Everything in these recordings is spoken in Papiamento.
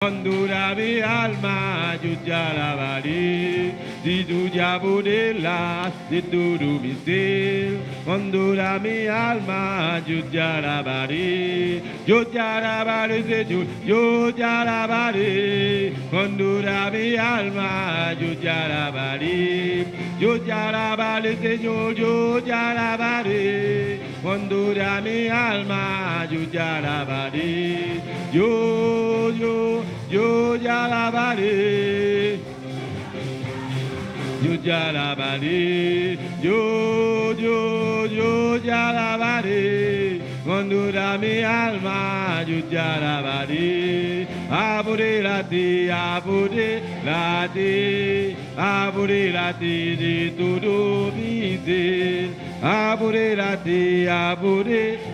Condura mi alma, yo te alabaré. Si tú te apoderas de todo mi ser. Condura mi alma, yo te alabaré. Yo te alabaré, Señor, yo te alabaré. Condura mi alma, yo te alabaré. Yo te alabaré, Señor, yo te alabaré. Condura mi alma, yo te alabaré. Yo, yo, yo te alabaré. Yo te alabaré, yo, yo, yo te alabaré. Condura mi alma, yo te alabaré. Apodérate, apodérate, apodérate de todo mi ser. Apodérate, apodérate,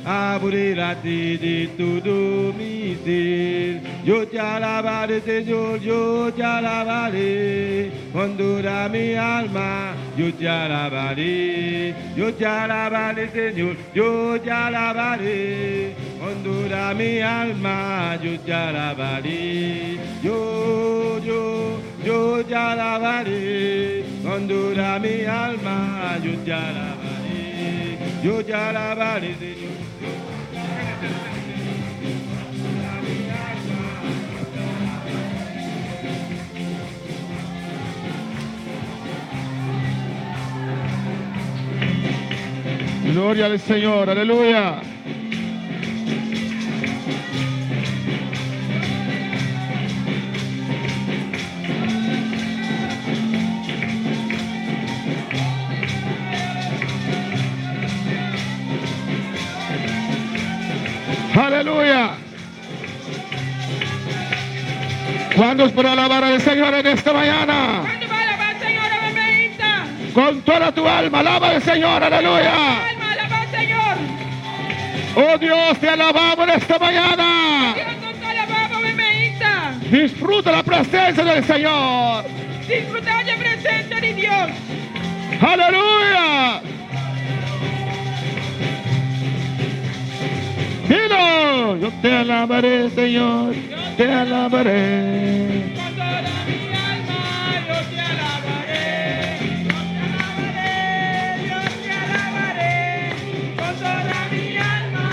apodérate de todo mi ser. Yo te alabaré, Señor, yo te alabaré. Con toda mi alma, yo te alabaré. Yo te alabaré, Señor, yo te alabaré. Con toda mi alma, yo te alabaré. Yo, yo, yo te alabaré. Con toda mi alma, yo te alabaré. Yo te alabaré, Señor. Gloria al Señor, aleluya. Aleluya. ¿Cuántos para alabar al Señor en esta mañana? Kuantu por alabá Señor awe mainta? Con toda tu alma, alaba al Señor, aleluya. Alma, alabá Señor. Oh Dios, te alabamos en esta mañana. Dios, nos ta alabá awe mainta. Disfruta la presencia del Señor. Disfrutá di presensia di Dios. Aleluya. Dilo, yo te alabaré, Señor, te alabaré. Con toda mi alma yo te alabaré. Yo te alabaré, yo te alabaré. Con toda mi alma.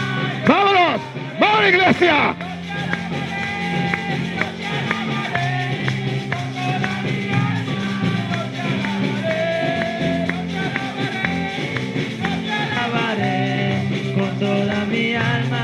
Vámonos, vámonos, iglesia. Yo te alabaré. Con toda mi alma yo te alabaré. Yo te alabaré. Yo te alabaré, con toda mi alma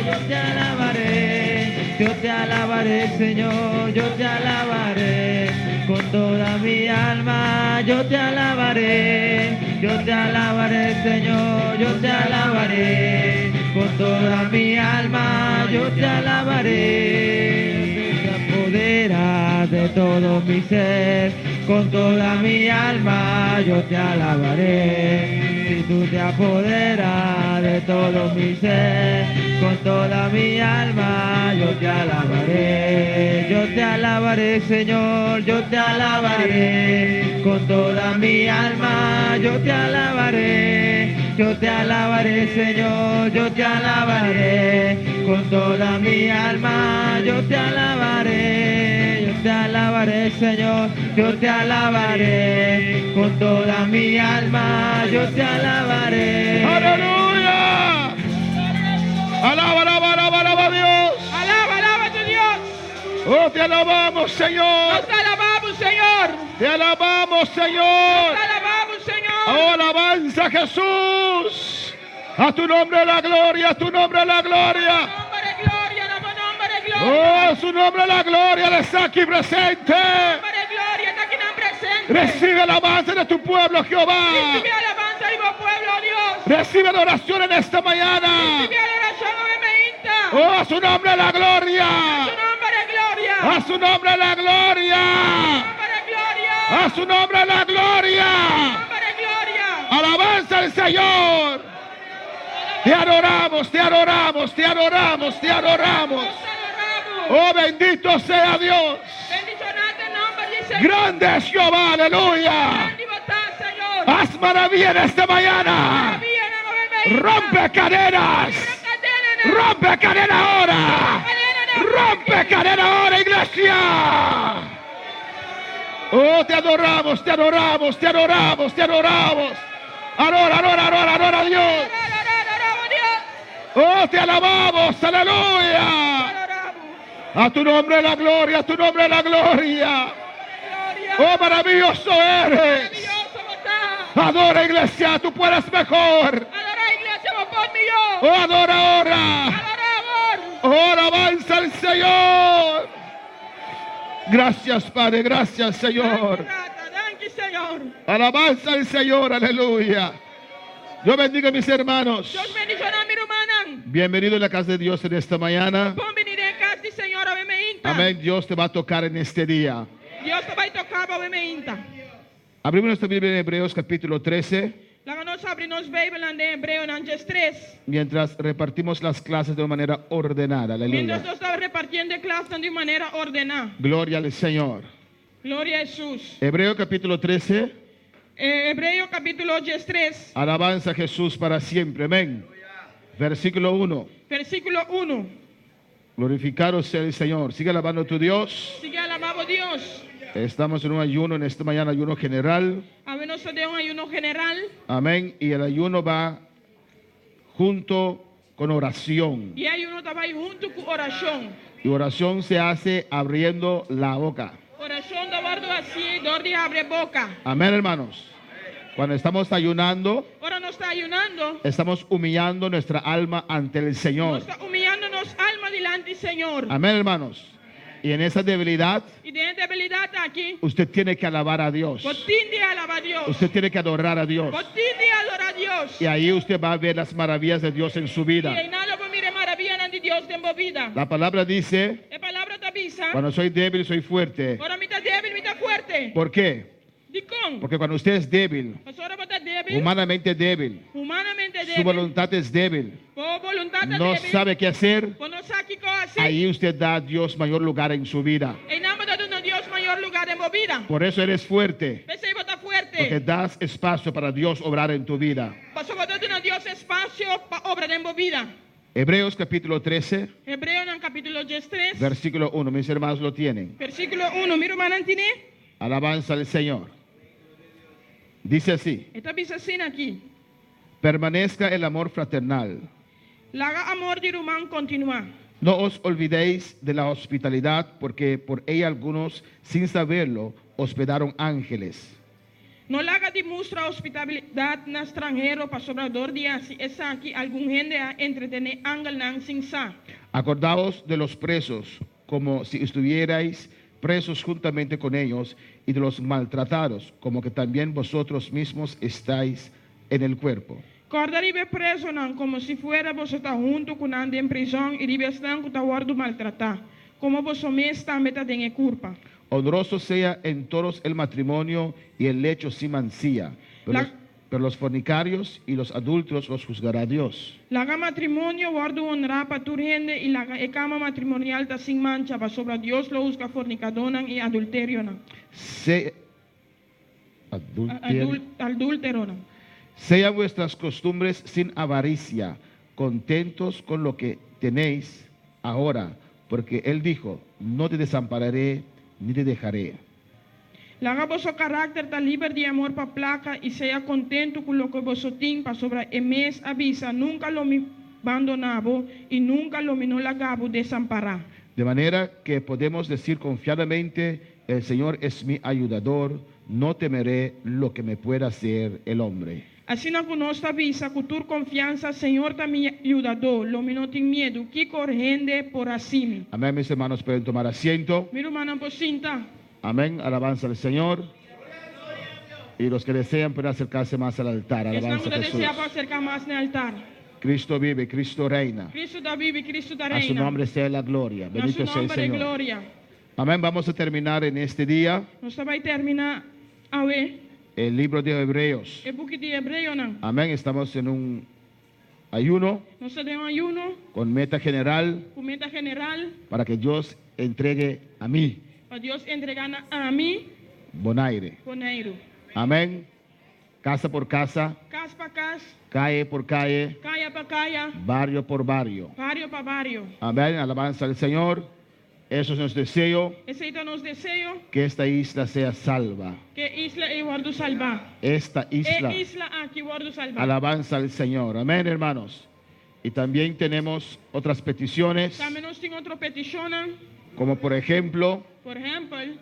yo te alabaré, yo te alabaré Señor, yo te alabaré, con toda mi alma yo te alabaré, yo te alabaré Señor, yo te alabaré, con toda mi alma yo te alabaré, te apoderas de todo mi ser, con toda mi alma yo te alabaré. Si tú te apoderas de todo mi ser, con toda mi alma yo te alabaré. Yo te alabaré, Señor, yo te alabaré. Con toda mi alma yo te alabaré. Yo te alabaré, Señor, yo te alabaré. Con toda mi alma yo te alabaré. Yo te alabaré, Señor, yo te alabaré. Con toda mi alma yo te alabaré. Aleluya. Alaba, alaba, alaba, alaba a Dios. Alaba, alaba tu Dios. Oh, te alabamos, Señor. Nos ta alabá, Señor. Te alabamos, Señor. Nos ta alabá, Señor. Oh, alabanza, Jesús. A tu nombre la gloria, a tu nombre la gloria. Nòmber gloria, nòmber gloria. Oh, a su nombre la gloria, Él está aquí presente. Nòmber gloria, ta akinan presente. Recibe alabanza de tu pueblo, Jehová. Risibí alabansa di bo pueblo, Dios. Recibe adoración en esta mañana. Risibí adorashon awe mainta. Oh, a su nombre la gloria. A su nòmber gloria. A su nombre la gloria. Nòmber gloria. A su nombre la gloria. Nòmber gloria. Alabanza al Señor. Te adoramos, te adoramos, te adoramos, te adoramos. Nos ta adorá. Oh, bendito sea Dios. Bendishoná ta nòmber di Señor. Grande es Jehová, aleluya. Grandi bo ta, Señor. Haz maravilla en esta mañana. Maravilla awe mainta. Rompe cadenas. Kibra kadena. Rompe cadena ahora. Kadena. Rompe cadena ahora, iglesia. Oh, te adoramos, te adoramos, te adoramos, te adoramos. Adora, adora, adora, adora a Dios. Oh, te alabamos, aleluya. A tu nombre la gloria, a tu nombre la gloria. Oh, maravilloso eres. Adora, iglesia, tú puedes mejor. Oh, adora ahora. Oh, alabanza al Señor. Gracias, Padre, gracias, Señor. Alabanza al Señor, aleluya. Dios bendiga a mis hermanos. Dios bendishoná mi rumannan. Bienvenido a la casa de Dios en esta mañana. Bon biní den kas di Señor awe mainta. Amén. Dios te va a tocar en este día. Dios ta bai toka bo awe mainta. Abrimos nuestra Biblia en Hebreos capítulo 13. Laga nos habri nos Beibel den Hebreonan 13. Mientras repartimos las clases de una manera ordenada. Aleluya. Mientras nos ta repartiendo e klasnan di un manera ordená. Gloria al Señor. Gloria na Hesus. Hebreo capítulo 13. Hebreo kapítulo 13. Alabanza a Jesús para siempre. Amén. Versículo 1. Versíkulo 1. Glorificado sea el Señor. Sigue alabando a tu Dios. Sigui alabá bo Dios. Estamos en un ayuno en esta mañana, ayuno general. Awe nos ta den un ayuno general. Amén. Y el ayuno va junto con oración. I e ayuno ta bai huntu ku orashon. Y oración se hace abriendo la boca. Orashon ta wòrdu hasí dor di habri boka. Amén, hermanos. Cuando estamos ayunando, Ora nos ta ayunando, estamos humillando nuestra alma ante el Señor. Nos ta humiyando nos alma dilanti Señor. Amén, hermanos. Y en esa debilidad, I den e debilidat aki, usted tiene que alabar a Dios. Bo tin di alabá Dios. Usted tiene que adorar a Dios. Bo tin di adorá Dios. Y ahí usted va a ver las maravillas de Dios en su vida. I einan lo bo mira e maravianan di Dios den bo bida. La palabra dice, E palabra ta bisa, cuando soy débil, soy fuerte. Ora mi ta débil, mi ta fuerte. ¿Por qué? Dikon? Porque cuando usted es débil, Pasobra ora bo ta débil, humanamente débil, humanamente su débil, voluntad es débil, bo boluntat ta no débil, sabe qué hacer, bo no sa kiko hasi, ahí usted da a Dios mayor lugar en su vida. einan bo ta duna Dios mayor lugá den bo bida. Por eso eres fuerte, P'esei bo ta fuerte. porque das espacio para Dios obrar en tu vida. Pasobra bo ta duna Dios espasio pa obra den bo bida. Hebreos capítulo 13, Hebreonan kapítulo 13, versículo 1. Mis hermanos lo tienen. Versíkulo 1. Mi rumannan tin'é. Alabanza al Señor. Dice así. E ta bisa asina aki. Permanezca el amor fraternal. Laga amor di ruman kontinuá. No os olvidéis de la hospitalidad, porque por ella algunos, sin saberlo, hospedaron ángeles. No laga di mustra hospitalidat na stranhero, pasobra dor di hasi esaki algun hende a entretené angelnan sin sa. Acordaos de los presos, como si estuvierais presos juntamente con ellos, y de los maltratados, como que también vosotros mismos estáis en el cuerpo. Kòrda riba e presonan, komo si fuera boso ta huntu ku nan den prizòn, i riba esnan ku ta wòrdu maltratá, komo boso mes tambe ta den e kurpa. Honroso sea en todos el matrimonio y el lecho sin mancilla, pero, La- los, pero los fornicarios y los adúlteros los juzgará Dios. Laga matrimonio wòrdu honrá pa tur hende i laga e kama matrimonial ta sin mancha, pasobra Dios lo husga fornikadónan i adulterionan. Se, adulterio. Adul, adúlteronan. Sean vuestras costumbres sin avaricia, contentos con lo que tenéis ahora, porque Él dijo, no te desampararé ni te dejaré. Laga boso karakter ta liber di amor pa plaka i sea kontentu ku loke boso tin, pasobra e mes a bisa, Nunka lo mi bandoná bo i nunka lo mi no laga bo desampará. De manera que podemos decir confiadamente, el Señor es mi ayudador, no temeré lo que me pueda hacer el hombre. Asina ku nos ta bisa ku tur konfiansa, Señor ta mi yudadó, lo mi no tin miedu, kiko hende por hasi mi? Amén, mis hermanos, pueden tomar asiento. Mi rumannan por sinta. Amén, alabanza al Señor. Y los que desean pueden acercarse más al altar. Esnan Alabanza ku a ta Jesús. deseá por aserká mas na altar. Cristo vive, Cristo reina. Kristu ta biba, Kristu ta A su reina. nombre sea la gloria. Na Bendito su sea el nòmber e Señor. gloria. Amén. Vamos a terminar en este día Nos ta bai terminá awe el libro de Hebreos. e buki di Hebreonan. Amén. Estamos en un ayuno Nos ta den un ayuno con meta general ku meta general para que Dios entregue a mí pa Dios entregá na ami Bonaire. Boneiru. Amén. Casa por casa, Kas pa kas, calle por calle, kaya pa kaya, barrio por barrio. Bario pa bario. Amén. Alabanza al Señor. Eso es nuestro deseo, Esei ta nos deseo, que esta isla sea salva. Ku e isla ei wòrdu salvá. Esta isla. E isla aki wòrdu salvá. Alabanza al Señor. Amén, hermanos. Y también tenemos otras peticiones, Tambe nos tin otro petishon, como por ejemplo por ehèmpel,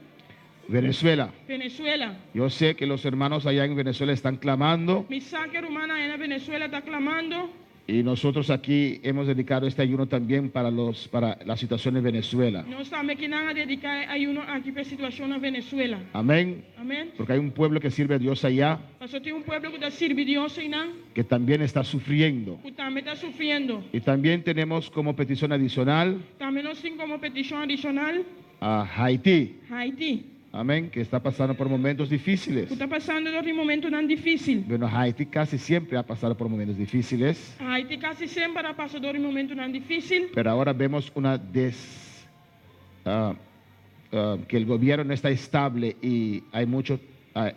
Venezuela. Venezuela. Yo sé que los hermanos allá en Venezuela están clamando Mi sa ku rumannan na Venezuela ta klamando. Y nosotros aquí hemos dedicado este ayuno también para la situación en Venezuela. Nos tambe akinan a dediká e ayuno aki pa e situashon na Venezuela. Amén. Amèn. Porque hay un pueblo que sirve a Dios allá Pasó tin un pueblo ku ta sirbi Dios einan, que también está sufriendo. Ku tambe ta sufriendo. Y también tenemos como petición adicional Tambe nos tin komo petishon adishonal a Haití. Haití. Amén. Que está pasando por momentos difíciles. Ku ta pasando den momentonan difísil. Bueno, Haití casi siempre ha pasado por momentos difíciles, Haití kasi semper a pasa den momentonan difísil. Pero ahora vemos una des, ah, ah, que el gobierno no está estable y hay mucho,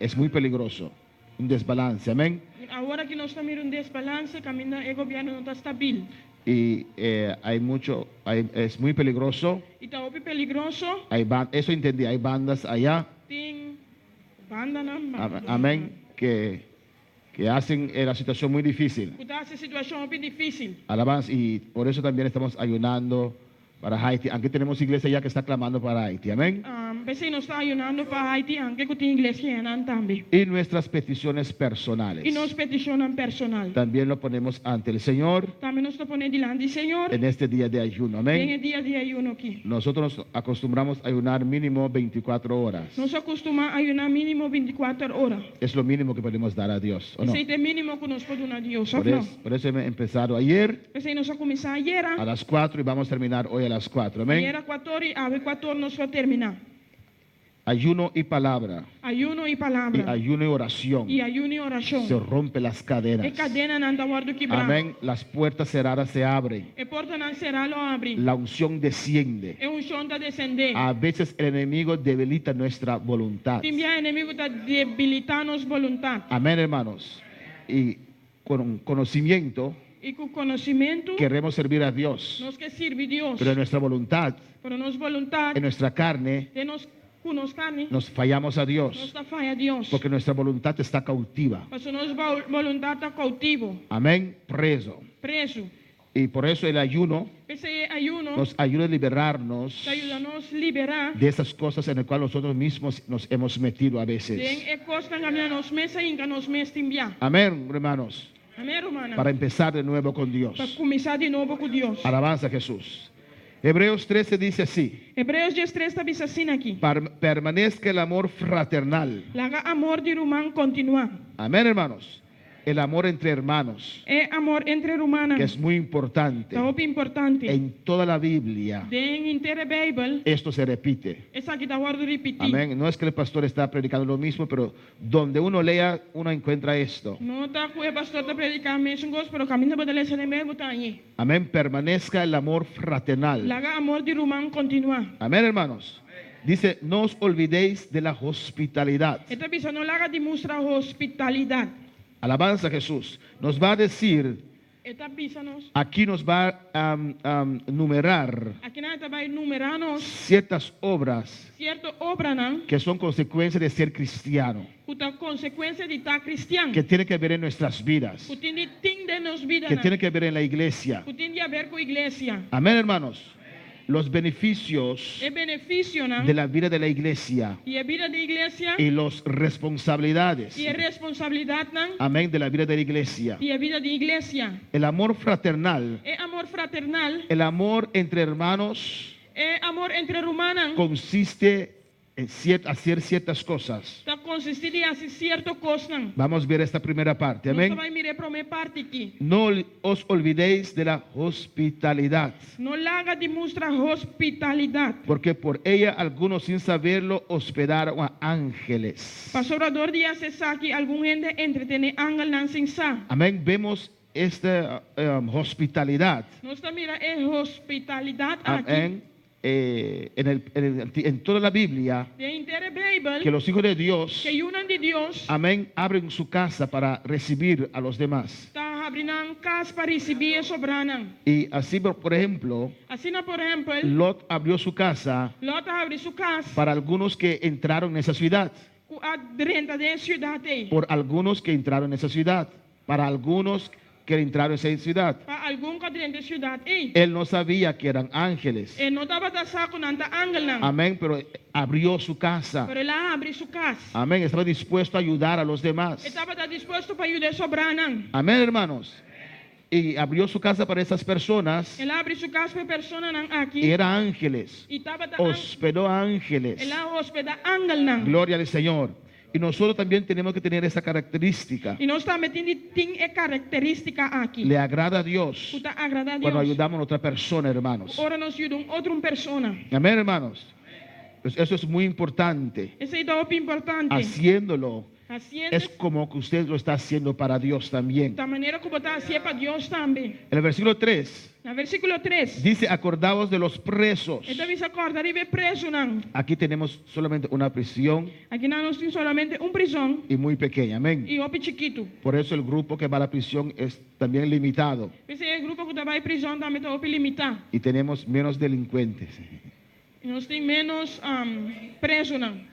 es muy peligroso, un desbalance, amén. Awor aki nos ta mira un desbalanse, kaminda e gobièrnu no ta stabil. Y hay mucho, es muy peligroso. I ta hopi peligroso. Eso entendí, hay bandas allá, Tin bandanan. Amén, que hacen la situación muy difícil. Ku ta hasi e situashon hopi difísil. Alabanza, y por eso también estamos ayunando para Haití, aunque tenemos iglesia ya que está clamando para Haití, amén. P'esei nos ta ayunando pa Haití, aunke ku tin iglesia einan tambe. Y nuestras peticiones personales. I nos petishonnan personal. También lo ponemos ante el Señor Tambe nos ta pone dilanti di Señor. En este día de ayuno, Den amén. e dia di ayuno aki. Nosotros nos acostumbramos a ayunar mínimo 24 horas. Nos ta kustumá ayuná mínimo 24 ora. Es lo mínimo que podemos dar a Dios, ¿o no? Esei ta e mínimo ku nos por duna Dios, Por, no? por eso hemos empezado ayer P'esei nos a kuminsá ayera. A las 4 y vamos a terminar hoy a las 4, amén. Ayera 4 i awe 4 nos ta bai terminá. Ayuno y palabra. Ayuno i Y palabra. ayuno y oración. I ayuno i orashon. Se rompe las cadenas. E kadenanan ta wòrdu kibrá. Amén. Las puertas cerradas se abren. E portanan será lo habri. La unción desciende. E unshon ta desendé. A veces el enemigo debilita nuestra voluntad. Tin bia enemigu ta debilitá nos boluntat. Amén, hermanos. Y con conocimiento I ku konosementu, queremos servir a Dios. Nos ke sirbi Dios. Pero en nuestra voluntad, Pero nos boluntat, en nuestra carne, den nos ku nos karni, nos fallamos a nos Dios. ta faya Dios. Porque nuestra voluntad está cautiva. Pasó nos boluntat ta koutivo, Amén. Preso. Prezu. Y por eso el ayuno P'esei ayuno nos ayuda a liberarnos ta yuda nos liberá de esas cosas en las cuales nosotros mismos nos hemos metido a den veces. e kosnan kaminda nos mes a hinka nos mes tin bia. Amén, hermanos. Amèn, rumannan. Para empezar de nuevo con Pa Dios. kuminsá di nobo ku Dios. Alabanza a Jesús. Hebreos 13 dice así: Hebreonan 13 ta bisa asina aki. Permanezca el amor fraternal. Laga amor di ruman kontinuá. Amén, hermanos. El amor entre hermanos, E amor entre rumannan. Que es muy importante. Ta hopi importante. En toda la Biblia, Den henter Beibel, esto se repite. Esaki ta wòrdu ripití. Amén. No es que el pastor está predicando lo mismo, pero donde uno lea, uno encuentra esto. No ta ku e pastor ta prediká mesun kos, pero kaminda bo ta lesa den Beibel ta ei. Amén. Permanezca el amor fraternal. Laga amor di ruman kontinuá. Amén, hermanos. Dice: no os olvidéis de la hospitalidad. E ta bisa no laga di mustra hospitalidat. Alabanza a Jesús. Nos va a decir, E ta bisa nos. Aquí nos va a numerar Akinan e ta bai numerá nos ciertas obras sierto obranan que son consecuencia de ser cristiano, ku ta konsekuensia di ta kristian. Que tiene que ver en nuestras vidas, Ku tin di tin den nos bida. Que tiene que ver en la iglesia. Ku tin di aber ku iglesia. Amén, hermanos. Los beneficios E benefisionan de la vida de la iglesia di e bida di iglesia y las responsabilidades. I e responsabilidatnan Amén, de la vida de la iglesia. di e bida di iglesia. El amor fraternal, E amor fraternal, el amor entre hermanos, e amor entre rumannan, consiste en hacer ciertas cosas. Ta konsistí di hasi sierto kosnan. Vamos a ver esta primera parte. Nos Amén. bai mira e promé parti aki. No os olvidéis de la hospitalidad, No laga di mustra hospitalidat. Porque por ella algunos sin saberlo hospedaron a ángeles. Pasobra dor di hasi esaki algun hende a entretené angelnan sin sa. Amén. Vemos esta hospitalidad. Nos ta mira e hospitalidat aki. Amén. En toda la Biblia Den henter Beibel que los hijos de Dios, ku e yunan di Dios amén, abren su casa para recibir a los demás. Ta habri nan kas pa risibí e sobránan. Y así, por ejemplo, Asina, por ehèmpel, Lot abrió su casa Lot a habri su kas para algunos que entraron en esa ciudad. Ku a drenta den e siudat ei. Por algunos que entraron en esa ciudad. Para algunos que entraron en esa ciudad. Pa algun ku a drenta e siudat ei. Él no sabía que eran ángeles. E no tabata sa ku nan ta angelnan. Amén, pero abrió su casa. Pero el a habri su kas. Amén, estaba dispuesto a ayudar a los demás. E tabata dispuesto pa yuda e sobránan. Amén, hermanos. Y abrió su casa para esas personas. El a habri su kas pa e personanan aki. Y eran ángeles. I tabata ang Hospedó ángeles. El a hospedá angelnan. Gloria al Señor. Y nosotros también tenemos que tener esa característica. I nos tambe tin di tin e karakterístika aki. Le agrada a Dios Ku ta agradá cuando Dios. ayudamos a otra persona, hermanos. Ora nos yuda un otro un persona. Amén, hermanos. Pues eso es muy importante. Esei ta hopi importante. Haciéndolo Hasiendo es como que usted lo está haciendo para Dios también. Ta manera ku bo ta hasié pa Dios tambe. En el versículo 3 Na versíkulo 3. dice, acordaos de los presos. E ta bisa kòrda riba e prezunan. Aquí tenemos solamente una prisión Akinan nos tin solamente un prizòn y muy pequeña. Amén. i hopi chikitu. Por eso el grupo que va a la prisión es también limitado P'esei e grupo ku ta bai prizòn tambe ta hopi limitá. y tenemos menos delincuentes I nos tin ménos prezunan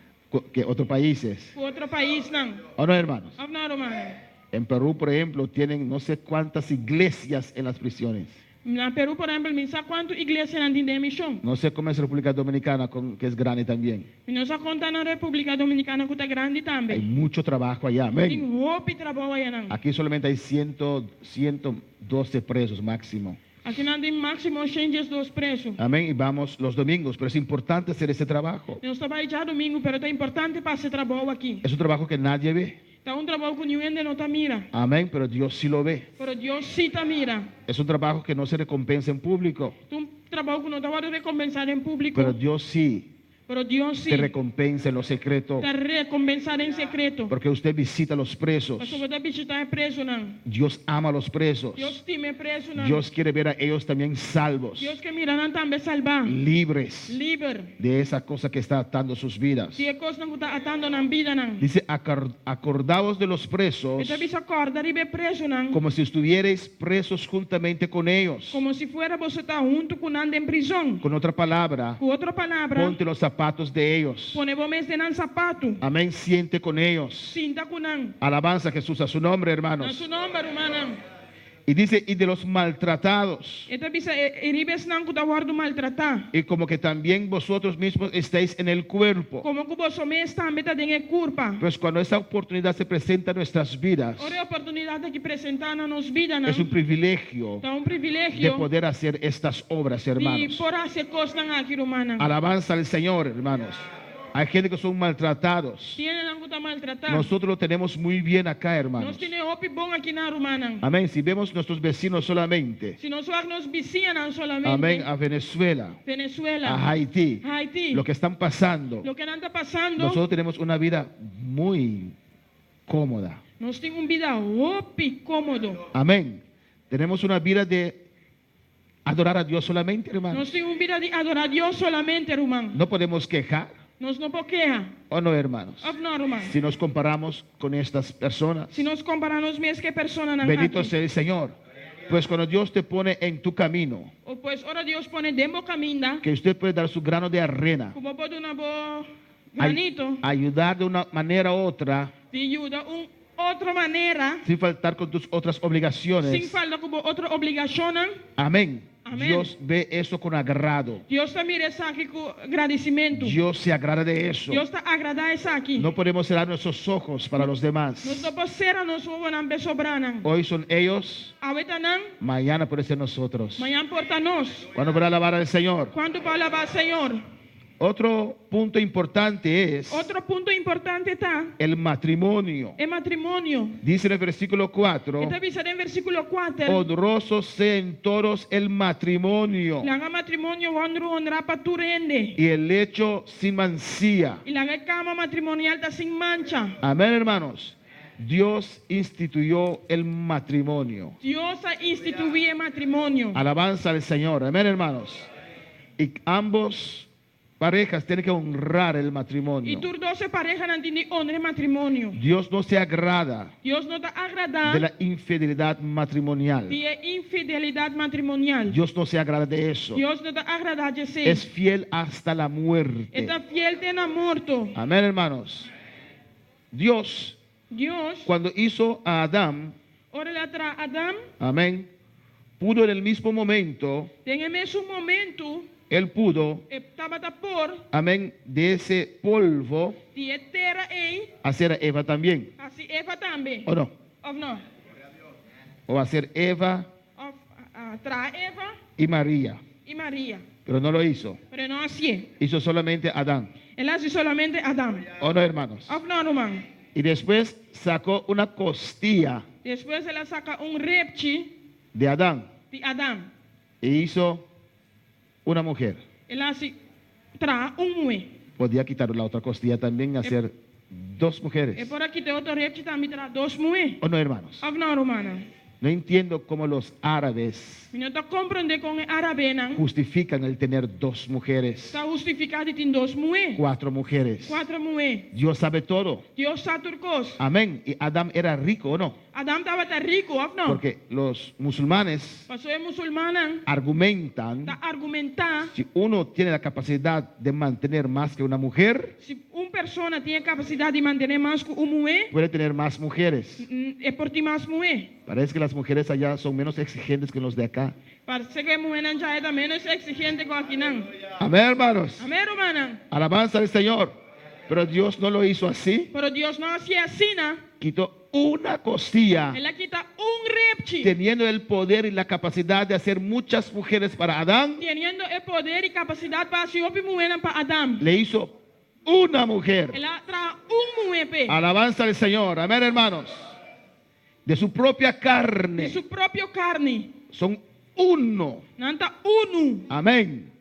que otros países. ku otro paisnan. ¿O no, hermanos? Òf no, rumannan? En Perú, por ejemplo, tienen no sé cuántas iglesias en las prisiones. Na Perú, por ehèmpel, mi sa kuantu iglesia nan tin den mishon. No sé cómo es República Dominicana, con, que es grande también. Mi no sa kon ta na Repúblika Dominikana ku ta grandi tambe. Hay mucho trabajo allá. Amén. Tin hopi trabou ayanan. Aquí solamente hay 100, 112 presos máximo. Akinan tin máksimo 112 preso. Amén. Y vamos los domingos, pero es importante hacer ese trabajo. Nos ta bai djadumingu, pero ta importante pa hasi e trabou aki. Es un trabajo que nadie ve. Ta un trabou ku niun hende no ta mira. Amén, pero Dios sí lo ve. Pero Dios sí ta mira. Es un trabajo que no se recompensa en público. Ta un trabou ku no ta wòrdu rekompensá den públiko. Pero Dios sí Pero Dios sí te recompensa en lo secreto. ta rekompensá den sekreto. Porque usted visita a los presos. Pasobra bo ta bishitá e prezunan. Dios ama a los presos. Dios stima e prezunan. Dios quiere ver a ellos también salvos, Dios ke mira nan tambe salbá. libres Liber. de esa cosa que está atando sus vidas. Di e kosnan ku ta atando nan bidanan. Dice, acordaos de los presos E ta bisa kòrda riba e prezunan. como si estuvierais presos juntamente con ellos. Komo si fuera boso ta huntu ku nan den prizòn. Con otra palabra, Ku otro palabra, ponte los zapatos de ellos. pone bo mes den nan sapatu. Amén, siente con ellos. Sinta ku nan. Alabanza a Jesús, a su nombre, Na hermanos. su nòmber, rumannan. Y dice, y de los maltratados. E ta bisa i riba esnan ku ta wòrdu maltratá. Y como que también vosotros mismos estáis en el cuerpo. Komo ku boso mes tambe ta den e kurpa. Pues cuando esa oportunidad se presenta en nuestras vidas, Ora e oportunidat aki presentá na nos bidanan, es un privilegio ta un de privilegio poder hacer estas obras, di hermanos. por hasi e kosnan aki, rumannan. Alabanza al Señor, hermanos. Hay gente que son maltratados. Tin hendenan ku ta maltratá. Nosotros lo tenemos muy bien acá, hermanos. Nos tin'é hopi bon aki na, rumannan. Amén. Si vemos nuestros vecinos solamente. Si nos wak nos bisiñanan solamente. Amén. A Venezuela. Venezuela. A Haití. Haití. Lo que están pasando. Loke nan ta pasando. Nosotros tenemos una vida muy cómoda. Nos tin un bida hopi kómodo. Amén. Tenemos una vida de adorar a Dios solamente, hermanos. Nos tin un bida di adorá Dios solamente, ruman. No podemos quejar. Nos no por keha. ¿O no, hermanos? Òf no, ruman? Si nos comparamos con estas personas. Si nos kompará nos mes ku e personanan Bendito aki. sea el Señor. Pues cuando Dios te pone en tu camino, O pues ora Dios pone den bo kaminda, que usted puede dar su grano de arena, ku bo por duna bo granito, ayudar de una manera u otra, di yuda un otro manera, sin faltar con tus otras obligaciones. sin falta ku bo otro obligashonnan. Amén. Amén. Dios ve eso con agrado. Dios ta mira esaki ku gradisimentu. Dios se agrada de eso. Dios ta agradá esaki. No podemos cerrar nuestros ojos para los demás. Nos no por sera nos wowonan p'e sobranan. Hoy son ellos, Awe ta nan, mañana puede ser nosotros. mañan por ta nos. ¿Cuándo para alabar al Señor? Kuantu pa alabá Señor? Otro punto importante es Otro punto importante ta el matrimonio. e matrimonio. Dice en el versículo 4, E ta bisa den versíkulo 4, honroso sea en todos el matrimonio Laga matrimonio wòrdu honrá pa tur hende. y el lecho sin mancilla. I laga e kama matrimonial ta sin mancha. Amén, hermanos. Dios instituyó el matrimonio. Dios a instituí e matrimonio. Alabanza al Señor. Amén, hermanos. Y ambos parejas tienen que honrar el I matrimonio. tur dos e parehanan tin di honra e matrimonio. Dios no se agrada Dios no ta agradá de la infidelidad matrimonial. di e infidelidat matrimonial. Dios no se agrada de eso. Dios no ta agradá di esei. Es fiel hasta la E muerte. ta fiel te na morto. Amén, hermanos. Dios, Dios, cuando hizo a Adán, ora el a traha Adam, amén, pudo en el mismo momento, den e mesun momento, él pudo, e tabata por, amén, de ese polvo di e tera ei, hacer a Eva también. hasi Eva tambe. ¿O no? Òf no? O hacer Eva Òf traha Eva y María. i Maria. Pero no lo hizo. Pero e no a hasié. Hizo solamente Adán. El a hasi solamente Adam. ¿O no, hermanos? Òf no, ruman? Y después sacó una costilla Despues el a saka un repchi de Adán di Adam. e hizo una mujer. El a hasi traha un muhé. Podía quitar la otra costilla también y hacer dos E mujeres. por a kita e otro repchi tambe traha dos muhé. ¿O no, hermanos? Òf no, rumannan? No entiendo cómo los árabes Mi no ta komprondé kon e árabenan justifican el tener dos mujeres, ta hustifiká di tin dos muhé, cuatro mujeres. kuater muhé. Dios sabe todo. Dios sa tur kos. Amén. Y Adán era rico o no? Adam tabata riku, òf no? Porque los musulmanes Pasó e musulmannan argumentan, ta argumentá si uno tiene la capacidad de mantener más que una mujer, si un persona tin e kapasidat di mantené mas ku un muhé, puede tener más mujeres. e por tin mas muhé. Parece que las mujeres allá son menos exigentes que los de acá. Parse ku e muhénan djaya ta ménos eksigente ku akinan. Amén, hermanos. Amén, rumannan. Alabanza al Señor. Pero Dios no lo hizo así. Pero Dios no a hasié asina. Quitó una costilla, El a kita un repchi. teniendo el poder y la capacidad de hacer muchas mujeres para Adán, Teniendo e poder i kapasidat pa hasi hopi muhénan pa Adam. le hizo una mujer. El a traha un muhé p'e. Alabanza al Señor. Amén, hermanos. De su propia Di carne. su propio karni. Son uno. Nan ta unu. Amén.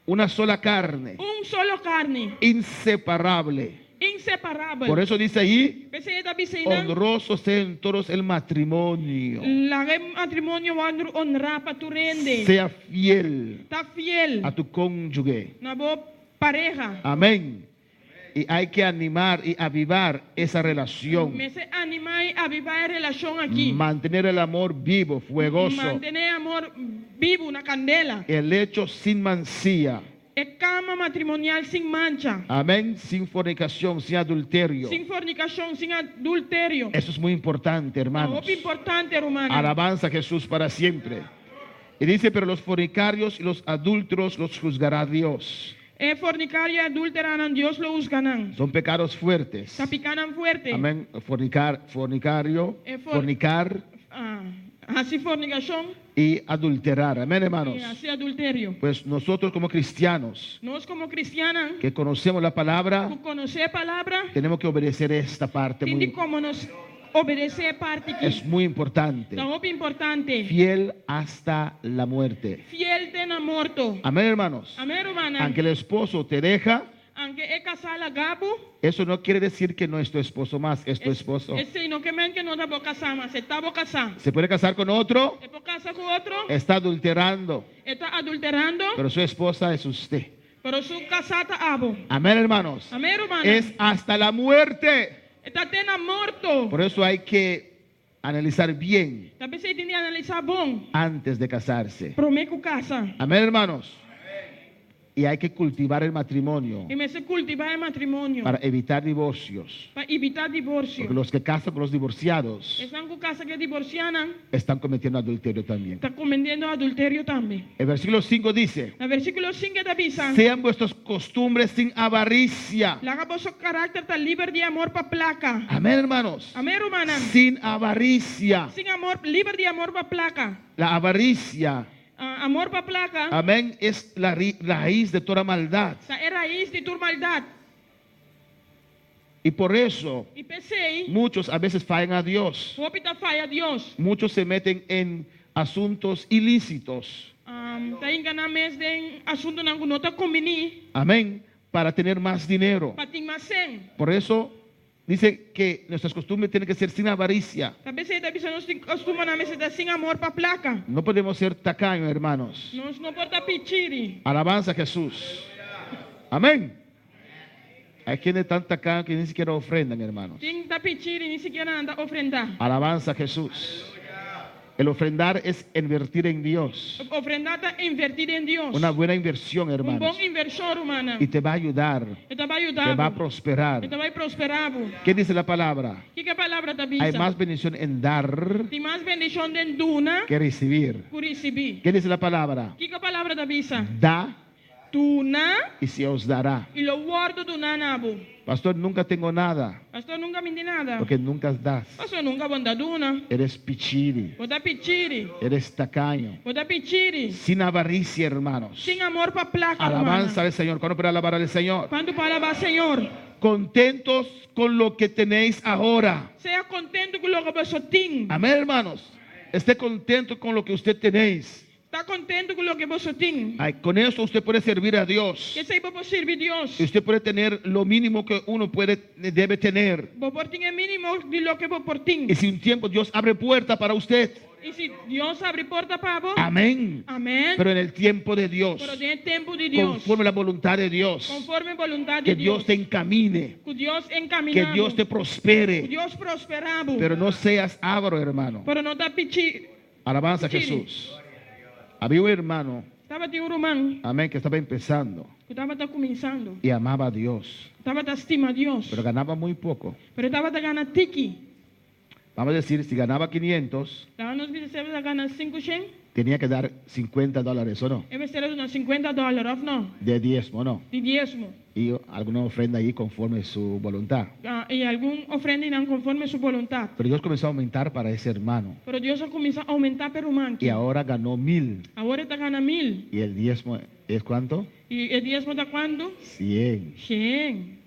Una sola carne. Un solo karni. Inseparable. Inseparabel. Por eso dice ahí, P'esei e ta bisa einan. honroso sea en todos el matrimonio. Laga e matrimonio wòrdu honrá pa tur hende. Sea fiel Ta fiel a tu cónyuge. na bo pareha. Amén. Y hay que animar y avivar esa relación. Mester animá i avivá e relashon aki. Mantener el amor vivo, fuegoso. Mantené amor bibu na kandela. El lecho sin mancilla. E kama matrimonial sin mancha. Amén. Sin fornicación, sin adulterio. Sin fornikashon, sin adulterio. Eso es muy importante, hermanos. Hopi importante, rumannan. Alabanza a Jesús para siempre. Y dice, pero los fornicarios y los adúlteros los juzgará Dios. E fornikario i adúlteronan Dios lo husga nan. Son pecados fuertes. Ta pikánan fuerte. Amén. Fornicar, fornicario, E for- fornicar Ah, hasi fornikashon y adulterar. Amén, hermanos. i hasi adulterio. Pues nosotros como cristianos Nos komo kristiannan que conocemos la palabra, ku konosé e palabra, tenemos que obedecer esta parte. tin di Muy, komo nos obedesé e parti aki. es muy importante. Ta hopi importante. Fiel hasta la muerte. Fiel te na morto. Amén, hermanos. Amén, rumannan. Aunque el esposo te deja, Aunke e kasá laga bo, eso no quiere decir que no es tu esposo más, es tu esposo. Esei no ke men ku no ta bo kasá mas, e ta bo kasá. Se puede casar con otro, E por kasa ku otro, está adulterando, e ta adulterando, pero su esposa es usted. pero su kasá ta abo. Amén, hermanos. Amén, rumannan. Es hasta la muerte. E ta te na morto. Por eso hay que analizar bien Ta p'esei tin di analisá bon. antes de casarse. Promé ku kasa. Amén, hermanos. Y hay que cultivar el matrimonio I mester kultivá e matrimonio. para evitar divorcios. Pa evitá divorsio. Porque los que casan con los divorciados Esnan ku kasa ku e divorsiánan están cometiendo adulterio también. ta kometiendo adulterio tambe. El versículo 5 dice, Na versíkulo 5 ta bisa. sean vuestras costumbres sin avaricia. Laga boso karakter ta liber di amor pa plaka. Amén, hermanos. Amén, rumannan. Sin avaricia. Sin amor, liber di amor pa plaka. La avaricia, Ah, amor pa plaka. amén, es la raíz de toda maldad. Ta e rais di tur maldat. Y por eso I p'esei, muchos a veces fallan a Dios. hopi ta faya Dios. Muchos se meten en asuntos ilícitos. Um, ta hinka nan mes den asuntunan ku no ta kombiní Amén. Para tener más dinero. pa tin mas sèn. Por eso Dice que nuestras costumbres tienen que ser sin avaricia. Ta p'esei ta bisa nos tin kostumbernan mester ta sin amor pa plaka. No podemos ser tacaños, hermanos. Nos no por ta pichiri. Alabanza a Jesús. Amén. Hay quienes tan tacaños que ni siquiera ofrendan, hermanos. Tin ta pichiri ni sikiera nan ta ofrendá. Alabanza a Jesús. El ofrendar es invertir en Dios. Ofrendá ta invertí den Dios. Una buena inversión, Un hermanos. bon invershon, rumannan. Y te va a ayudar, E ta bai yuda te va a bo. prosperar. E ta bai prosperá bo. ¿Qué dice la palabra? Kiko e palabra ta Hay bisa? más bendición en dar Tin mas bendishon den duna que recibir. ku risibí. ¿Qué dice la palabra? Kiko e palabra ta bisa? Da Duna y se os dará. i lo wòrdu duná na bo. Pastor, nunca tengo nada, Pastor, nunka mi tin nada. porque nunca das. Pastor, nunka bo no ta duna. Eres pichiri, Bo ta pichiri. eres tacaño. Bo ta pichiri. Sin avaricia, hermanos. Sin amor pa plaka, Alabanza rumannan. al Señor. ¿Cuándo para alabar al Señor? Kuantu pa alabá Señor? Contentos con lo que tenéis ahora. Sea kontentu ku loke boso tin. Amén, hermanos. Esté contento con lo que usted tenéis. Ta kontentu ku loke boso tin. Ay, con eso usted puede servir a Dios. Ku esei bo por sirbi Dios. Y usted puede tener lo mínimo que uno puede, debe tener. Bo por tin e mínimo di loke bo por tin. Y si un tiempo Dios abre puerta para usted. I si Dios habri porta pa bo. Amén. Amèn. Pero en el tiempo de Dios, Pero den tempu di Dios. conforme la voluntad de Dios, Konforme boluntat que di Dios Dios. te encamine, Ku Dios que enkaminá bo. Dios te Ku prospere. Dios prosperá bo. Pero no seas avaro, hermano. Pero no ta pichi. Alabanza a Pichiri. Jesús. Había un hermano, Tabatin un ruman. amén, que estaba empezando Ku tabata kuminsando. y amaba a Dios, Tabata stima Dios. pero ganaba muy poco. Pero e tabata gana tiki. Vamos a decir, si ganaba 500, Laga nos bisa si e tabata gana 500. tenía que dar 50 dólares, ¿o no? E mester a duna 50 dòler, òf no? De diezmo, ¿no? Di diesmo. Y alguna ofrenda ahí conforme su voluntad. Ah, i algun ofrenda einan konforme su boluntat. Pero Dios comenzó a aumentar para ese hermano. Pero Dios a kuminsá oumentá pa e ruman. Y ahora ganó 1000. Awor e ta gana 1000. ¿Y el diezmo es cuánto? I e diesmo ta kuantu? 100. 100.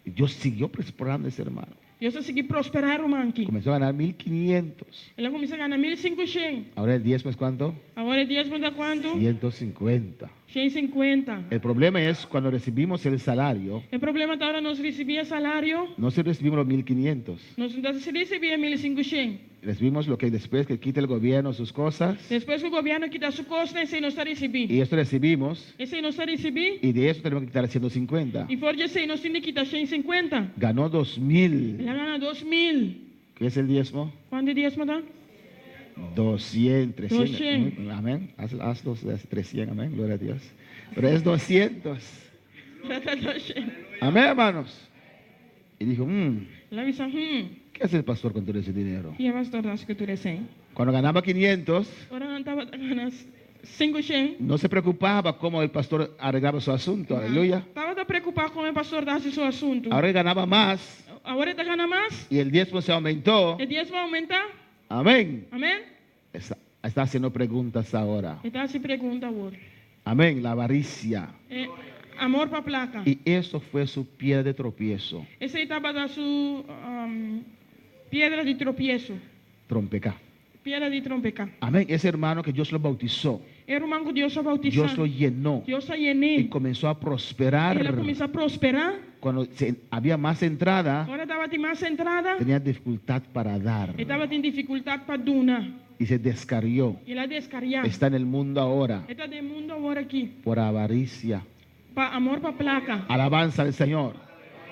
Y Dios siguió prosperando a ese hermano. Dios a sigui prosperá e ruman aki. Comenzó a ganar 1500. El a kuminsá gana 1500. Ahora el diezmo es cuánto? Awor e diesmo ta kuantu? 150. 150. El problema es cuando recibimos el salario, E problema ta ora nos risibí e salario, no se recibimos los 1500. nos no ta risibí e 1500. Recibimos lo que después que quite el gobierno sus cosas. Despues ku gobièrnu kita su kosnan, esei nos ta risibí. Y esto recibimos. Esei nos ta risibí. Y de eso tenemos que quitar 150. I for di esei nos tin di kita 150. Ganó 2000. El a gana 2000. ¿Qué es el diezmo? Kuantu e diesmo ta? 200, 300. 200. Amén. Haz, haz dos, 300, amén. Gloria a Dios. Pero es 200. Amén, hermanos. Y dijo, El a bisa, ¿qué hace el pastor con todo ese dinero? Kiko e pastor ta hasi ku tur esei? Cuando ganaba 500, Ora e tabata gana 500. no se preocupaba cómo el pastor arreglaba su asunto. Aleluya. No tabata preokupá kon e pastor ta hasi su asuntu. Ahora él ganaba más Awor e ta gana mas. y el diezmo se aumentó. E diesmo a oumentá. Amén. Amèn? Está, está haciendo preguntas ahora. E ta hasi pregunta awor. Amén. La avaricia. E, amor pa plaka. Y eso fue su piedra de tropiezo. Esei tabata su piedra di tropieso. Trompecá. Piedra di trompeká. Amén. Ese hermano que Dios lo bautizó, E ruman ku Dios a boutisá. Dios lo llenó Dios a y yen'é. comenzó a El a prosperar. kuminsá prosperá. Cuando había más entrada, Ora tabatin mas entrada, tenía dificultad para dar e tabatin difikultat pa duna. y se descarrió. I el a deskariá. Está en el mundo ahora E ta den mundu awor aki. por avaricia. Pa amor pa plaka. Alabanza al Señor.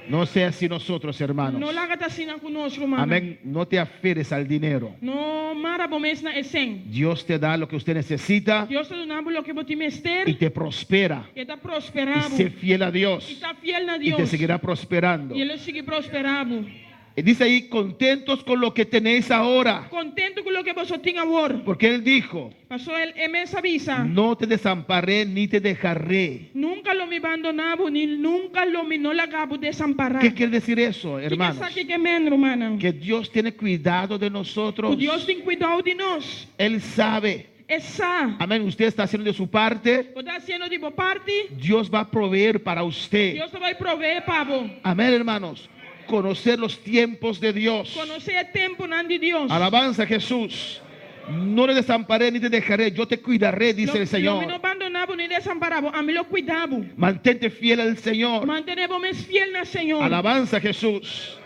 No sea así nosotros, hermanos. No laga ta asina ku nos, ruman. Amén. No te aferres al dinero. No mara bo mes na e sèn. Dios te da lo que usted necesita Dios ta duna bo loke bo tin mester. y te prospera. I e ta Y prosperá bo. sé fiel a I Dios ta fiel na y Dios. te seguirá prosperando. I e lo sigui prosperá bo. Y dice ahí, contentos con lo que tenéis ahora. Kontentu ku loke boso tin awor. Porque Él dijo, Pasó e mes a bisa. no te desamparé ni te dejaré. Nunka lo mi bandoná bo, ni nunka lo mi no laga bo desampará. ¿Qué quiere decir eso, Kiko hermanos? esaki ke men, rumannan? Que Dios tiene cuidado de nosotros. Ku Dios tin kuidou di nos. Él sabe. E sa. Amén. Usted está haciendo de su parte. Bo ta hasiendo di bo parti. Dios va a proveer para usted. Dios ta bai proveé pa bo. Amén, hermanos. Conocer los tiempos de Dios. Konosé e tempunan di Dios. Alabanza a Jesús. No le desamparé ni te dejaré. Yo te cuidaré, dice Lo, el lo mi no Señor. bandoná bandoná bo ni desampará bo, ami lo kuida bo. Mantente fiel al Señor. Mantené bo mes fiel na Señor. Alabanza a Jesús.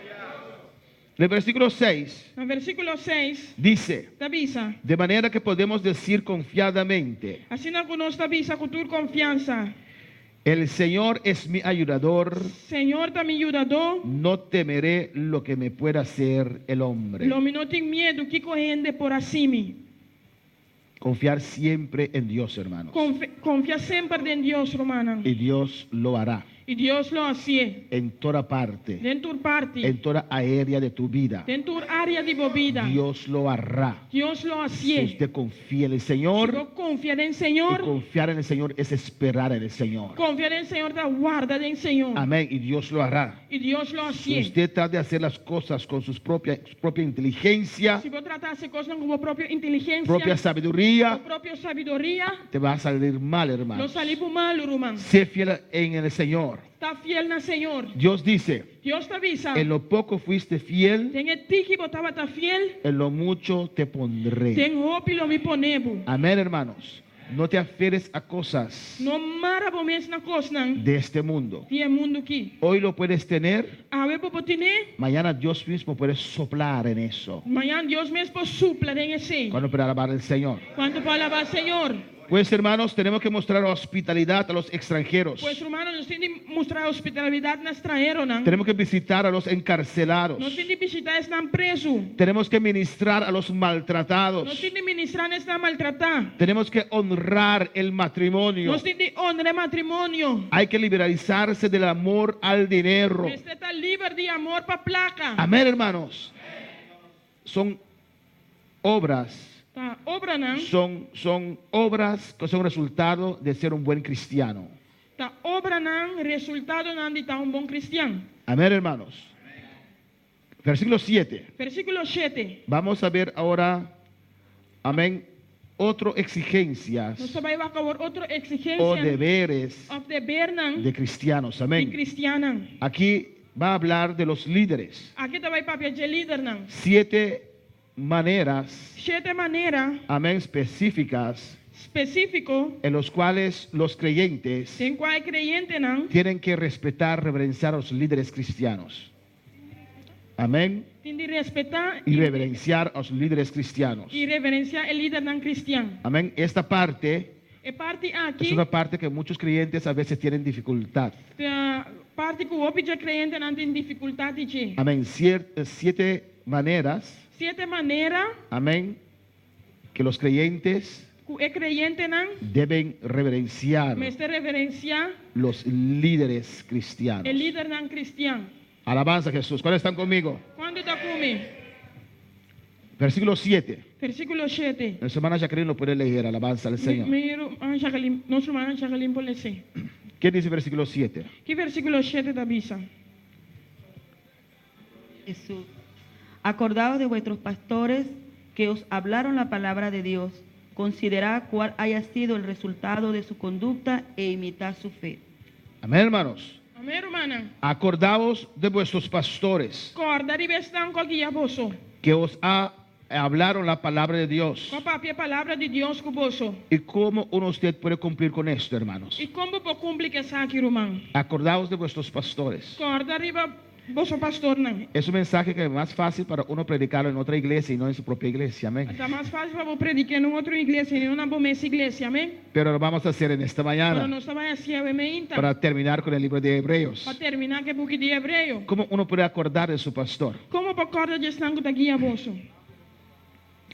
En el versículo 6 Na versíkulo 6 dice, ta bisa. De manera que podemos decir confiadamente, Asina ku nos ta bisa ku tur konfiansa. El Señor es mi ayudador, Señor ta mi yudadó. no temeré lo que me pueda hacer el hombre. Lo mi no tin miedu kiko hende por hasi mi. Confiar siempre en Dios, hermanos. Konfia semper den Dios, rumannan. Y Dios lo hará. I Dios lo hasié. En toda parte. Den tur parti. En toda área de tu vida. Den tur área di bo bida. Dios lo hará. Dios lo hasié. Si usted confía en el Señor. Si bo konfia den Señor. Y confiar en el Señor es esperar en el Señor. Konfia den Señor ta warda den Señor. Amén. Y Dios lo hará. I Dios lo hasié. Si usted trata de hacer las cosas con su propia, su propia inteligencia. Si bo trata hasi kosnan ku bo propio inteligensia. Propia sabiduría. Bo propio sabiduria. Te va a salir mal, hermano. Lo sali bo malu, ruman. Sé fiel en el Señor. Ta fiel na Señor. Dios dice. Dios ta bisa. En lo poco fuiste fiel. Den e tiki bo tabata fiel. En lo mucho te pondré. Den hopi lo mi pone bo. Amén, hermanos. No te aferres a cosas. No mara bo mes na kosnan. De este mundo. Di e mundu ki. Hoy lo puedes tener. Awe bo por tine. Mañana Dios mismo puede soplar en eso. Mañan Dios mes por supla den esei. Cuántos por alabar al Señor? Kuantu por alabá Señor? Pues hermanos, tenemos que mostrar hospitalidad a los extranjeros. Pues rumannan, nos tin di mustra hospitalidat na stranheronan. Tenemos que visitar a los encarcelados. Nos tin di bishitá esnan prezu. Tenemos que ministrar a los maltratados. Nos tin di ministrá na esnan maltratá. Tenemos que honrar el matrimonio. Nos tin di honra e matrimonio. Hay que liberalizarse del amor al dinero. Mester ta liber di amor pa plaka. Amén, hermanos. Son obras. Ta obranan. Son, son obras que son resultado de ser un buen cristiano. Ta obranan, resultadonan di ta un bon kristian. Amén, hermanos. Versículo 7. Versíkulo shete. Vamos a ver ahora, amén, otro exigencias. Nos ta bai wak awor otro exigencia. O deberes. Of debernan. De cristianos, amén. Di kristiannan. Aquí va a hablar de los líderes. Aki ta bai papia dje lidernan. Siete maneras. Shete manera. Amén, específicas. Spesífiko. En los cuales los creyentes. Den kua e kreyentenan. Tienen que respetar, reverenciar a los líderes cristianos. Amén. Tin di respetá Y reverenciar a los líderes cristianos. I reverensiá e lidernan kristian. Amén. Esta parte. E parti aki. Es una parte que muchos creyentes a veces tienen dificultad. Ta parti ku hopi dje kreyentenan tin difikultat di dje. Amén. Siete maneras. Siete manera. Amén. Que los creyentes. Ku e kreyentenan. Deben reverenciar. Mester reverensiá. Los líderes cristianos. E lidernan kristian. Alabanza a Jesús. ¿Cuáles están conmigo? Kuantu ta ku mi? Versículo 7. Versíkulo shete. Nuestra hermana Jacqueline lo puede leer. Alabanza al Señor. Mi ruman Jacqueline, nos rumannan Jacqueline por les'é. ¿Qué dice versículo 7? Ki versíkulo shete ta bisa? Jesús. Acordaos de vuestros pastores que os hablaron la palabra de Dios. Considerad cuál haya sido el resultado de su conducta e imitad su fe. Amén, hermanos. Amén, rumannan. Acordaos de vuestros pastores. Kòrda riba esnan ku a guia boso. Que os ha hablaron la palabra de Dios. Ku a papia e palabra di Dios ku boso. ¿Y cómo uno usted puede cumplir con esto, hermanos? I kon bo por kumpli ku esaki, ruman? Acordaos de vuestros pastores. Kòrda riba boso pastornan. Es un mensaje que es más fácil para uno predicarlo en otra iglesia y no en su propia iglesia, amén. Ta mas fásil pa bo predik'é na un otro iglesia i no na bo mes iglesia, amén. Pero lo vamos a hacer en esta mañana. Pero nos ta bai hasi awe meinta. Para terminar con el libro de Hebreos. Pa terminá ku e buki di Hebreo. ¿Cómo uno puede acordar de su pastor? Kon bo por kòrda di esnan ku ta guia boso?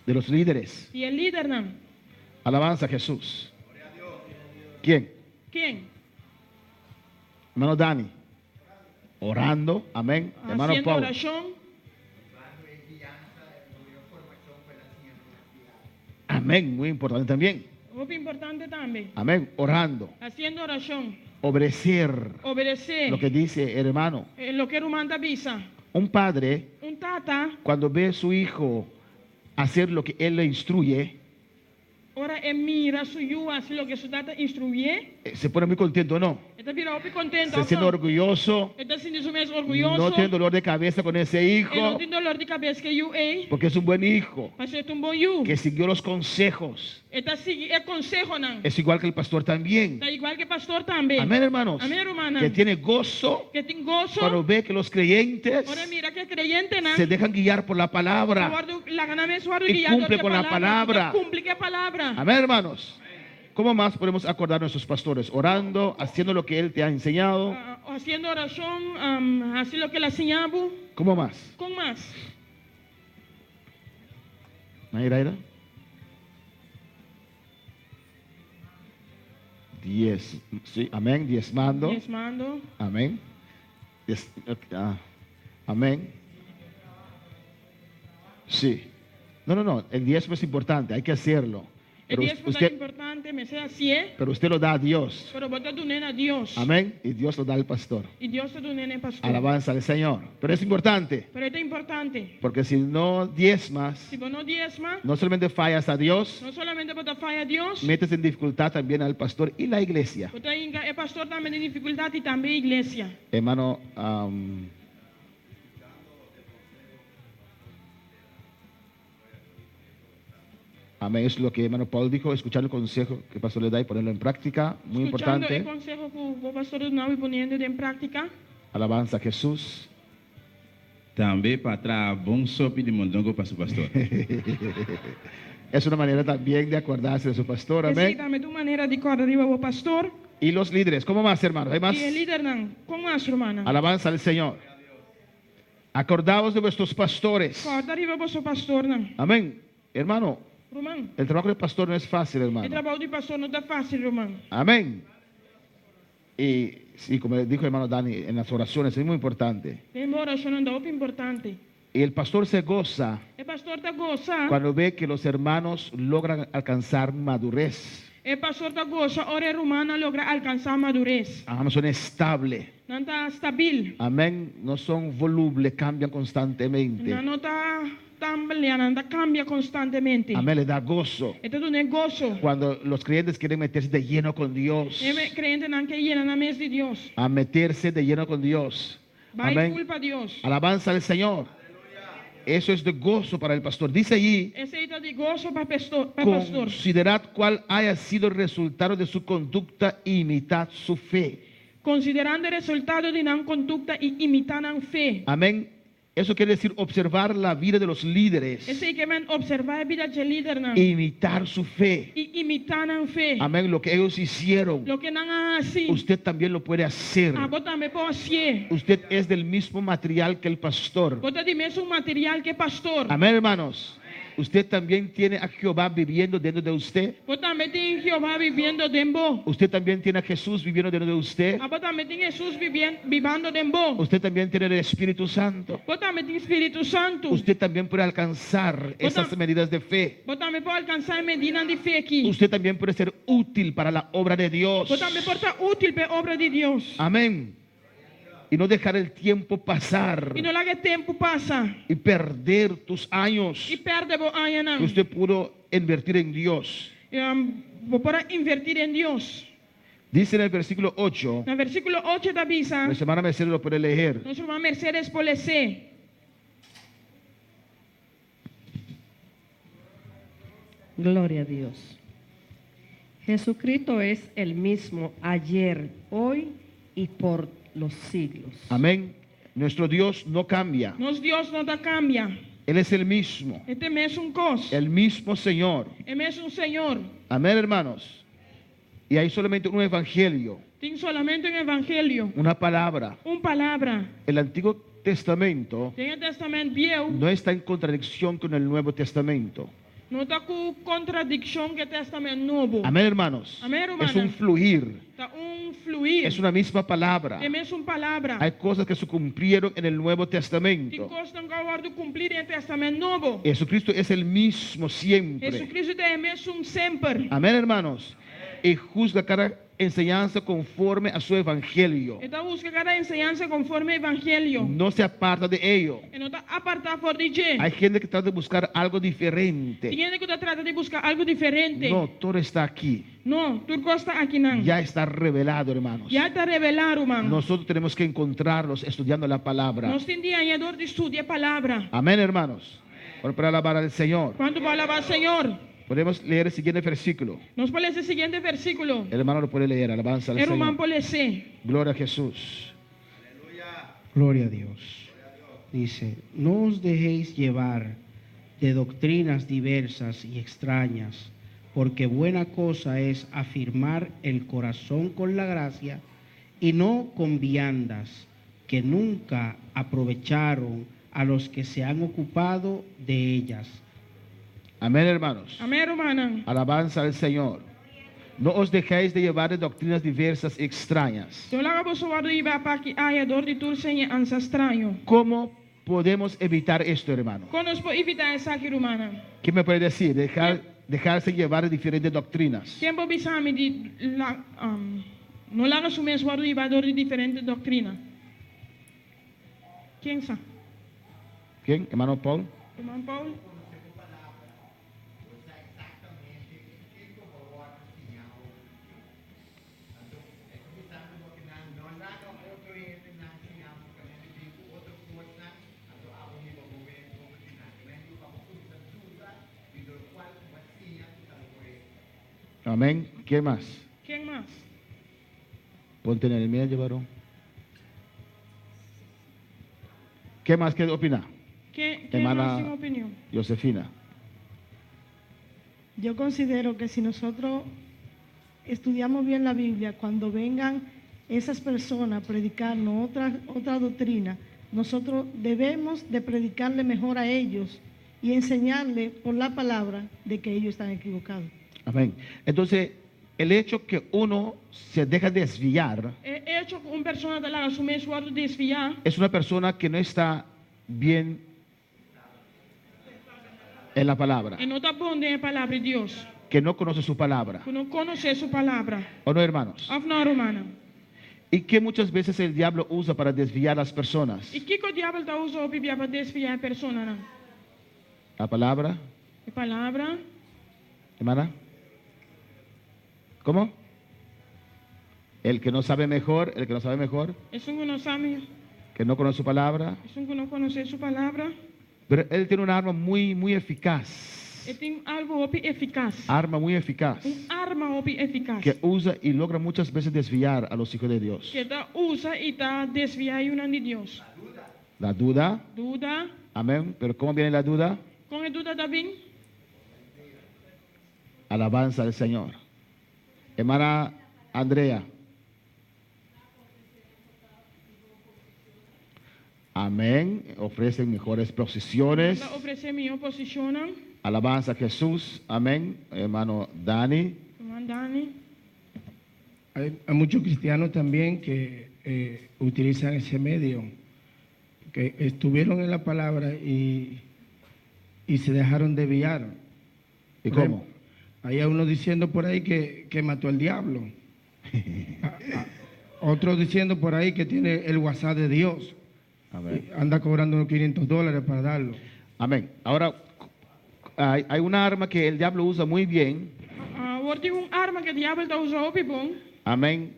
De los líderes. Di e lidernan. Alabanza a Jesús. ¿Quién? Ken? Hermano Dani. Orando, amén. Hermano Haciendo Paul. orashon. Amén, muy importante también. Hopi importante tambe. Amén, orando. Haciendo orashon. Obedecer. Obedesé. Lo que dice el hermano. Loke ruman ta bisa. Un padre. Un tata. Cuando ve a su hijo hacer lo que él le instruye. Ora e mira su yu hasi loke su tata instruyé. Se pone muy contento, ¿no? E ta bira hopi kontentu Se òf siente no? orgulloso. E ta sinti su mes No orguyoso. tiene dolor de cabeza con ese E no hijo. tin dolor di kabes ku e yu ei. Porque es un buen hijo. Pasobra e ta un bon yu. Que siguió los consejos. E ta sigui e konsehonan. Es igual que el pastor también. Ta igual ku e pastor tambe. Amén, hermanos. Amén, rumannan. Que tiene gozo Ku tin goso cuando ve que los creyentes ora e mira ku e kreyentenan se dejan guiar por la ta palabra. wòrdu laga nan mes wòrdu Y guiá dor cumple di e con la palabra, palabra. ku ta kumpli ku e palabra. Amén, hermanos. ¿Cómo más podemos acordar a nuestros pastores? Orando, haciendo lo que Él te ha enseñado. Hasiendo orashon, hasi loke el a siña bo. ¿Cómo más? Kon mas? Mayraira? Diez, sí, amén, diezmando. Diezmando. Amén. Diez, ah, amén. Sí. No, no, no, el diezmo es importante, hay que hacerlo. E Pero diezmo ta usted, importante, mester hasié. pero usted lo da a Dios. Pero bo ta dun'é na Dios. Amén. Y Dios lo da al pastor. I Dios ta dun'é na e pastor. Alabanza al Señor. Pero es importante, Pero e ta importante. porque si no diezmas, Si bo no diesma, no solamente fallas a Dios, no solamente bo ta faya Dios, metes en dificultad también al pastor y la iglesia. bo ta hinka e pastor tambe den difikultat i tambe e iglesia. Hermano, amén, es lo que hermano Paul dijo, escuchar el consejo que el pastor le da y ponerlo en práctica, muy Skuchando e importante. konseho ku bo pastor ta duna bo i poniendo den práktika. Alabanza a Jesús. Tambe pa traha bon sopi di mondongo pa su pastor. Es una manera también de acordarse de su pastor, Esei amén. tambe ta un manera di kòrda riba bo pastor. Y los líderes, ¿cómo más, hermanos? ¿Hay más? I e lidernan, kon mas, rumannan? Alabanza al Señor. Acordaos de vuestros pastores. Kòrda riba boso pastornan. Amén. Hermano, Ruman, el trabajo del pastor no es fácil, e hermano. trabou di pastor no ta fásil, ruman. Amén. Y sí, como dijo el hermano Dani, en las oraciones es muy importante. Den bo orashonnan ta hopi importante. Y el pastor se goza E pastor ta gosa. cuando ve que los hermanos logran alcanzar madurez. E pastor ta gosa ora e rumannan logra alkansá madures. Ah, son estables. Nan ta stabil. Amén. No son volubles, cambian constantemente. Nan no ta tambalea, nan ta kambia konstantemente. Amén. Le da gozo. E ta dun'é goso. Cuando los creyentes quieren meterse de lleno con Dios. E kreyentenan ke yena nan mes di Dios. A meterse de lleno con Dios. Bai Amén. full pa Dios. Alabanza al Señor. Eso es de gozo para el pastor. Dice allí, Esei ta di goso pa pastor. Pa pastor. considerad cuál haya sido el resultado de su conducta e imitad su fe. Konsiderando e resultado di nan kondukta i imitá nan fe. Amén. Eso quiere decir observar la vida de los líderes Esei ke men observá e bida dje lidernan e imitar su fe. i imitá nan fe. Amén. Lo que ellos hicieron, Loke nan a hasi, usted también lo puede hacer. abo tambe por hasié. Usted es del mismo material que el pastor. Bo ta di mesun material ku e pastor. Amén, hermanos. Usted también tiene a Jehová viviendo dentro de usted. Bo tambe tin Jehová viviendo den bo. Usted también tiene a Jesús viviendo dentro de usted. Abo tambe tin Hesus bibando den bo. Usted también tiene el Espíritu Santo. Bo tambe tin Spiritu Santu. Usted también puede alcanzar esas medidas de fe. Bo tambe por alkansá e medidanan di fe aki. Usted también puede ser útil para la obra de Dios. Bo tambe por ta útil pa e obra di Dios. Amén. Y no dejar el tiempo pasar I no laga e tempu pasa. y perder tus años I pèrdè bo añanan. que usted pudo invertir en Dios. Bo por a invertí den Dios. Dice en el versículo 8, Na versíkulo ocho ta bisa, nuestra hermana Mercedes lo puede leer. nos ruman Mercedes por les'é. Gloria a Dios. Jesucristo es el mismo ayer, hoy y por los siglos. Amén. Nuestro Dios no cambia. Nos Dios no ta kambia. Él es el mismo. E ta e mesun kos. El mismo Señor. E mesun Señor. Amén, hermanos. Y hay solamente un evangelio, Tin solamente un evangelio, una palabra. un palabra. El Antiguo Testamento Den e Tèstamènt Bieu no está en contradicción con el Nuevo Testamento. no ta ku kontradikshon ku e Tèstamènt Nobo. Amén, hermanos. Amén, hermana. Es un fluir, Ta un fluir. es una misma palabra. E mesun palabra. Hay cosas que se cumplieron en el Nuevo Tin Testamento. kosnan ku a wòrdu kumplí den e Tèstamènt Nobo. Jesucristo es el mismo siempre. Jesucristo ta e mesun semper. Amén, hermanos. Y juzga cada enseñanza conforme a su evangelio. E ta buska kada enseñansa konforme evangelio. No se aparta de ello. E no ta apartá for di dje. Hay gente que trata de buscar algo diferente. Tin hende ku ta trata di buska algu diferente. No, todo está aquí. No, tur kos ta akinan. Ya está revelado, hermanos. Ya ta revelá, ruman. Nosotros tenemos que encontrarlos estudiando la palabra. Nos tin di haña dor di studia e palabra. Amén, hermanos. Bueno, para alabar al Señor. Kuantu por alabá Señor? Podemos leer el siguiente versículo. Nos por lesa e siguiente versíkulo. El hermano lo puede leer. Alabanza al E ruman Señor. por les'é. Gloria a Jesús. Gloria a Dios. Dice, no os dejéis llevar de doctrinas diversas y extrañas, porque buena cosa es afirmar el corazón con la gracia y no con viandas que nunca aprovecharon a los que se han ocupado de ellas. Amén, hermanos. Amén, rumannan. Alabanza al Señor. No os dejéis de llevar de doctrinas diversas y extrañas. No laga boso wòrdu hibá p'aki aya dor di tur enseñansa straño. ¿Cómo podemos evitar esto, hermano? Kon nos por evitá esaki, rumannan? ¿Quién me puede decir? Dejarse llevar de diferentes doctrinas. Ken por bisa mi di la, no laga su mes wòrdu hibá dor di diferente doktrina? Ken sa? ¿Quién? Hermano Paul. Ruman Paul. Amén. ¿Quién más? Ken mas? Ponte en el medio, varón. ¿Qué más? ¿Qué opina? Ken, ken Hermana mas tin opinion? Josefina. Yo considero que si nosotros estudiamos bien la Biblia, cuando vengan esas personas a predicarnos otra doctrina, nosotros debemos de predicarle mejor a ellos y enseñarle por la palabra de que ellos están equivocados. Amén. Entonces, el hecho que uno se deja desviar E echo ku un persona ta laga su mes wòrdu desviá. es una persona que no está bien en la palabra, E no ta bon den e palabra di Dios. que no conoce su palabra. Ku no konosé su palabra. ¿O no, hermanos? Òf no, rumannan? ¿Y qué muchas veces el diablo usa para desviar a las personas? I kiko diabel ta usa hopi bia pa desviá e personanan? La palabra, E palabra. hermana. ¿Cómo? El que no sabe mejor, el que no sabe mejor, Esun ku no sa mihó. que no conoce su palabra. Esun ku no konosé su palabra. Pero él tiene un arma muy, muy eficaz. E tin algu hopi efikas. Arma muy eficaz. Un arma hopi efikas. Que usa y logra muchas veces desviar a los hijos de Dios. Ku e ta usa i ta desviá yunan di Dios. La duda. Duda. Amén. Pero ¿cómo viene la duda? Kon e duda ta bin? Alabanza al Señor. Hermana Andrea. Amén. Ofrecen mejores posiciones. Ta ofresé mihó posishonnan. Alabanza a Jesús. Amén. Hermano Dani. Hermano Dani. Hay muchos cristianos también que utilizan ese medio, que estuvieron en la palabra y se dejaron desviar. ¿Y Por cómo? ejemplo, hay uno diciendo por ahí que mató al diablo. Otro diciendo por ahí que tiene el WhatsApp de Dios. Amén. Y anda cobrando unos quinientos dólares para darlo. Amén. Ahora, hay una arma que el diablo usa muy bien. Awor tin un arma ku diabel ta usa hopi bon. Amén.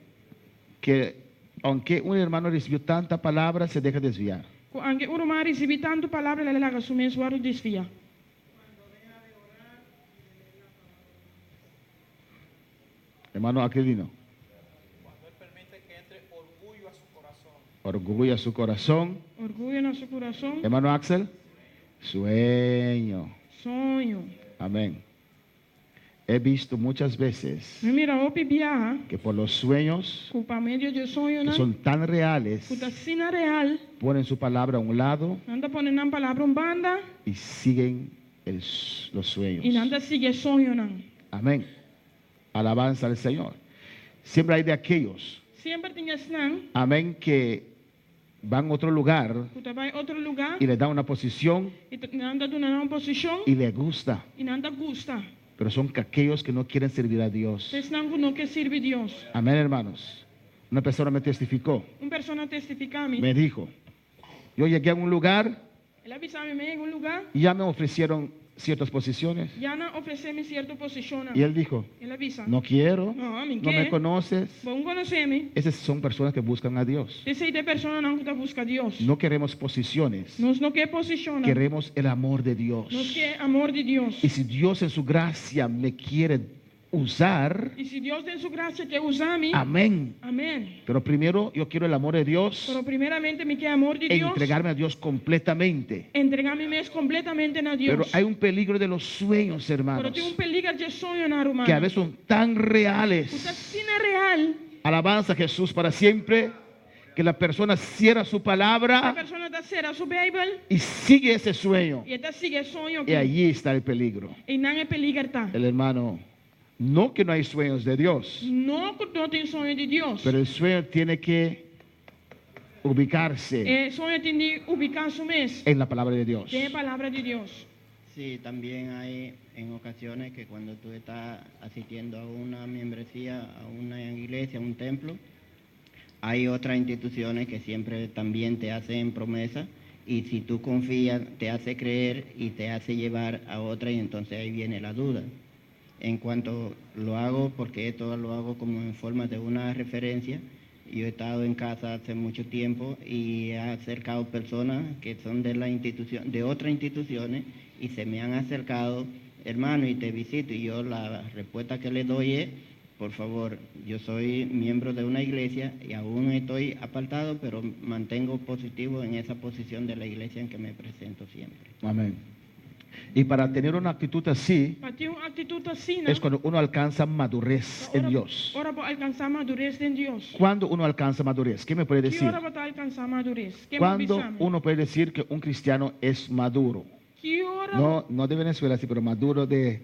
Que aunque un hermano recibió tanta palabra, se deja desviar. Ku aunke un ruman a risibí tantu palabra, el a laga su mes wòrdu desviá. Hermano Aquilino. Cuando él permite que entre orgullo a su corazón. Orgullo a su corazón. Orguyo na su kurason. Hermano Axel. Sueño. Soño. Amén. He visto muchas veces Mi a mira hopi biaha. que por los sueños Ku pa medio di soño que nan. son tan reales, Ku ta asina real. ponen su palabra a un lado Nan ta pone nan palabra un banda. y siguen los sueños. I nan ta sigui soñonan. Amén. Alabanza al Señor. Siempre hay de aquellos, Semper tin esnan. amén, que van a otro lugar Ku ta bai otro lugá. y le dan una posición I nan ta duna nan un posishon. y le gusta. I nan ta gusta. Pero son aquellos que no quieren servir a Dios. Esnan ku no ke sirbi Dios. Amén, hermanos. Una persona me testificó. Un persona a testifiká mi. Me dijo, yo llegué a un lugar El a bisa mi, mi a yega un lugá. y ya me ofrecieron ciertas posiciones. Ya nan a ofresé mi sierto posishonnan. Y él dijo, El a bisa. no quiero, No, mi no me ke. conoces. Bo no konosé mi. Esas son personas que buscan a Dios. Esei ta e personanan ku ta buska Dios. No queremos posiciones, Nos no ke posishonnan. queremos el amor de Dios. Nos ke amor di Dios. Y si Dios en su gracia me quiere usar, I si Dios den su grasia ke usa mi. amén. Amèn. Pero primero yo quiero el amor de Dios, Pero primeramente mi ke amor di Dios. entregarme a Dios completamente. Entregá mi mes kompletamente na Dios. Pero hay un peligro de los sueños, Pero hermanos, tin un peliger di soñonan, ruman. que a veces son tan Ku ta reales. asina real. Alabanza a Jesús para siempre. Que la persona cierra su E palabra persona ta sera su Beibel y sigue ese sueño. i e ta sigui e soño. Y allí está el peligro. Einan e peliger ta. El hermano, no que no hay sueños de Dios, No ku no tin soño di Dios. pero el sueño tiene que ubicarse E soño tin di ubiká su mes. en la palabra de Dios. Den e palabra di Dios. Sí, también hay en ocasiones que cuando tú estás asistiendo a una membresía, a una iglesia, a un templo, hay otras instituciones que siempre también te hacen promesas y si tú confías, te hace creer y te hace llevar a otra y entonces ahí viene la duda. En cuanto lo hago, porque esto lo hago como en forma de una referencia, yo he estado en casa hace mucho tiempo y he acercado personas que son de la institución, de otras instituciones y se me han acercado, hermano, y te visito. Y yo la respuesta que les doy es, por favor, yo soy miembro de una iglesia y aún estoy apartado, pero mantengo positivo en esa posición de la iglesia en que me presento siempre. Amén. Y para tener una actitud así, Pa tin un aktitut asina, es cuando uno alcanza madurez en Dios. Ora bo alkansá madures den Dios. ¿Cuándo uno alcanza madurez? ¿Qué me puede Ki decir? ora bo ta alkansá madures? Ken por ¿Cuándo bisa mi? uno puede decir que un cristiano es maduro? Ki ora No, no de Venezuela, sí, pero maduro de...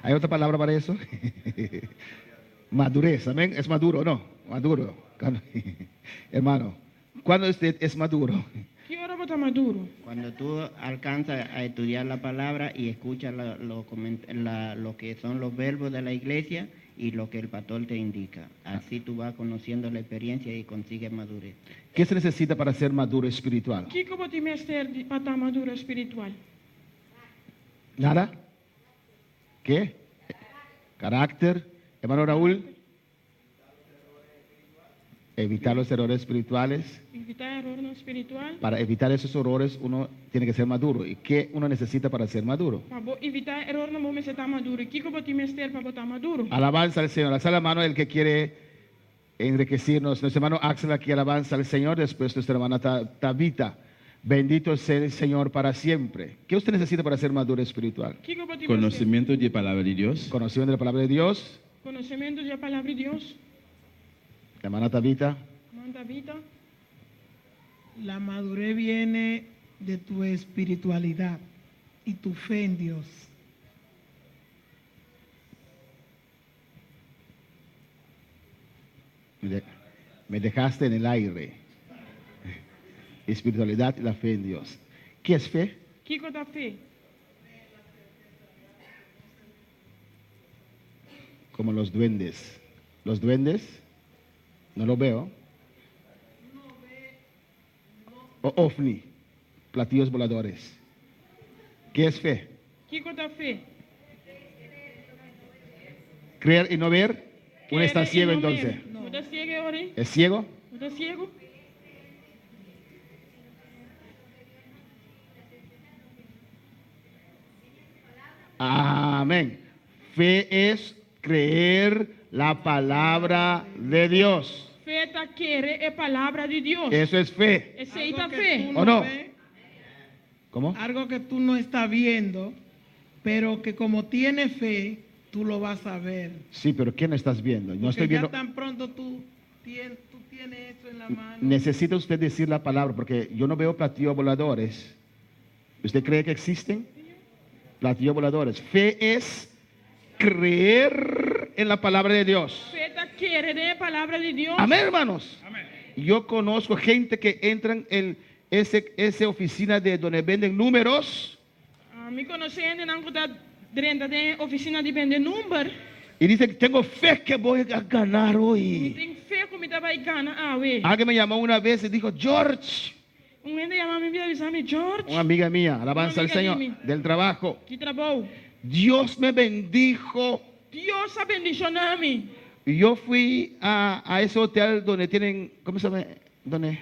¿Hay otra palabra para eso? Madurez, amén. ¿Es maduro o no? Maduro. Hermano, ¿cuándo usted es maduro? Ki ora bo ta maduro? Cuando tú alcanzas a estudiar la palabra y escuchas lo que son los verbos de la iglesia y lo que el pastor te indica. Así tú vas conociendo la experiencia y consigues madurez. ¿Qué se necesita para ser maduro espiritual? Kiko bo tin mester di pa ta maduro spiritual? ¿Nada? ¿Qué? Carácter. Hermano Raúl. Evitar los errores espirituales. Evitá erornan spiritual. Para evitar esos errores uno tiene que ser maduro. ¿Y qué uno necesita para ser maduro? Pa bo evitá erornan bo mester ta maduro. Kiko bo tin mester pa bo ta maduro? Alabanza al Señor. Alza la mano el que quiere enriquecernos. Nuestro hermano Axel aquí alabanza al Señor. Después nuestra hermana Tabita. Bendito sea el Señor para siempre. ¿Qué usted necesita para ser maduro espiritual? Kiko bo tin mester? Conocimiento de palabra de Dios. Conocimiento de la palabra de Dios. Konosementu di e palabra di Dios. La hermana Tabita. Ruman Tabita. La madurez viene de tu espiritualidad y tu fe en Dios. Me dejaste en el aire. Espiritualidad y la fe en Dios. ¿Qué es fe? Kiko ta fe? Como los duendes. ¿Los duendes? No lo veo. O ovni, platillos voladores. ¿Qué es fe? Kiko ta fe? Creer y no ver. Uno Kere está i ciego no entonces. mira. No ta siegu awor? ¿Es ciego? No ta siegu? Amén. Fe es creer la palabra de Dios. Fe ta kere e palabra di Dios. Eso es fe. Esei ta Algo que fe. tú ¿O no? ves, ¿Cómo? Algo que tú no estás viendo, pero que como tienes fe, tú lo vas a ver. Sí, pero ¿qué no estás viendo? No Porque estoy ya viendo. tan pronto tú tienes eso en la mano. Necesita usted decir la palabra, porque yo no veo platillos voladores. ¿Usted cree que existen? Platillos voladores. Fe es creer en la palabra de Dios. Fe ta kere den e palabra di Dios. Amén, hermanos. Yo conozco gente que entran en esa oficina de donde venden números. Ami konosé hendenan ku ta Drenta den ofisina di bende number. Y dice, tengo fe que voy a ganar Mi hoy. tin fe ku mi ta bai gana awe. Alguien me llamó una vez y dijo, George, Un hende yama mi bia bisa mi, George, una amiga mía, alabanza al amiga Señor, di mi. del trabajo. Di trabou. Dios me bendijo. Dios a bendishoná mi. Y yo fui a ese hotel donde tienen, ¿cómo se llama? Donde?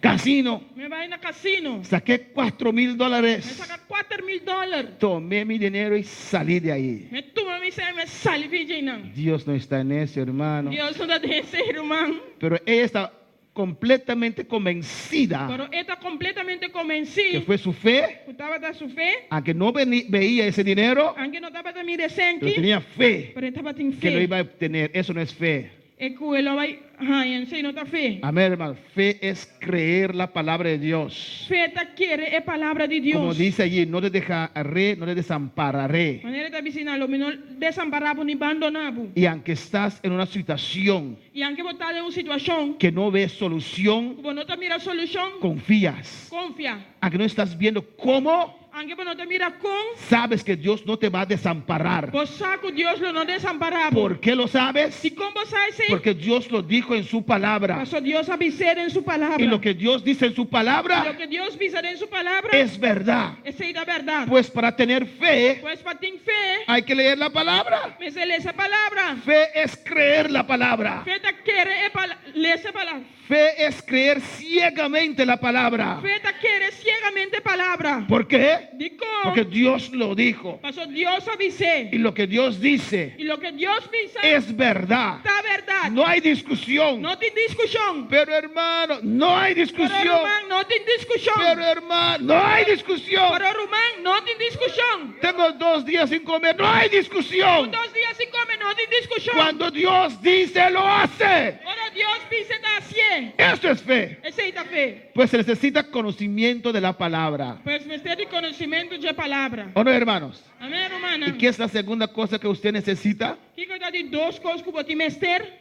Casino. Mi a bai na kasino. Saqué 4000 Mi dólares. saka 4000 dòler. Tomé mi dinero y salí de ahí. Mi tuma mi sèn, mi sali for di einan. Dios no está en eso, hermano. Dios no ta den esei, ruman. Pero ella está completamente convencida Pero e ta kompletamente konvensí que fue su fe, ku tabata su fe, aunque no veía ese dinero, aunke no tabata mira e sèn pero ki, tenía fe pero e tabatin que lo fe iba a obtener. Eso no es fe. E ku e lo bai haña, esei no ta fe. Amén, hermano. Fe es creer la palabra de Dios. Fe ta kere e palabra di Como Dios. dice allí, no te dejaré, no te desampararé. Manera e ta bisa einan, lo mi no desampará bo ni bandoná bo. Y aunque estás en una situación I aunke bo ta den un situashon que no ves solución, ku bo no ta mira solushon, confías. konfia. Aunque no estás viendo cómo, Aunke bo no ta mira kon, sabes que Dios no te va a desamparar. bo sa ku Dios lo no desampará bo. ¿Por qué lo sabes? Dikon bo sa esei? Porque Dios lo dijo en su palabra. Paso Dios a bis'é den su palabra. Y lo que Dios dice en su palabra Loke Dios bisa den su palabra es verdad. Esei ta bèrdat. Pues para tener fe, Pues pa tin fe, hay que leer la palabra. Mester lesa palabra. Fe es creer la palabra. Fe ta kere e pala lesa palabra. Fe es creer ciegamente la palabra. Fe ta kere siegamente palabra. ¿Por qué? Dikon? Porque Dios lo dijo. Paso Dios a bis'é. Y lo que Dios dice Y loke Dios bisa es verdad. ta bèrdat. No hay discusión. No tin diskushon. Pero hermano, no hay discusión. Pero ruman, no tin diskushon. Pero hermano, no hay discusión. Pero ruman, no tin diskushon. Tengo 2 días sin comer, no hay discusión. Tengo 2 días sin comer, no tin diskushon. Cuando Dios dice, lo hace. Ora Dios bisa, ta hasié. Esto es fe. Esei ta fe. Pues se necesita conocimiento de la palabra. Pues mester di konosementu di palabra. ¿O no, hermanos? Amèn, rumannan? ¿Y qué es la segunda cosa que usted necesita? Kiko ta di dos kos ku bo tin mester?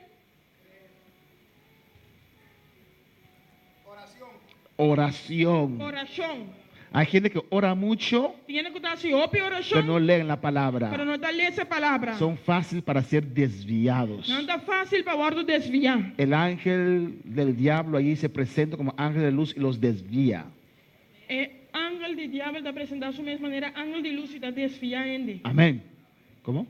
Oración. Orashon. Hay gente que ora mucho, Tin hende ku ta hasi hopi orashon, pero no leen la palabra. pero no ta lesa palabra. Son fáciles para ser desviados. Nan ta fásil pa wòrdu desviá. El ángel del diablo allí se presenta como ángel de luz y los desvía. E angel di diabel ta presentá su mes manera angel di lus i ta desviá hende. Amén. ¿Cómo?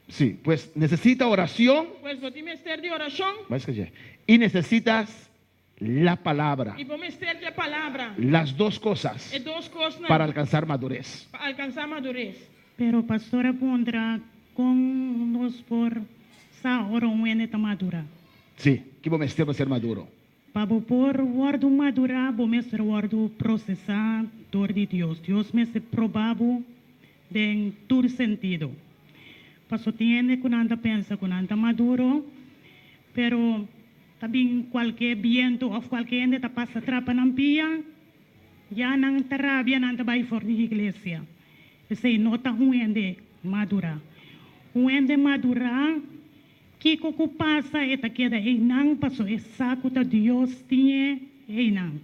Sí, pues necesita oración. Pues bo tin mester di orashon. Vai escuchar. Y necesitas la palabra. I bo mester di palabra. Las dos cosas E dos kosnan para alcanzar madurez. Pa alkansá madures. Pero pastor a puntra kon nos por sa ora un hende ta madurá. Sí, ki bo mester pa ser maduro. Pa bo por wòrdu madurá, bo mester wòrdu prosesá dor di Dios. Dios mester probá bo den tur sentido. Paso tin hende ku nan ta pensa ku nan ta maduro, pero ta bin kualke bientu òf kualke hende ta pasa trapa nan pia, ya nan ta rabia, nan ta bai for di iglesia. Esei no ta un hende madurá. Un hende madurá Kiko ku pasa e ta keda einan paso e sa ku ta Dios tin e einan.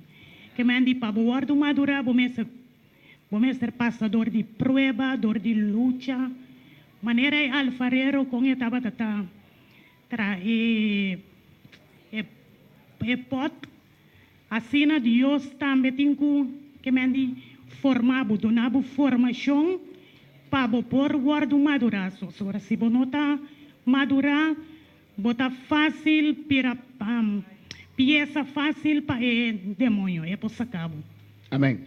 Ke men di pa bo wòrdu madurá bo mester bo mester pasa dor di prueba, dor di lucha, manera e alfarero kon e tabata ta traha e e e pòt, asina Dios tambe tin ku ke men di forma bo, duna bo formashon pa bo por wòrdu madurá. Sosora si bo no ta Madurá, bo ta fásil bira piesa fásil pa e demoño, e por saká bo. Amén.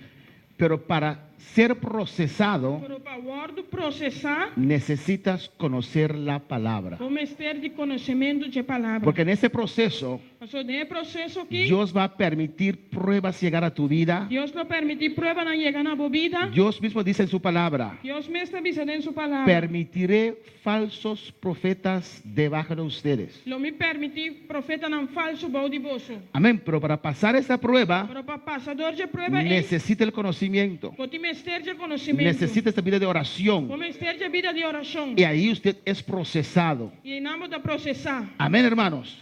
Pero para ser procesado, Pero pa wòrdu prosesá, necesitas conocer la palabra. bo mester di konosementu dje palabra. Porque en ese proceso, Pasobra den e proseso akí, Dios va a permitir pruebas llegar a tu vida. Dios lo permití pruebanan yega na bo bida. Dios mismo dice en su palabra, Dios mes ta bisa den su palabra. Permitiré falsos profetas debajo de ustedes. Lo mi permití profetanan falsu bou di boso. Amén. Pero para pasar esa prueba, Pero pa pasa dor dje prueba ei, necesita el conocimiento. bo tin mester dje konosementu. Necesita esta vida de oración. Bo mester dje bida di orashon. Y ahí usted es procesado. I einan bo ta prosesá. Amén, hermanos.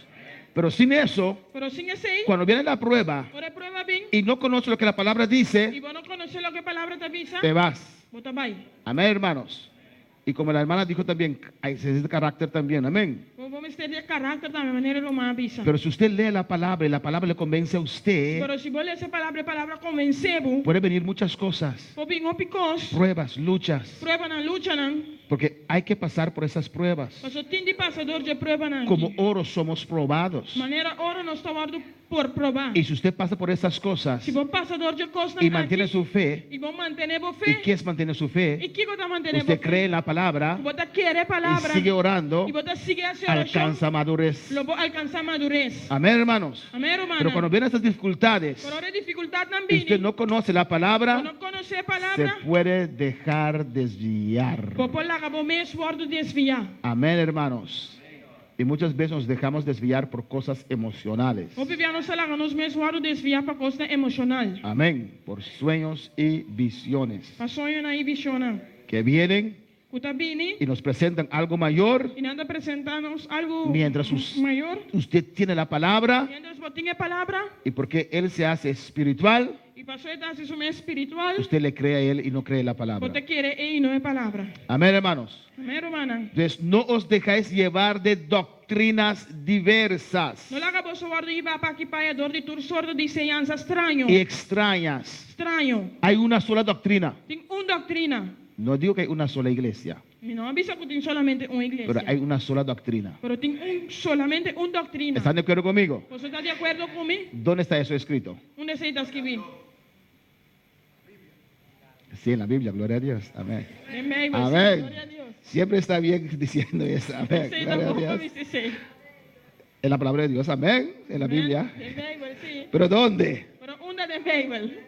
Pero sin eso, Pero sin esei, cuando viene la prueba ora e prueba bin, y no conoce lo que la palabra dice, i bo no konosé Konosé loke e palabra ta bisa? Te vas. Bo ta bai. Amén, hermanos. Y como la hermana dijo también, hay, se necesita carácter también. Amén. Bo bo mester di e karakter tambe, manera e ruman a bisa. Pero si usted lee la palabra y la palabra le convence a usted, Pero si bo lesa e palabra, e palabra konvensé bo. puede venir muchas cosas, Por bin hopi kos, pruebas, luchas, pruebanan, luchanan. porque hay que pasar por esas pruebas. Pasobra tin di pasa dor dje pruebanan aki. Como oro somos probados. Manera oro nos ta wòrdu por probá. Y si usted pasa por esas cosas Si bo pasa dor dje kosnan y mantiene aki su fe, i bo mantené bo ¿y fe, qué es mantener su fe? i kiko ta mantené bo Usted fe? cree en la palabra Ku bo ta kere e y palabra sigue orando, i bo ta sigui hasi orashon, alcanza madurez. lo bo alkansá madures. Amén, hermanos. Amén, Pero cuando rumannan. vienen estas dificultades Pero ora e difikultatnan y usted bini, no conoce la bo palabra, no konosé e se palabra, puede dejar desviar. bo por laga bo mes wòrdu desviá. Amén, hermanos. Y muchas veces nos dejamos desviar por cosas emocionales. Hopi bia nos ta laga nos mes wòrdu desviá pa kosnan emoshonal, Amén. Por sueños y visiones pa soñonan i vishonnan que vienen ku ta bini y nos presentan algo mayor i nan ta presentá nos algu mientras mayor. usted tiene la palabra Miéntras bo tin e palabra y porque él se hace espiritual, i paso e ta hasi su mes spiritual, usted le cree a él y no cree la bo palabra. ta kere e i no e palabra. Amén, hermanos. Amén, rumannan. Entonces, no os dejáis llevar de doctrinas diversas No laga boso wòrdu hibá pa aki pa aya dor di tur sorto di enseñansa straño. y extrañas. Straño. Hay una sola doctrina. Tin un doktrina. No digo que hay una sola iglesia, Mi no a bisa ku tin solamente un pero iglesia. hay una sola doctrina. Pero tin un solamente un doktrina. ¿Están de acuerdo conmigo? Boso ta di akuerdo ku mi? ¿Dónde está eso escrito? Unda esei ta skibí? Sí, en la Biblia, gloria a Dios. Amén. Den Beibel, sí. Amén. Gloria a Dios. Siempre está bien diciendo eso. Amén. Esei Gloria a tampoco Dios. bisti esei. En la palabra de Dios, amén. En la Biblia. Den Beibel, sí. ¿Pero dónde? Pero unda den Beibel?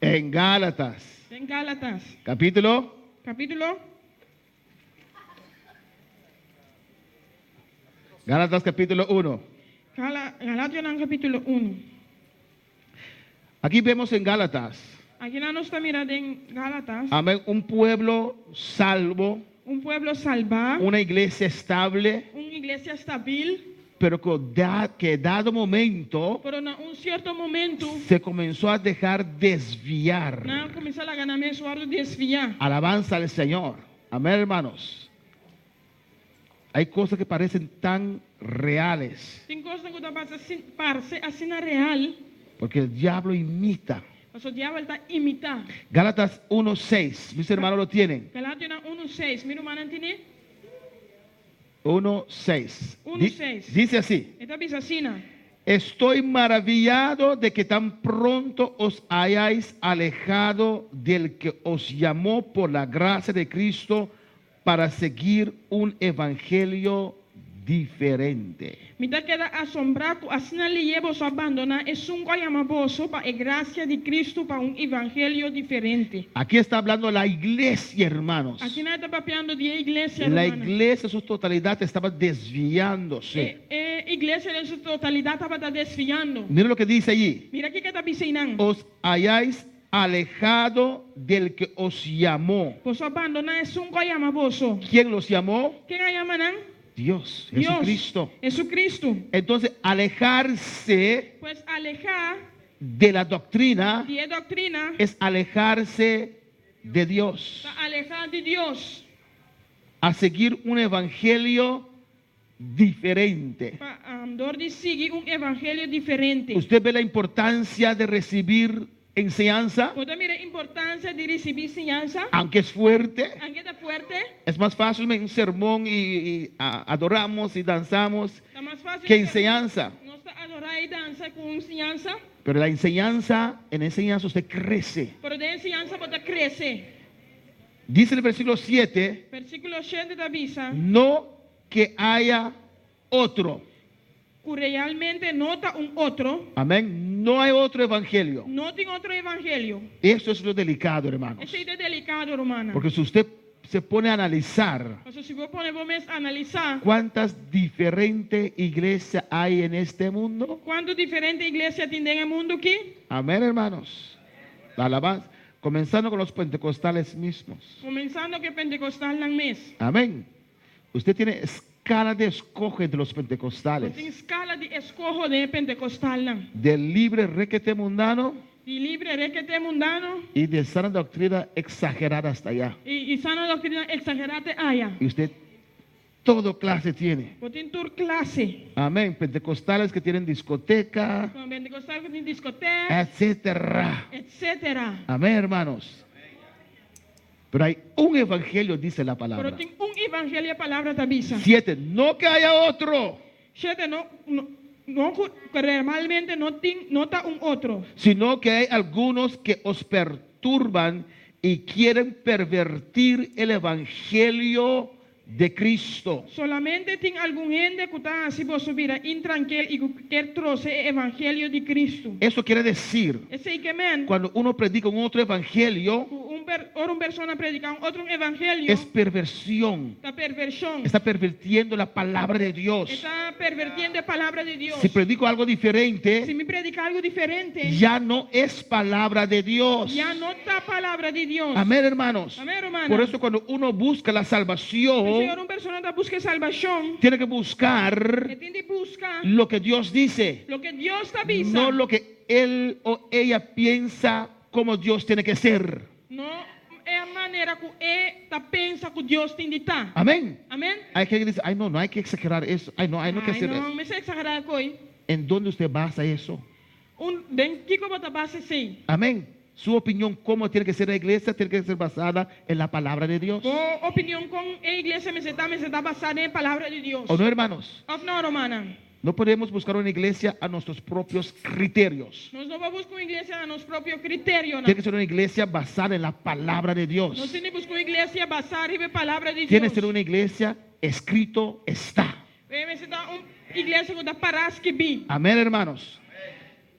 En Gálatas. Den Gálatas. Capítulo Kapítulo. Gálatas capítulo 1. Gala, Galationan kapítulo 1. Aquí vemos en Gálatas, Akinan nos ta mira den Gálatas, amén, un pueblo salvo, un pueblo salvá, una iglesia estable, un iglesia stabil, pero que, que dado momento pero na un sierto momento se comenzó a dejar desviar. nan a kuminsá laga nan mes wòrdu desviá. Alabanza al Señor. Amén, hermanos. Hay cosas que parecen tan reales, Tin kosnan ku ta pasa parse asina real, porque el diablo imita. pasobra diabel ta imitá. Gálatas 1.6, mis hermanos lo tienen. Galationan 1, 6. Mi rumannan tin'é? 1.6. 1:6. Dice así. E ta bisa asina. Estoy maravillado de que tan pronto os hayáis alejado del que os llamó por la gracia de Cristo para seguir un evangelio diferente. Mi ta keda asombrá ku asina lihé boso a bandoná esun ku a yama boso pa e grasia di Kristu pa un evangelio diferente. Aquí está hablando la iglesia, hermanos. Akinan e ta papiando di e iglesia, La rumannan. iglesia en su totalidad estaba desviándose. E, e iglesia den su totalidat tabata desviando. Mira lo que dice allí. Mira kiko e ta bisa einan. Os hayáis alejado del que os llamó. Boso a bandoná esun ku a yama boso. ¿Quién los llamó? Ken a yama nan? Dios, Dios. Jesucristo. Jesucristo. Entonces, alejarse Pues alehá de la doctrina di e doktrina es alejarse de Dios, ta alehá di Dios. a seguir un evangelio diferente. Pa um, dor di sigui un evangelio diferente. Usted ve la importancia de recibir enseñanza, Bo ta mira importansia di risibí siñansa, aunque es fuerte. aunke ta fuerte, Es más fácil un sermón y adoramos y danzamos ta mas fásil que enseñanza. Nos ta adorá i dansa ku un siñansa, Pero la enseñanza, en enseñanza usted crece. pero den siñansa bo ta krese. Dice el versículo 7, Versíkulo 7 ta bisa no que haya otro. ku realmente no ta un otro, Amén. No hay otro evangelio. no tin otro evangelio. Eso es lo delicado, hermanos. Esei ta delikado, rumannan. Porque si usted se pone a analizar Pasobra si bo pone bo mes analisá cuántas diferentes iglesias hay en este mundo. kuantu diferente iglesia tin den e mundu akí. Amén, hermanos. La alabanza. Comenzando con los pentecostales mismos. Kuminsando ku e pentekostalnan mes. Amén. Usted tiene escala de escoge de los Bo tin pentecostales. eskala di eskoho den pentekostalnan. Del libre requete mundano Di Di libre rekete mundano. Y de sana doctrina exagerada hasta allá. I sana doktrina eksagerá te aya. Y usted todo clase tiene. Bo tin tur klase. Amén. Pentecostales que tienen discoteca. Kon pentecostal ku tin diskotek. Etcétera. Etcétera. Amén, hermanos. Pero hay un evangelio, dice la palabra. Pero tin un evangelio e palabra ta bisa. Siete, no que haya otro. Shete, no, no, no ku realmente no tin, no ta un otro. Sino que hay algunos que os perturban y quieren pervertir el evangelio de Cristo. Solamente tin algun hende ku ta hasi boso bira intrankel i ku kier trose e evangelio di Cristo. Eso quiere decir, Esei ke men. cuando uno predica un otro evangelio, Ku un per, ora un persona prediká un otro evangelio. Es perversión. Ta pervershon. Está pervirtiendo la palabra de Dios. E ta pervertiendo e palabra di Dios. Si predico algo diferente, Si mi prediká algu diferente. ya no es palabra de Dios. Ya no ta palabra di Dios. Amén, hermanos. Amén, rumannan. Por eso cuando uno busca la salvación, P'esei ora un persona ta buska e salbashon, tiene que buscar e tin di buska lo que Dios dice, loke Dios ta bisa. no lo que él o ella piensa como Dios tiene que ser. No e manera ku e ta pensa ku Dios tin di ta. Amén. Amén. Hay gente que dice, ay no, no hay que exagerar eso. Ay no, hay no que Ay hacer no, eso. mester exagerá e koi. ¿En dónde usted basa eso? Un, den kiko bo ta basa esei? Amén. Su opinión, cómo tiene que ser la iglesia, tiene que ser basada en la palabra de Dios. Bo opinión kon e iglesia mester ta, mester ta basá den e palabra di Dios. ¿O no, hermanos? Òf no, rumannan? No podemos buscar una iglesia a nuestros propios criterios. Nos no por buska un iglesia na nos propio kriterionan. Tiene que ser una iglesia basada en la palabra de Dios. Nos tin di buska un iglesia basá riba e palabra di Tiene Dios. que ser una iglesia escrito está. E mester ta un iglesia ku ta pará skibí. Amén, hermanos.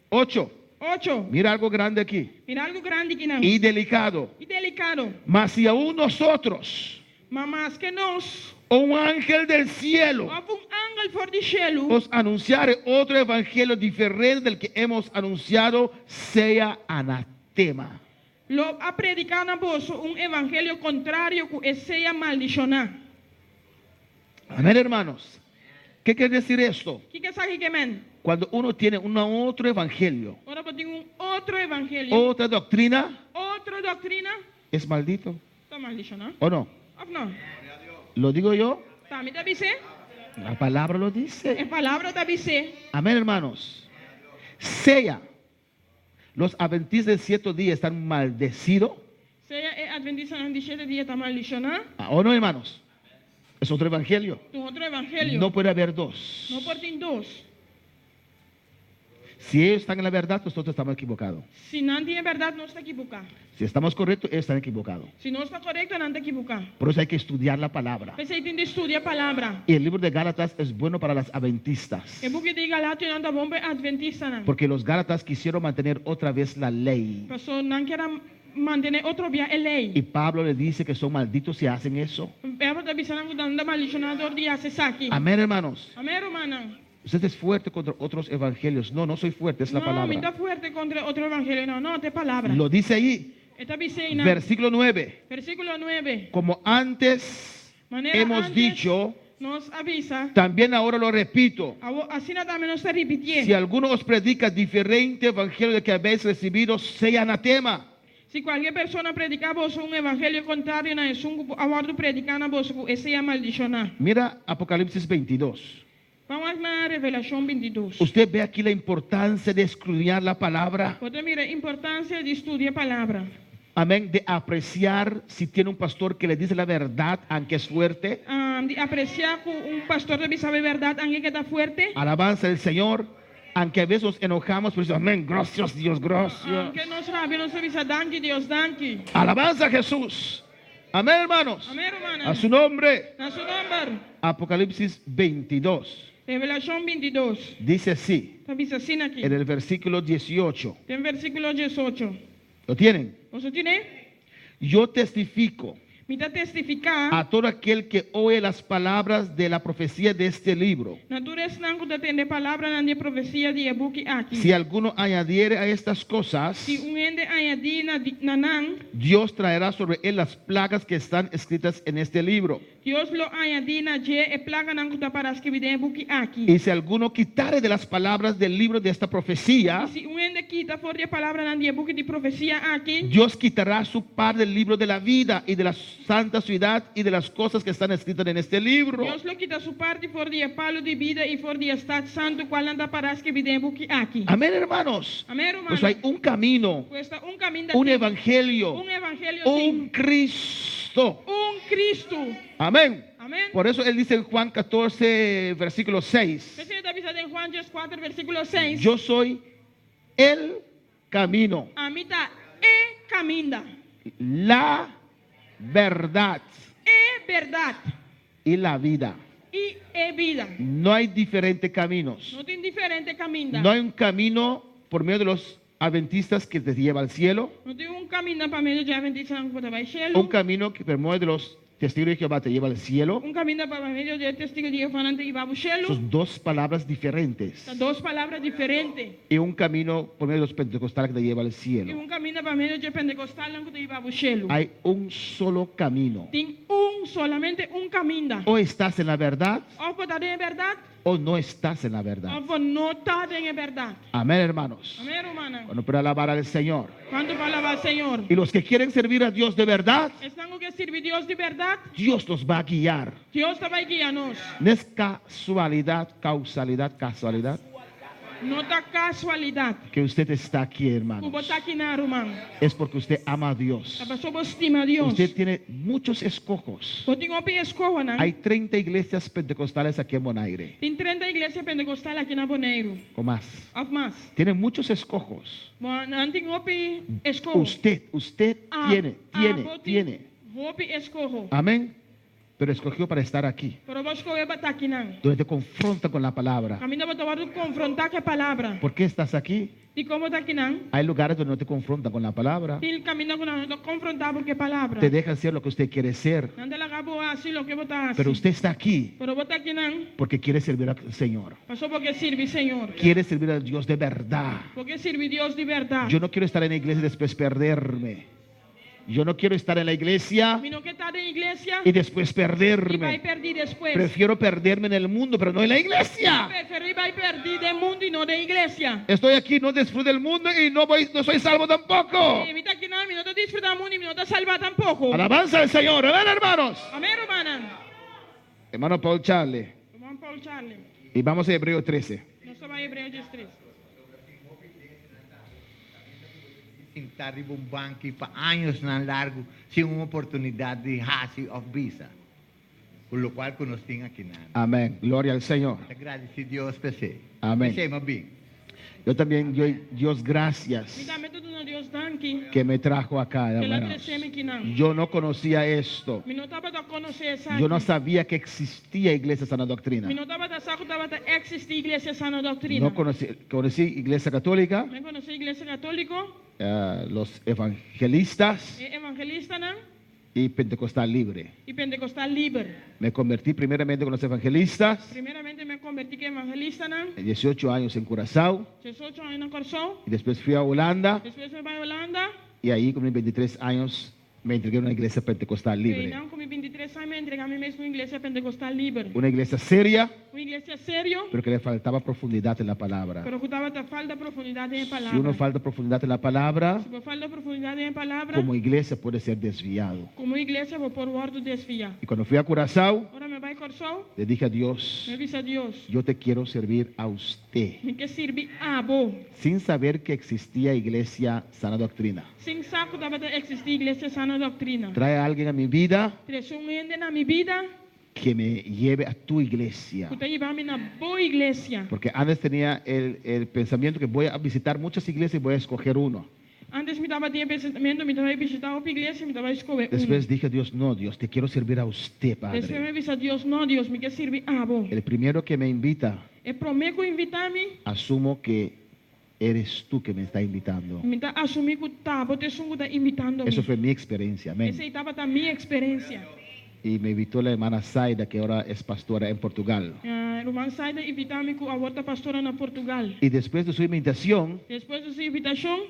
Ocho. Ocho. Mira algo grande aquí. Mira algo grandi kinan. Y delicado. Y delicado. Mas si aún nosotros. Ma maske nos. O un ángel del cielo. Of un angel for di shelu. Os anunciare otro evangelio diferente del que hemos anunciado, sea anatema. Lo a prediká na boso un evangelio kontrario ku e sea maldishoná. Amén, hermanos. ¿Qué quiere decir esto? Kiko esaki ke men? Cuando uno tiene un otro evangelio, Ora bo tin un otro evangelio, otra doctrina, otro doctrina, es maldito. Ta maldishoná. ¿O no? Of no? ¿Lo digo yo? Ta mi ta bis'é? La palabra lo dice. E palabra ta bis'é. Amén, hermanos. Sea los adventistas del cierto día están maldecidos. Sea e adventistanan di shete dia ta maldishoná. ¿O no, hermanos? Es otro evangelio. Ta un otro evangelio. No puede haber dos. No por tin dos. Si ellos están en la verdad, nosotros estamos equivocados. Si nan tin e bèrdat, nos ta ekivoká. Si estamos correctos, ellos están equivocados. Si nos ta korekto, nan ta ekivoká. Por eso hay que estudiar la palabra. P'esei tin di studia palabra. Y el libro de Gálatas es bueno para las adventistas. E buki di Galationan ta bon pa e adventistanan. Porque los Gálatas quisieron mantener otra vez la ley. Pasobra nan kier a mantené otro bia e lei. Y Pablo le dice que son malditos si hacen eso. Pablo ta bisa nan ku nan ta maldishoná dor di hasi esaki. Amén, hermanos. Amén, rumannan. Usted es fuerte contra otros evangelios. No, no soy fuerte, es la No, mi palabra. ta fuerte contra otro evangelio. No, no, ta e palabra. Lo dice ahí, E ta bis'é einan. versículo 9. Versíkulo nuebe. Como antes Manera hemos antes dicho, nos a bisa. también ahora lo repito. Awor, asina tambe nos ta ripitié. Si alguno os predica diferente evangelio del que habéis recibido, sea anatema. Si kualke persona prediká boso un evangelio kontrario na esun ku a wòrdu prediká na boso, ku e sea maldishoná. Mira Apocalipsis 22. Ban wak na Revelashon bintidos. Usted ve aquí la importancia de escudriñar la palabra. Bo ta mira e importansia di studia e palabra. Amén. De apreciar si tiene un pastor que le dice la verdad, aunque es fuerte. Di apresiá ku un pastor ta bisa bo e bèrdat, anke ku ta fuerte. Alabanza del Señor. Aunque a veces nos enojamos, pero decimos, amén, gracias Dios, gracias. Aunke nos rabia, nos ta bisa, danki Dios, danki. Alabanza a Jesús. Amén, hermanos. Amén, rumannan. A su nombre. Na su nòmber. Apocalipsis 22. Revelashon bintidos. Dice así. Ta bisa asina aki. En el versículo 18. Den versíkulo diesocho. ¿Lo tienen? Boso tine? Yo testifico. Mi ta testifiká. A todo aquel que oye las palabras de la profecía de este libro. Na tur esnan ku ta tende palabranan di e profesia di e buki aki. Si alguno añadiere a estas cosas, Si un hende añadí na na nan, Dios traerá sobre él las plagas que están escritas en este libro. Dios lo añadí na dje e plaganan ku ta pará skibí den e buki aki. Y si alguno quitare de las palabras del libro de esta profecía, I si un hende kita for di e palabranan di e buki di profesia aki, Dios quitará su parte del libro de la vida y de la santa ciudad y de las cosas que están escritas en este libro. Dios lo kita su parti for di e palu di bida i for di e stat santu kualnan ta pará skibí den e buki aki. Amén, hermanos. Amén, Pues hay rumannan. un camino, Pues ta un kaminda un tin, evangelio, un evangelio tin, un Cristo. un Kristu. Amén. Amén. Por eso él dice en Juan 14, versículo 6, P'esei e ta bisa den Juan 14, versíkulo 6, yo soy el camino, Ami ta e kaminda, la verdad e bèrdat y la vida. i e bida. No hay diferentes caminos. No tin diferente kaminda. No hay un camino por medio de los adventistas que te lleva al cielo, No tin un kaminda pa medio di adventistanan ku ta bai shelu. un camino que por medio de los testigos de Jehová te lleva al cielo. Un kaminda pa medio di testigo di Jehovanan ta hiba bo shelu. Son dos palabras diferentes. Ta dos palabra diferente. Y un camino por medio de los pentecostales que te lleva al I cielo. un kaminda pa medio di pentecostalnan ku ta hiba bo shelu. Hay un solo camino. Tin un, solamente un kaminda. O estás en la verdad Òf bo ta den e bèrdat, o no estás en la verdad. òf bo no ta den e bèrdat. Amén, hermanos. Amén, rumannan. Bueno, pero alabar al Señor. Kuantu pa alabá Señor? Y los que quieren servir a Dios de verdad, Esnan ku ke sirbi Dios di bèrdat, Dios los va a guiar. Dios ta bai guia nos. No es casualidad, causalidad, casualidad No ta kasualidat que usted está aquí, ku hermanos. bo ta akinan, ruman. Es porque usted ama a Dios. Ta pasobra bo stima Dios. Usted tiene muchos escojos. Bo tin hopi eskohonan. Hay 30 iglesias pentecostales aquí en Bonaire, Tin 30 iglesia pentekostal aki na Boneiru, o más. òf mas. Tiene muchos escojos. Bo nan tin hopi eskoho. Usted, usted Ah, tiene, ah, tiene, bo tin tiene. Hopi eskoho. Amén. Pero escogió para estar aquí, Pero bo a skohe pa ta akinan. donde te confronta con la palabra. Kaminda bo ta wòrdu konfrontá ku e palabra. ¿Por qué estás aquí? Dikon bo ta akinan? Hay lugares donde no te confrontan con la palabra. Tin kaminda ku nan no ta konfrontá bo ku e palabra. Te dejan ser lo que usted quiere ser. Nan ta laga bo hasi loke bo ta hasi. Pero usted está aquí Pero bo ta akinan porque quiere servir al Señor. pasobra bo ke sirbi Señor. Quiere servir al Dios de verdad. Bo ke sirbi Dios di bèrdat. Yo no quiero estar en la iglesia y después perderme. Yo no quiero estar en la iglesia Mi no ke ta den iglesia y después i bai perderme. pèrdí despues. Prefiero perderme en el mundo, pero no en la iglesia. Mi preferí bai pèrdí den mundu i no den iglesia. Estoy aquí, no disfruto del mundo y no voy, no soy salvo tampoco. Mi ta akinan, mi no ta disfrutá mundu i mi no ta salvá tampoko. Alabanza al Señor. Amén, hermanos. Amén, rumannan. Hermano Paul Charlie. Ruman Paul Charlie. Y vamos a Hebreo 13. Nos ta bai Hebreo 13. Sinta riba un banki pa añosnan largu sin un oportunidat di hasi òf bisa, ku lokual ku nos tin akinan. Amén. Gloria al Señor. Ta gradisí Dios pa esei. Amén. Esei m'a bin. Yo también doy Dios gracias Mi tambe ta duna Dios danki que me trajo acá, ku el a hermanos. trese mi akinan. Yo no conocía esto. Mi no tabata konosé esaki. Yo no sabía que existía Iglesia Sana Doctrina. Mi no tabata sa ku tabata eksistí Iglesia Sana Doctrina. No conocí, conocí Iglesia Católica, Mi a konosé Iglesia Katóliko, los evangelistas e evangelistanan y Pentecostal Libre. i Pentecostal Liber. Me convertí primeramente con los evangelistas, Primeramente mi a konvertí ku e evangelistanan, 18 años en Curazao, 18 aña na Kòrsou. y después fui a Holanda Despues mi a bai Holanda. y ahí con mis 23 años me entregué a una iglesia pentecostal libre. Einan ku mi 23 aña mi a entregá mi mes na un iglesia pentecostal liber. Una iglesia seria, Un iglesia serio, pero que le faltaba profundidad en la palabra. pero ku tabata falta profundidat den e Si uno palabra. falta profundidad en la palabra, Si bo falta profundidat den e palabra, como iglesia puede ser desviado. komo iglesia bo por wòrdu desviá. Y cuando fui a Curazao, Ora mi a bai Kòrsou, le dije a Dios, mi a bisa Dios, yo te quiero servir a usted, mi ke sirbi abo. sin saber que existía Iglesia Sana Doctrina. Sin sa ku tabata eksistí Iglesia Sana Doktrina. Trae a alguien a mi vida Trese un hende na mi bida que me lleve a tu iglesia. ku ta hiba mi na bo iglesia. Porque antes tenía el pensamiento que voy a visitar muchas iglesias y voy a escoger uno. Antes mi tabatin e pensamentu, mi ta bai bishitá hopi iglesia, mi ta bai skohe un. Después dije a Dios, no, Dios, te quiero servir a usted, Despues mi Padre. a bisa Dios, no, Dios, mi ke sirbi abo. El primero que me invita, E promé ku invitá mi, asumo que eres tú que me está invitando. mi ta asumí ku ta bo ta esun ku ta invitando mi. Eso fue mi experiencia, amén. Esei tabata mi eksperensia. Y me invitó la hermana Zaida, que ahora es pastora en Portugal. Ruman Zaida invitá mi ku awor ta pastora na Portugal. Y después de su invitación, Despues di su invitashon,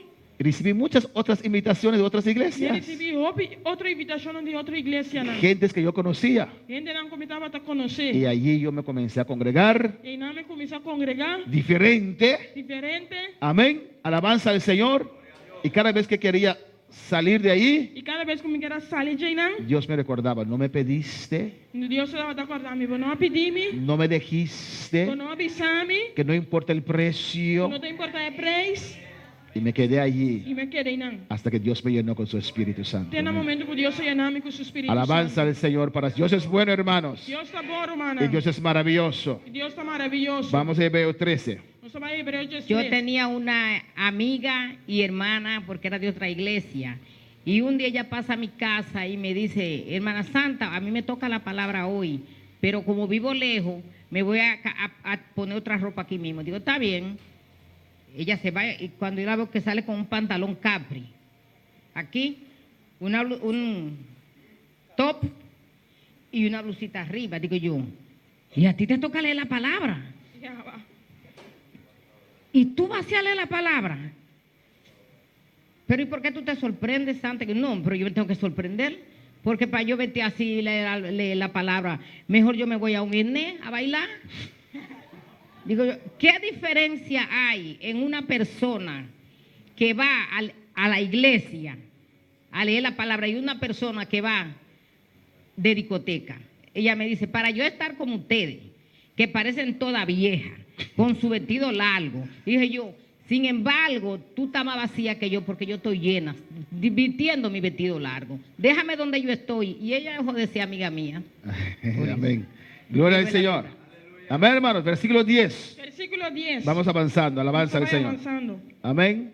Recibí muchas otras invitaciones de otras Mi a iglesias. risibí hopi otro invitashonnan di otro iglesianan. Gentes que yo conocía. Hendenan ku mi tabata konosé. Y allí yo me comencé a congregar. Einan mi kuminsá kongregá. Diferente. Diferente. Amén. Alabanza al Señor. Y cada vez que quería salir de ahí, I kada bes ku mi ker a sali djeinan. Dios me recordaba, no me pediste. Dios tabata kòrda mi, Bo no a pidi mi. No me dijiste. Bo no a bisa mi. Que no importa el precio. Ku no ta importá e preis. Y me quedé allí. I mi a keda einan. Hasta que Dios me llenó con su Espíritu Santo. Te na momento ku Dios a yena mi ku su Spiritu Santu. Alabanza al Señor para Dios es bueno, hermanos. Dios ta bon, rumannan. Y Dios es maravilloso. I Dios ta maravioso. Vamos a Hebreo 13. Nos ta bai Hebreo 13. Yo tenía una amiga y hermana, porque era de otra iglesia, y un día ella pasa a mi casa y me dice, hermana Santa, a mí me toca la palabra hoy, pero como vivo lejos, me voy a, a- a poner otra ropa aquí mismo. Digo, está bien. Ella se va y cuando yo la veo que sale con un pantalón capri, aquí, una, blu- un top y una blusita arriba, digo yo, y a ti te toca leer la palabra. Ya va. Y tú vas a leer la palabra. Pero ¿y por qué tú te sorprendes, Santa? Que No, pero yo me tengo que sorprender. Porque para yo verte así y leer, leer la palabra, mejor yo me voy a un INE a bailar. Digo yo, ¿qué diferencia hay en una persona que va al- a la iglesia a leer la palabra y una persona que va de discoteca? Ella me dice, para yo estar como ustedes, que parecen toda vieja, con su vestido largo. Dije yo, sin embargo, tú estás más vacía que yo porque yo estoy llena, vistiendo mi vestido largo. Déjame donde yo estoy. Y ella dejó de ser amiga mía. Amén. Gloria al Señor. Amén, hermanos. Versículo 10. Versículo 10. Vamos avanzando. Alabanza al Nos bai Señor. avanzando. Amén.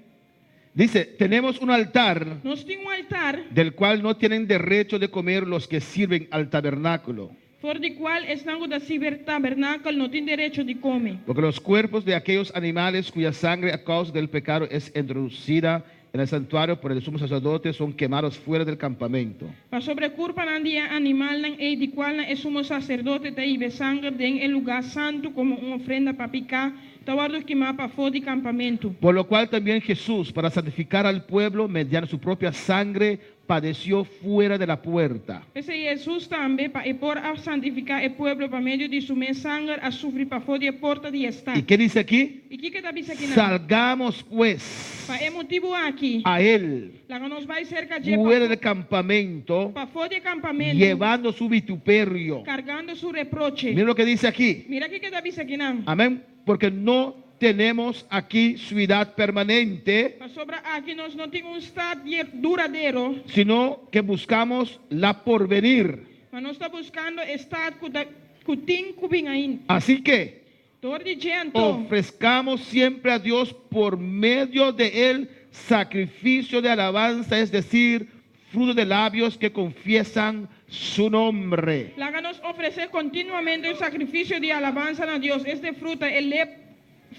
Dice, tenemos un altar Nos tin un altar del cual no tienen derecho de comer los que sirven al tabernáculo. for di kual esnan ku ta sirbi tabernakel no tin derecho di kome. Porque los cuerpos de aquellos animales cuya sangre a causa del pecado es introducida en el santuario por el sumo sacerdote son quemados fuera del campamento. Pasobra e kurpanan di e animalnan ei di kualnan e sumo saserdote ta hiba e sanger den e lugá santu komo un ofrenda pa piká, ta wòrdu kimá pafó di kampamentu. Por lo cual también Jesús, para santificar al pueblo mediante su propia sangre, padeció fuera de la puerta. P'esei Hesus tambe, pa e por a santifiká e pueblo pa medio di su mes sanger, a sufri pafó di e porta di e stat. ¿Y qué dice aquí? I kiko e ta bisa akinan? Salgamos pues Pa e motibu aki, a él laga nos bai serka dje fuera del campamento, pafó di e kampamentu, llevando su vituperio. kargando su reproche. Miren lo que dice aquí. Mira kiko e ta bisa akinan. Amén. Porque no tenemos aquí ciudad permanente, Pasobra aki nos no tin un stat duradero. sino que buscamos la porvenir. Ma nos ta buskando e stat ku ta ku tin ku bin ainda. Así que Dor di dje anto, ofrezcamos siempre a Dios por medio de él sacrificio de alabanza, es decir, fruto de labios que confiesan su nombre. laga nos ofresé kontinuamente un sakrifisio di alabansa na Dios, esta fruta, e lep,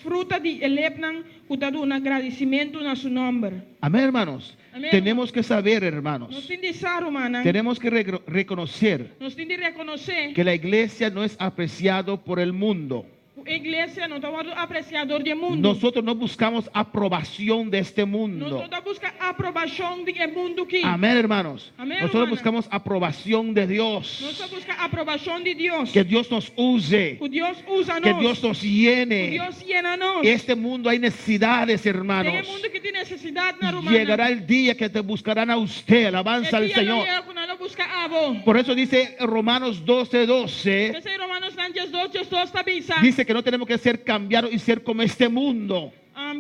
fruta di e lepnan ku ta duna gradisimentu na su nòmber. Amén, hermanos. Amén. Tenemos que saber, Nos hermanos, tin di sa, rumannan. tenemos que reconocer Nos tin di rekonosé que la iglesia no es apreciado por el mundo. ku e iglesia no ta wòrdu apresiá dor di e mundu. Nosotros no buscamos aprobación de este Nos mundo. no ta buska aprobashon di e mundu aki. Amén, hermanos. Amén, Nosotros hermana. buscamos aprobación de Dios. Nos ta buska aprobashon di Dios. Que Dios nos use. Ku Dios usa Que nos. Dios nos Ku llene. Dios yena nos. Este mundo hay necesidades, Den e hermanos. mundu aki tin nesesidat na rumannan. Llegará el día que te buscarán a usted. Alabanza E al dia lo Señor. yega ku nan lo buska abo. Por eso dice Romanos 12, 12. P'esei Romanonan 12, 12 ta bisa. Dice que no tenemos que ser cambiados y ser como este mundo.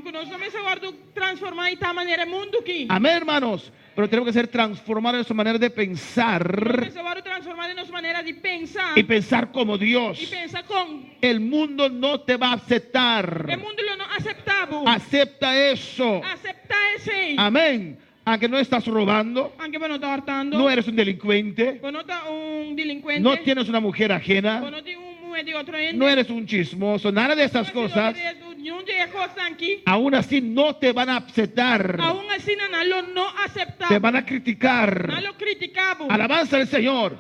Ku nos no mester wòrdu transformá i ta manera e mundu aki. Amén, hermanos. Pero tenemos que ser transformados en nuestra manera de pensar. Nos mester wòrdu transformá den nos manera di pensa. Y pensar como Dios. I pensa kon. El mundo no te va a aceptar. E mundu lo no aseptá bo. Acepta eso. Aseptá esei. Amén. Aunque no estás robando, Aunke bo no ta hòrtando. no eres un delincuente, Bo no ta un delinkuente. no tienes una mujer ajena, Bo no tin un muhé di otro hende. no eres un chismoso, nada de esas cosas. Niun di e kosnan aki. Aún así no te van a aceptar. Aun asina nan lo no aseptá Te bo. van a criticar. Nan lo kritiká bo. Alabanza al Señor.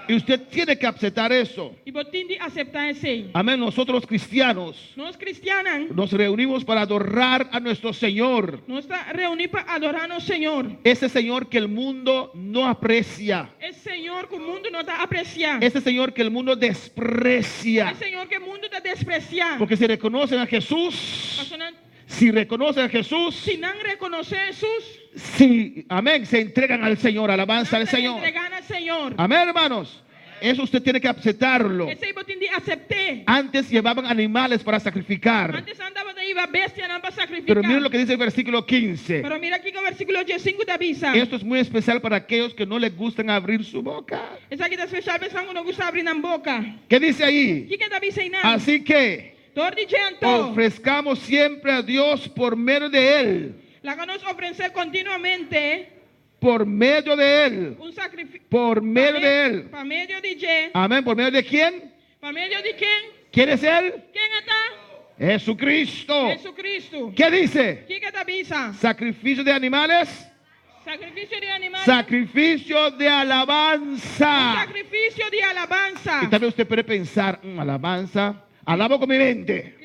Y usted tiene que aceptar eso. I bo tin di aseptá esei. Amén. Nosotros los cristianos Nos kristiannan, nos reunimos para adorar a nuestro Señor. nos ta reuní pa adorá nos Señor. Ese Señor que el mundo no aprecia. E Señor ku mundu no ta apresiá. Ese Señor que el mundo desprecia. E Señor ku e mundu ta despresiá. Porque si reconocen a Jesús, Pasobra nan, si reconocen a Jesús, si nan rekonosé Hesus, si, amén, se entregan al Señor, alabanza nan al ta Señor. entregá na Señor. Amén, hermanos. Eso usted tiene que aceptarlo. Esei bo tin di asept'é. Antes llevaban animales para sacrificar. Antes nan tabata hiba bestianan pa sakrifiká. Pero miren lo que dice el versículo 15. Pero mira kiko versíkulo 15 ta bisa. Esto es muy especial para aquellos que no les gustan abrir su boca. Esaki ta spesial pa esnan ku no gusta habri nan boka. ¿Qué dice ahí? Kiko ta bisa einan? Así que Dor di dje anto, ofrezcamos siempre a Dios por medio de Él. laga nos ofresé kontinuamente Por medio de Él. un sakrifisio. Por medio de Él. Pa medio di dje. Amén. ¿Por medio de quién? Pa medio di ken? ¿Quién es Él? Ken e ta? Jesucristo. Jesucristo. ¿Qué dice? Kiko ta bisa? Sacrificio de animales. Sakrifisio di animal. Sacrificio de alabanza. Sakrifisio di alabansa. Y también usted puede pensar, alabanza, alabo con mi mente.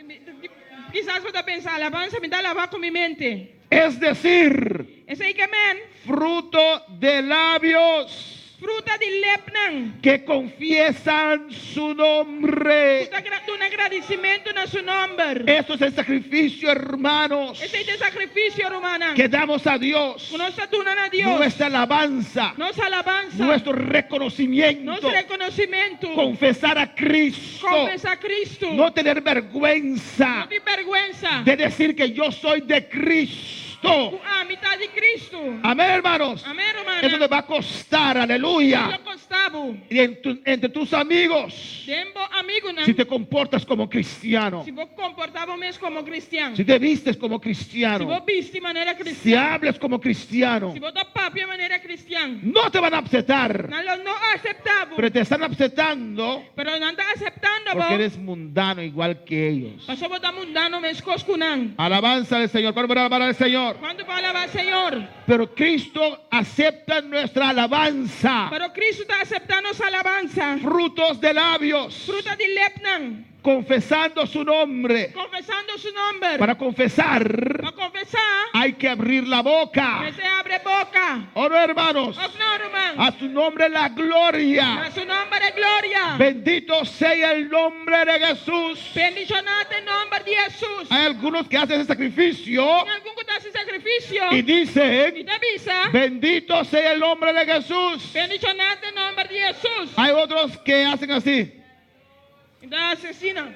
Kisas bo ta pensa, alabansa, mi ta alabá ku mi mente. Es decir, Esei ke men. fruto de labios Fruta di lepnan. que confiesan su nombre. Ku ta duna gradisimentu na su nòmber. Eso es el sacrificio, hermanos, Esei ta e sakrifisio, rumannan. que damos a Dios. Ku nos ta duna na Dios. Nuestra alabanza, Nos alabansa. nuestro reconocimiento. Nos rekonosimentu. Confesar a Cristo. Konfesá Cristo. No tener vergüenza No tin bèrgwensa. de decir que yo soy de Cristo. Ku ami ta di Cristo. Amén, hermanos. Amén, rumannan. Eso te va a costar, aleluya. Lo kosta bo. Y entre tus amigos, Den bo amigunan. si te comportas como cristiano, Si bo komportá bo mes komo kristian. si te vistes como Si cristiano, bo bisti manera si kristian. hablas como cristiano, Si bo ta papia manera kristian. no te van a aceptar, Nan lo no aseptá bo. pero te están aceptando Pero nan ta aseptando porque bo. eres mundano igual que ellos. Pasobra bo ta mundano meskos ku nan. Alabanza al Señor, ¿cuánto para alabar al Señor? Kuantu pa alabá Señor? Pero Cristo acepta nuestra alabanza, Pero Cristo ta aseptá nos alabansa. frutos de labios, Fruta di lepnan. confesando su nombre. Konfesando su nòmber. Para confesar Pa konfesá. hay que abrir la boca. Mester habri boka. ¿O no, hermanos? Òf no, ruman. A su nombre la gloria. Na su nòmber e gloria. Bendito sea el nombre de Jesús. Bendishoná ta e nòmber di Hesus. Hay algunos que hacen ese sacrificio Tin algun ku ta hasi sakrifisio. y I dicen, ta bisa. bendito sea el nombre de Jesús. Bendishoná ta e nòmber di Hesus. Hay otros que hacen así. Ta hasi asina.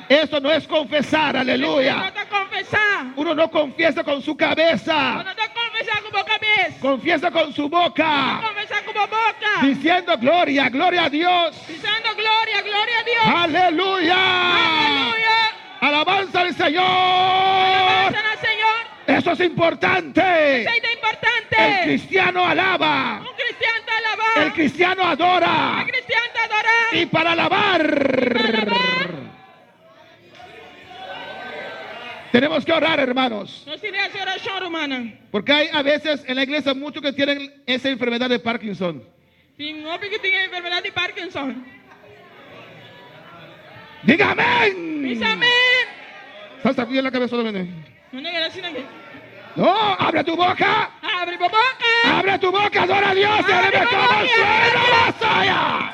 Eso no es confesar, aleluya. No ta konfesá. Uno no confiesa con su cabeza, No ta konfesá ku bo kabes. confiesa con su boca, Konfesá ku bo boka. diciendo gloria, gloria a Dios. Bisando gloria, gloria a Dios. Aleluya. Aleluya. Alabanza al Señor. Alabansa na Señor. Eso es importante. Esei ta importante. El cristiano alaba. Un kristian ta alabá. El cristiano adora. E kristian ta adorá. Y para alabar. Tenemos que orar, hermanos. Nos tin di hasi orashon, rumannan. Porque hay a veces en la iglesia muchos que tienen esa enfermedad de Parkinson. Tin hopi ku tin e enfermedat di Parkinson. Diga amén. Bisa amèn. Salsa bien la cabeza solamente. No no keda asina. No, abre tu boca. Habri bo boka. Abre tu boca, adora a Dios. Y Abre dime tu cómo boca, suena más allá.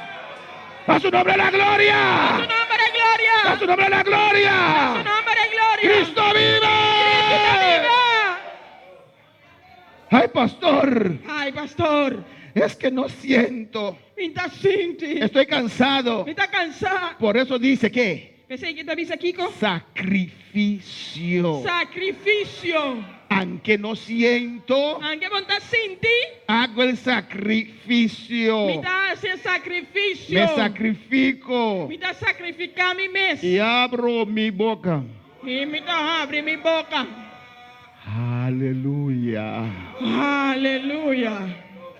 A su nombre la gloria. A su nòmber e gloria. A su nombre la gloria. A su nòmber e gloria. Cristo vive. Cristo vive. Ay, pastor. Ay, pastor. Es que no siento. Mi n' ta sinti. Estoy cansado. Mi ta kansá. Por eso dice que P'esei e ta bisa kiko? sacrificio. Sakrifisio. Aunque no siento, Aunke bo n' ta sinti, hago el sacrificio. mi ta hasi sakrifisio. Me sacrifico Mi ta sakrifiká mi mes. y abro mi boca. I mi ta habri mi boka. Aleluya. Aleluya.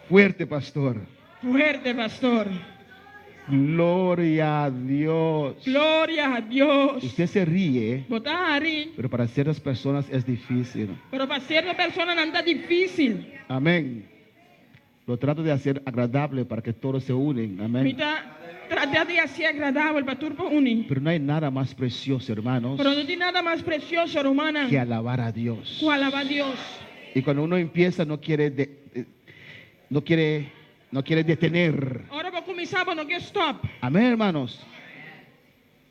Fuerte, pastor. Fuerte, pastor. Gloria a Dios. Gloria a Dios. Usted se ríe, Bo ta hari, pero para ciertas personas es difícil. pero pa sierto personanan ta difísil. Amén. Lo trato de hacer agradable para que todos se unen. Mi Amén. ta trata di hasié agradabel pa tur por uni. Pero no hay nada más precioso, hermanos, Pero no tin nada mas presioso, rumannan, que alabar a Dios. ku alabá Dios. Y cuando uno empieza no quiere, de- eh, no quiere, no quiere detener. Ora bo kuminsá, bo no ke stòp. Amén, hermanos.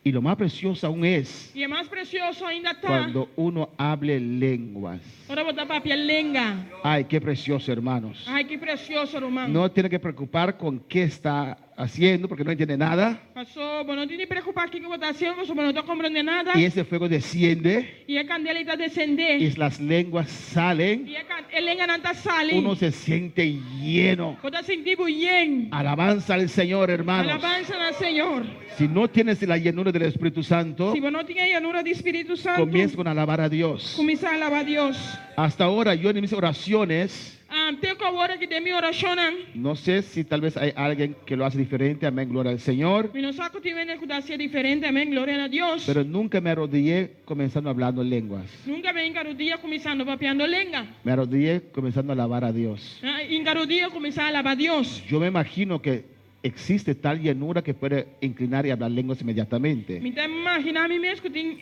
Y lo más precioso aún es I e mas presioso ainda ta cuando uno hable lenguas. ora bo ta papia lenga. Ay, qué precioso, hermanos. Ai, ki presioso, ruman. No tiene que preocupar con qué está haciendo porque no entiende nada. Pasó, bo no tin di preokupá kiko bo ta hasiendo, pasobra bo no ta komprondé nada. Y ese fuego desciende I e kandela ei ta desendé. y las lenguas salen. I e kan- e lenganan ta sali. Uno se siente lleno. Bo ta sinti bo yen. Alabanza al Señor, hermanos. Alabansa na Señor. Si no tienes la llenura del Espíritu Santo, Si bo no tin e yenura di Spiritu Santu, comienza con alabar a Dios. kuminsá alabá Dios. Hasta ahora yo en mis oraciones, Ah, te ku awor aki den mi orashonnan, no sé si tal vez hay alguien que lo hace diferente, amén, gloria al Señor, mi no sa ku tin hende ku ta hasié diferente, amén, gloria na Dios. pero nunca me arrodillé comenzando hablando lenguas. Nunka mi a hinka rudia kuminsando papiando lenga. Me arrodillé comenzando a alabar a Dios. Ah, Hinka rudia kuminsá alabá Dios. Yo me imagino que existe tal llenura que puede inclinar y hablar lenguas inmediatamente. Mi ta imaginá mi mes ku tin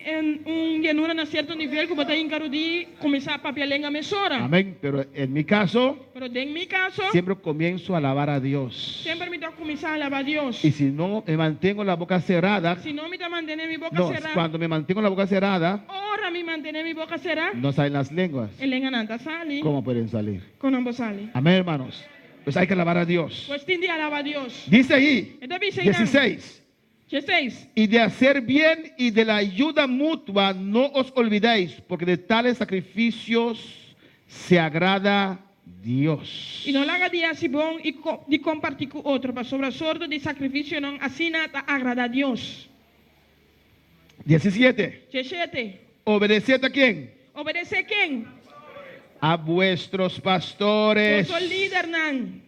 un yenura na sierto nivel ku bo ta hinka rudi kuminsá papia lenga mesora. Amén. Pero en mi caso, Pero den mi kaso, siempre comienzo a alabar a Dios. semper mi ta kuminsá alabá Dios. Y si no me mantengo la boca cerrada, Si no mi ta mantené mi boka no, será, cuando me mantengo la boca cerrada, ora mi mantené mi boka será, no salen las lenguas. e lenganan ta sali. ¿Cómo pueden salir? Kon nan por sali? Amén, hermanos. Pues hay que alabar a Dios. Pues tin di alabá Dios. Dice ahí, E ta bisa einan. 16. 16. Y de hacer bien y de la ayuda mutua no os olvidéis, porque de tales sacrificios se agrada Dios. I no laga di hasi bon i di kompartí ku otro, pasobra sorto di sakrifisionan asina ta agradá Dios. 17. 17. Obedeced a quién? Obedesé ken? A vuestros pastores. Boso lidernan.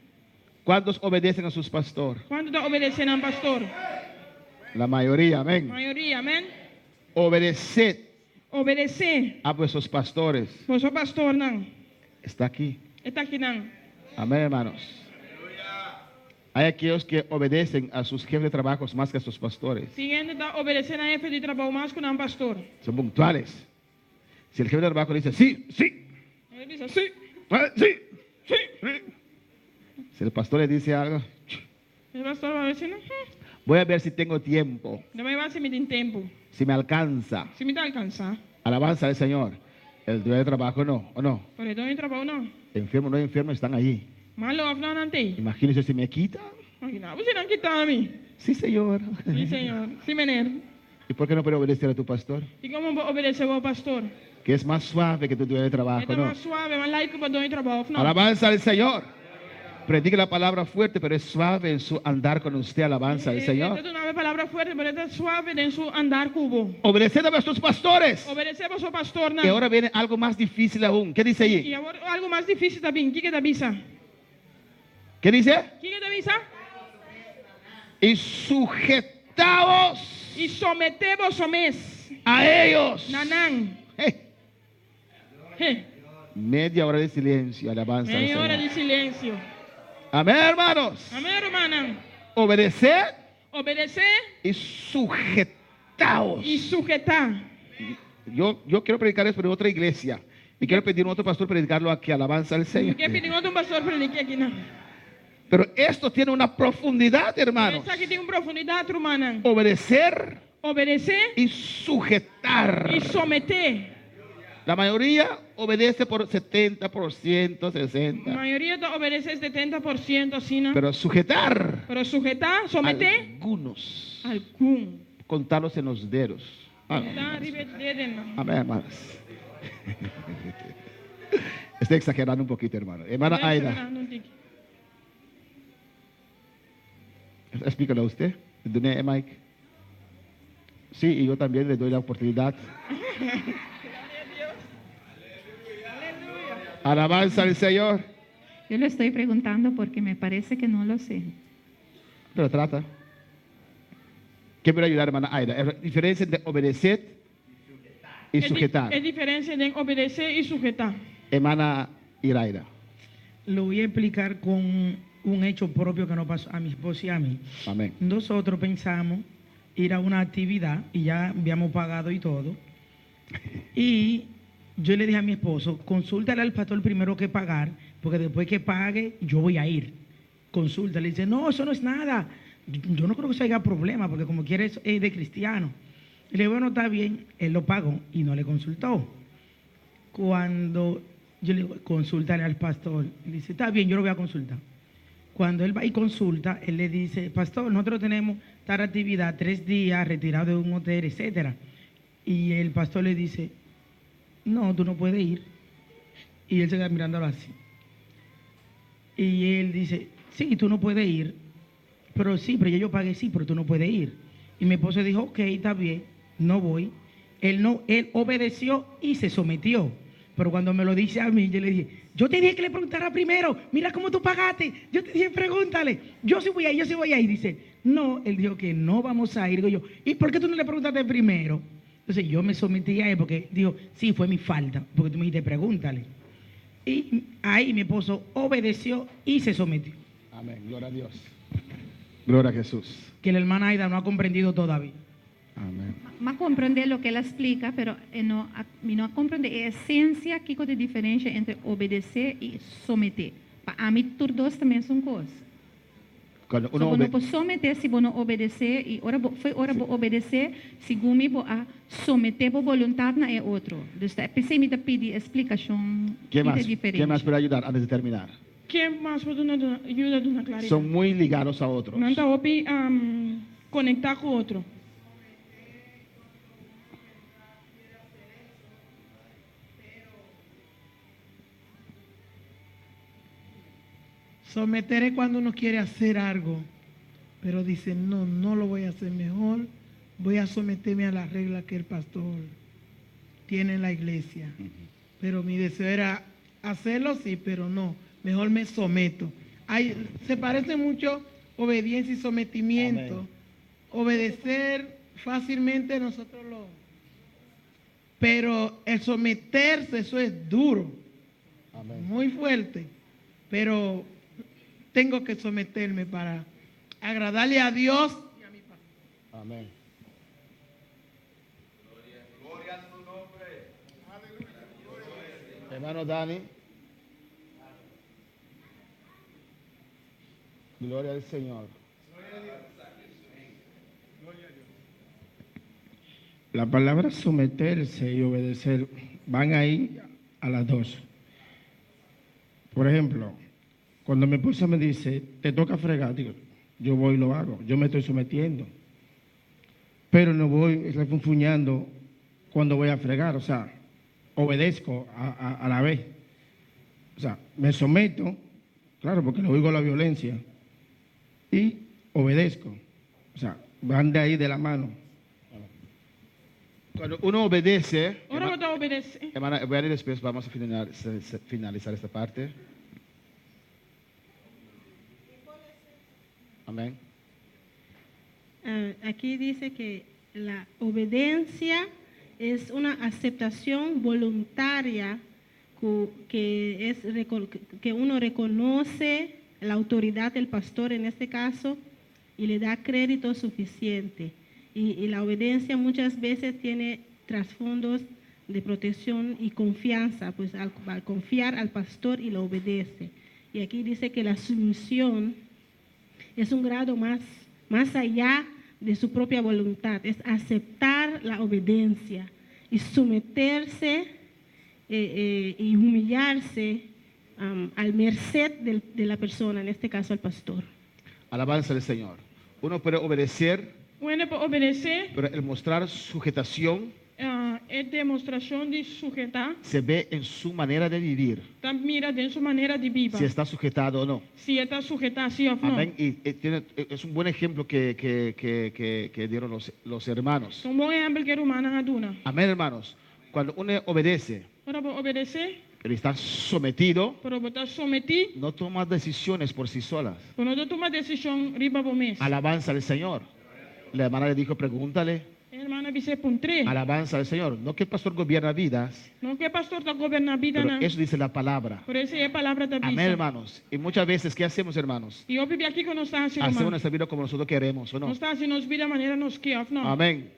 ¿Cuántos obedecen a sus pastores? Kuantu ta obedesé nan pastor? La mayoría, amén. Mayoria, amén. Obedeced Obedesé a vuestros pastores. boso pastornan. Está aquí. E ta akinan. Amén, hermanos. Hay aquellos que obedecen a sus jefes de trabajo más que a sus pastores. Tin hende ta obedesé nan hefe di trabou mas ku nan pastor. Son puntuales. Si el jefe de trabajo le dice, sí, sí, E bisa, sí, ah, sí, sí. sí. Si el pastor le dice algo, E pastor bai bisa, voy a ver si tengo tiempo, Mi ta bai wak si mi tin tempu, si me alcanza. si mi ta alkansá. Alabanza al Señor. El dueño de trabajo no, ¿o no? Pero e doño di trabou no. Enfermo no enfermo, están ahí. Malu òf no, nan t'ei. Imagínense si me quita. Imaginá bo si nan kita mi. Sí, Señor. Sí, Señor. Sí, meneer. ¿Y por qué no puede obedecer a tu pastor? I kon bo por obedesé bo pastor? Que es más suave que tu dueño de E trabajo, ta ¿no? mas suave, mas light ku bo doño di trabou, òf no? Alabanza al Señor. Predica la palabra fuerte, pero es suave en su andar con usted. Alabanza al E ta Señor. duna e palabra fuerte, pero e ta suave den su andar ku bo. Obedeced a vuestros pastores. Obedesé boso pastornan. Y ahora viene algo más difícil aún. ¿Qué dice I allí? awor algu mas difísil ta bin. Kiko e ta bisa? ¿Qué dice? Kiko e ta bisa? Y sujetaos I someté boso mes a ellos. na nan. Hey. Hey. Media hora de silencio, alabanza al Media hora Señor. di silensio. Amén, hermanos. Amén, rumannan. Obedeced Obedesé y sujetaos. i suhetá. Yo quiero predicar eso en otra iglesia. Y quiero pedir a otro pastor predicarlo aquí, alabanza al Señor. Mi ke pidi otro pastor predik'é akinan. Pero esto tiene una profundidad, hermanos. Esaki tin un profundidat, rumannan. Obedecer Obedesé y sujetar. i someté. La mayoría obedece por 70%, 60%. Mayoria ta obedesé 70% asina. Pero sujetar, Pero suhetá, someté, algunos. Algun. Contarlos en los dedos. Amén, Ta riba e dedenan. Amén, hermanos. Estoy exagerando un poquito, hermano. Hermana Estoy Aida, exagerando un tiki. explícalo usted. Dune, Mike. Sí, y yo también le doy la oportunidad. Alabanza al Señor. Yo le estoy preguntando porque me parece que no lo sé. Pero trata. ¿Qué puede ayudar, hermana Aida? La diferencia entre obedecer y E sujetar. diferensia entre obedesé i suhetá. Hermana Iraida. Lo voy a explicar con un hecho propio que nos pasó a mi esposo y a mí. Amén. Nosotros pensamos ir a una actividad y ya habíamos pagado y todo. Y yo le dije a mi esposo, consúltale al pastor primero que pagar, porque después que pague, yo voy a ir. Consulta. Le dice, no, eso no es nada. Yo no creo que eso haya problema, porque como quiere es de cristiano. Y le digo, bueno, está bien. Él lo pagó y no le consultó. Cuando yo le digo, consúltale al pastor, le dice, está bien, yo lo voy a consultar. Cuando él va y consulta, él le dice, pastor, nosotros tenemos tal actividad, 3 días, retirado de un hotel, etcétera. Y el pastor le dice, no, tú no puedes ir. Y él se queda mirándolo así. Y él dice, sí, tú no puedes ir. Pero sí, pero ya yo pagué, sí, pero tú no puedes ir. Y mi esposo dijo, ok, está bien, no voy. Él no, él obedeció y se sometió. Pero cuando me lo dice a mí, yo le dije, yo te dije que le preguntara primero, mira cómo tú pagaste, yo te dije, pregúntale, yo sí voy a ir, yo sí voy a ir. Dice, no, él dijo que no vamos a ir. Digo yo, ¿y por qué tú no le preguntaste primero? Entonces yo me sometí a él porque dijo, sí, fue mi falta, porque tú me dijiste, pregúntale. Y ahí mi esposo obedeció y se sometió. Amén, gloria a Dios. Gloria a Jesús. Que la hermana Aida no ha comprendido todavía. Amén. M'a comprende loke el a splica, pero e no a, mi no a comprende e esencia kico ta e diferencia entre obedece y somete. Pa ami tur dos ta mesun cos. Cuando So uno bo no obe- por somete si bo no obedece y ora bo, fo'i ora bo obedece, segun mi bo a somete bo voluntad na e otro. Dus ta p'esey mi ta pidi e splicacion ¿Quién ki ta más? e diferencia. ¿Quién más puede ayudar antes de terminar? Ken mas por duna yuda duna claridad? Son muy ligados a otros. Nan ta hopi conecta cu otro. Someter es cuando uno quiere hacer algo, pero dice, no, no lo voy a hacer mejor, voy a someterme a la regla que el pastor tiene en la iglesia. Pero mi deseo era hacerlo, sí, pero no, mejor me someto. Se parece mucho obediencia y sometimiento. Amén. Obedecer fácilmente nosotros lo... Pero el someterse, eso es duro, Amén. muy fuerte, pero tengo que someterme para agradarle a Dios y a mi pastor. Amén. Gloria a su nombre. Hermano Dani. Gloria al Señor. La palabra someterse y obedecer van ahí a las dos. Por ejemplo, cuando mi esposa me dice, te toca fregar, digo, yo voy y lo hago, yo me estoy sometiendo. Pero no voy refunfuñando cuando voy a fregar, obedezco a la vez. Me someto, claro, porque no oigo la violencia, y obedezco. Van de ahí de la mano. Cuando uno obedece, Ahora voy a obedecer. Hermana, voy a ir después, vamos a finalizar esta parte. Amén. Aquí dice que la obediencia es una aceptación voluntaria que uno reconoce la autoridad del pastor en este caso y le da crédito suficiente. Y la obediencia muchas veces tiene trasfondos de protección y confianza, pues al confiar al pastor y lo obedece. Y aquí dice que la sumisión es un grado más allá de su propia voluntad, es aceptar la obediencia y someterse y humillarse al merced de la persona, en este caso al pastor. Alabanza al Señor. Uno puede obedecer, Uno puede obedecer, pero el mostrar sujetación es demostración de sujetar. Se ve en su manera de vivir. Ta mira de su manera de vivir. Si está sujetado o no. Si está sujetado, sí o no. Amén. Y es un buen ejemplo que dieron los hermanos. Un buen ejemplo que hermana aduna. Amén, hermanos. Cuando uno obedece, Ora bo obedece, pero está sometido, pero está sometido, no toma decisiones por sí solas. Pero no toma decisión riba bo mes. Alabanza al Señor. La hermana le dijo, pregúntale. Hermana bis'é puntr'é. Alabanza al Señor. No que el pastor gobierna vidas, No ku e pastor ta goberná pero bidanan, eso dice la palabra. pero esei e palabra ta Amén, bisa. hermanos. Y muchas veces, ¿qué hacemos, hermanos? I hopi bia kiko nos ta hasi, Hacemos ruman? nuestra vida como nosotros queremos, ¿o no? Nos ta hasi nos bida manera nos ke, òf no? Amén.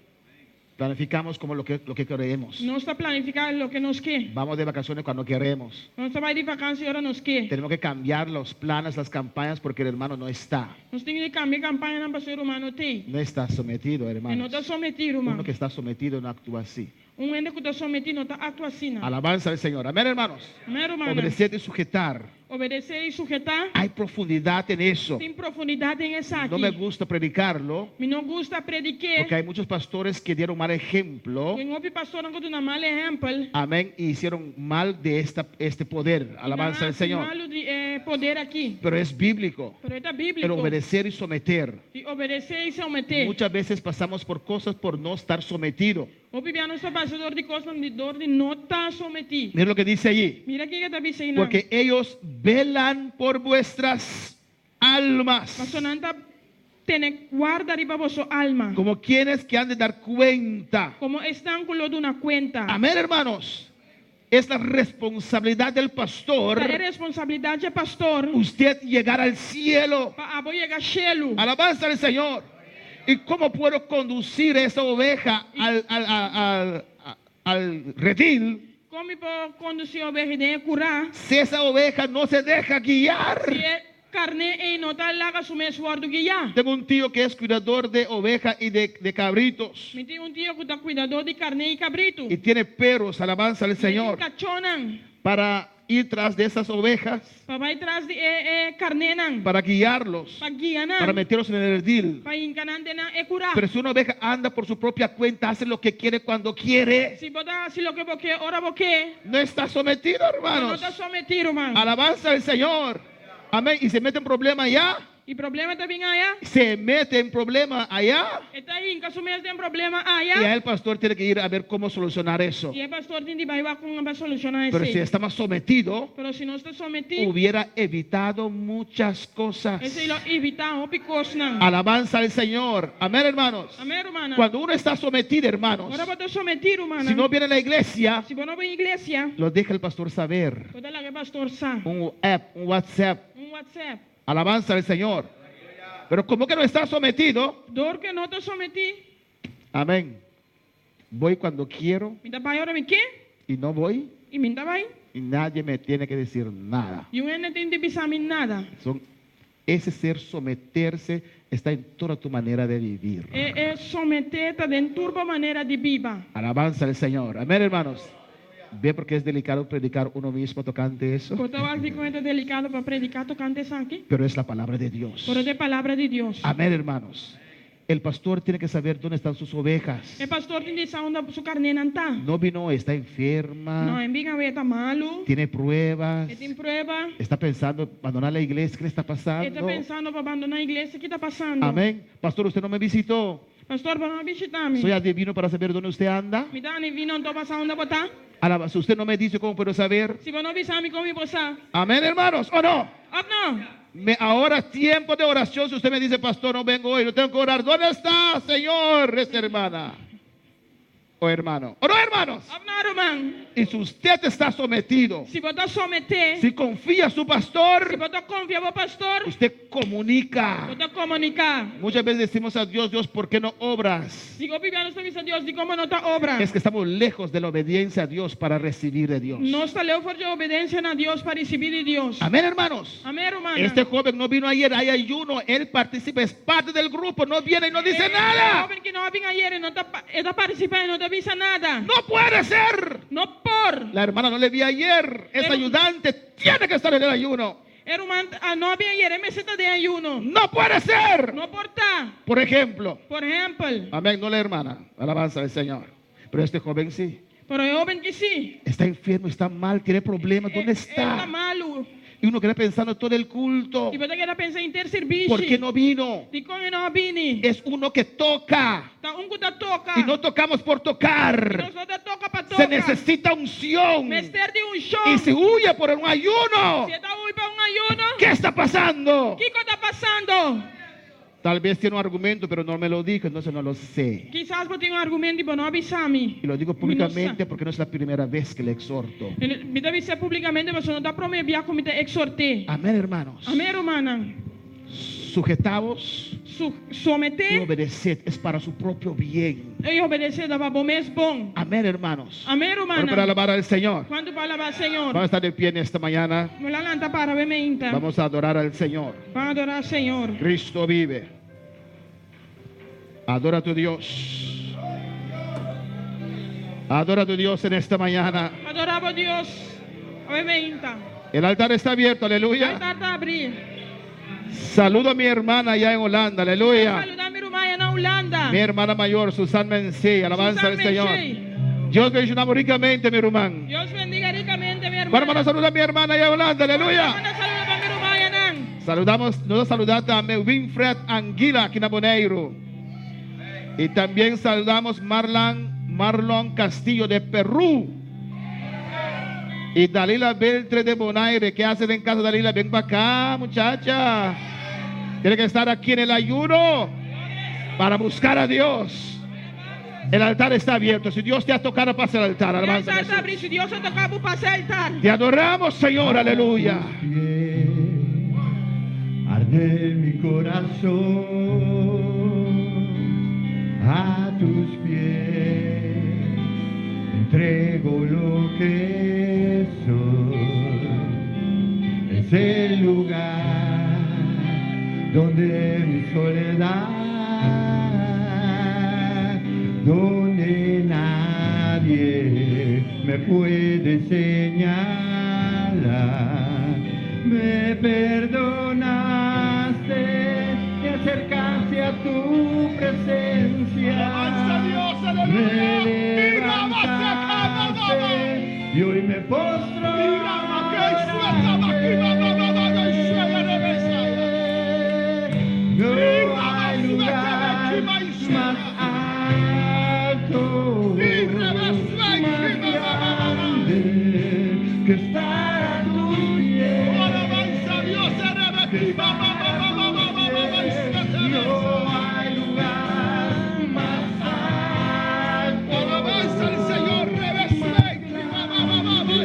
Planificamos como lo que, lo que queremos. Nos ta planifiká loke nos ke. Vamos de vacaciones cuando queremos. Nos ta bai di vakansi ora nos ke. Tenemos que cambiar los planes, las campañas, porque el hermano no está. Nos tin ku kambia kampañanan pasobra e ruman no t'ei. No está sometido, E no hermanos. ta sometí, Uno ruman. que está sometido no actúa así. Un hende ku ta sometí no ta aktua asina. Alabanza al Señor. Amén, hermanos. Amèn, rumannan. Obedecer y sujetar. Obedesé i suhetá. Hay profundidad en eso. Tin profundidat den esaki. No me gusta predicarlo, Mi no gusta predik'é. porque hay muchos pastores que dieron mal ejemplo. Tin hopi pastornan ku a duna mal ehèmpel. Amén. Y hicieron mal de esta, este poder. Alabanza al Señor. Malu di e poder aki. Pero es bíblico. Pero ta El bíbliko. obedecer y someter. Di obedesé i someté. Muchas veces pasamos por cosas por no estar sometido. Hopi bia nos ta pasa dor di kosnan di dor di no ta sometí. Mira lo que dice allí. Mira kiko e ta bisa einan. Porque ellos velan por vuestras almas. Pasobra nan ta tene warda riba boso alma. Como quienes que han de dar cuenta. Komo esnan ku lo duna kuenta. Amén, hermanos. Es la responsabilidad del pastor. Ta e responsabilidat di pastor. Usted llegar al cielo. Pa abo yega shelu. Alabanza al Señor. ¿Y cómo puedo conducir esa oveja al, al, al, al, al redil Kon mi por kondusí e oveha den kurá? si esa oveja no se deja guiar? Si e karné ei no ta laga su mes wòrdu guiá. Tengo un tío que es cuidador de oveja y de, de cabritos. Mi tin un tio ku ta kuidadó di karné i kabritu. Y tiene perros, alabanza al Señor, Kachónan. para ir tras de esas ovejas, Pa bai tras di e, e karnénan. para guiarlos, Pa guia nan. para meterlos en el redil. Pa hinka nan den e kurá. Pero si una oveja anda por su propia cuenta, hace lo que quiere cuando quiere, Si bo ta hasi loke bo ke, ora bo ke. no está sometido, No hermanos. ta sometí, ruman. Alabanza al Señor. Amén. Y se mete en problema allá. I problema ta bin aya. Se mete en problema allá. E ta hinka su mes den problema Y aya. ahí el pastor tiene que ir a ver cómo solucionar eso. I e pastor tin di bai wak kon pa solushoná Pero si esei. está más sometido, Pero si nos ta sometí, hubiera evitado muchas cosas. esei lo evitá hopi kosnan. Alabanza al Señor. Amén, hermanos. Amèn, rumannan. Cuando uno está sometido, hermanos, Ora bo ta sometí, rumannan. si no viene a la iglesia, Si bo no bin iglesia, lo deja el pastor saber. bo ta laga e pastor sa. Un app, un WhatsApp. Un WhatsApp. Alabanza al Señor. Pero como que no está sometido, Dor ku no ta sometí, amén. Voy cuando quiero mi ta bai ora mi ke y no voy i mi n' ta bai. y nadie me tiene que decir nada. I un hende no tin di bisa mi nada. Son, ese ser someterse está en toda tu manera de vivir. E, e someté ta den tur bo manera di biba. Alabanza al Señor. Amén, hermanos. Ve porque es delicado predicar uno mismo tocante eso. Bo ta wak dikon ta delikado pa prediká tokante esaki. Pero es la palabra de Dios. Pero ta palabra di Dios. Amén, hermanos. El pastor tiene que saber dónde están sus ovejas. E pastor tin di sa unda su karnénan ta. No vino, está No, enferma, e n' bin awe, e ta malu. tiene pruebas, E tin prueba. está pensando abandonar la iglesia. ¿Qué le está E ta pasando? pensando pa bandoná iglesia. Kiko ta pasando? Amén. Pastor, usted no me visitó. Pastor, bo no a bishitá mi. Soy adivino para saber dónde usted anda. Mi ta adivino anto pa sa unda bo ta. Alaba, si usted no me dice cómo puedo saber. Si bo no bisa mi kon mi por sa. Amén, hermanos, ¿o no? Òf no? Me, ahora es tiempo de oración. Si usted me dice, pastor, no vengo hoy, no tengo que orar. ¿Dónde está, Señor, esta hermana? O hermano. ¿O no, hermanos? Òf no, ruman. Y si usted está sometido, Si bo ta sometí, si confía a su pastor, si bo ta konfia bo pastor, usted comunica. bo ta komuniká. Muchas veces decimos a Dios, Dios, ¿por qué no obras? Digo, hopi bia nos ta bisa Dios, dikon bo no ta obra. Es que estamos lejos de la obediencia a Dios para recibir de Dios. Nos ta leu for di obedensia na Dios pa risibí di Dios. Amén, hermanos. Amèn, ruman. Este joven no vino ayer, hay ayuno, él participa, es parte del grupo, no viene y no dice E nada. hóben ku no a bin ayera, no ta, e ta partisipá, no ta bisa nada. No puede ser. No por. La hermana no le vi ayer, es ayudante, tiene que estar en el ayuno. E ruman no a bin ayera, e mester ta den ayuno. No puede ser. No por ta. Por ejemplo, Por ehèmpel. amén, no la hermana, alabanza al Señor. Pero este joven sí, Pero e hóben akí sí. está enfermo, está mal, tiene problemas, ¿dónde E ta está? malu. Y uno queda pensando todo el culto, I bo ta keda pensa henter servisio. ¿por qué no vino? Dikon e no a bini. Es uno que toca Ta un ku ta toka. y no tocamos por tocar. Nos no ta toka pa toka. Se necesita unción. Mester di unshon. Y se huye por un ayuno. Si e ta hui pa un ayuno. ¿Qué está pasando? Kiko ta pasando? Tal vez tiene un argumento, pero no me lo dijo, entonces no lo sé. Kisas bo tin un argumento i bo no a bisa mi. Y lo digo Mi no sa. públicamente porque no es la primera vez que le exhorto. Mi ta bis'é públikamente pasobra no ta promé bia ku mi ta eksort'é. Amén, hermanos. Amén, rumannan. Sujetaos Su, y someté obedeced, es para su propio bien. i obedesé ta pa bo mes bon. Amén, hermanos. Amén, Bueno, para rumannan. alabar al Señor. Kuantu pa alabá Señor? Vamos a estar de pie en esta mañana. Nos la lanta para be meinta. Vamos a adorar al Señor. Ban adorá Señor. Cristo vive. Adora a tu Dios. Adora a tu Dios en esta mañana. Adorá bo Dios. Awe meinta. El altar está abierto, aleluya. Altar ta habrí. Saludo a mi hermana allá en Holanda, aleluya. Saludá mi ruman na Hulanda. Mi hermana mayor, Susan Mencey, alabanza Susan al Señor. Mencey. Dios bendiga ricamente, mi hermano. Dios bendiga ricamente mi hermana. Bueno, hermano, saluda a mi hermana allá en Holanda, aleluya. Manda saludo pa mi rumannan. Saludamos, nos saluda también Winfred Anguila, aquí en Boneiru. Y también saludamos Marlon Castillo de Perú. Y Dalila Beltre de Bonaire. ¿Qué hacen en casa, Dalila? Ven para acá, muchacha. Tiene que estar aquí en el ayuno para buscar a Dios. El altar está abierto. Si Dios te ha tocado, pasa al altar. El Alabanza a altar ta Jesús. habrí. Si Dios a toka bo, pasa altar. Te adoramos, Señor. Aleluya. Arde mi corazón a tus pies, entrego lo que soy. Es el lugar donde mi soledad, donde nadie me puede señalar. Me perdonaste, te acercaste a tu presencia. Me levantaste y hoy me postro. No hay lugar más alto, más grande que estar a tus pies. Que estar a tus pies. No hay lugar más alto. Alabanza al Señor, más grande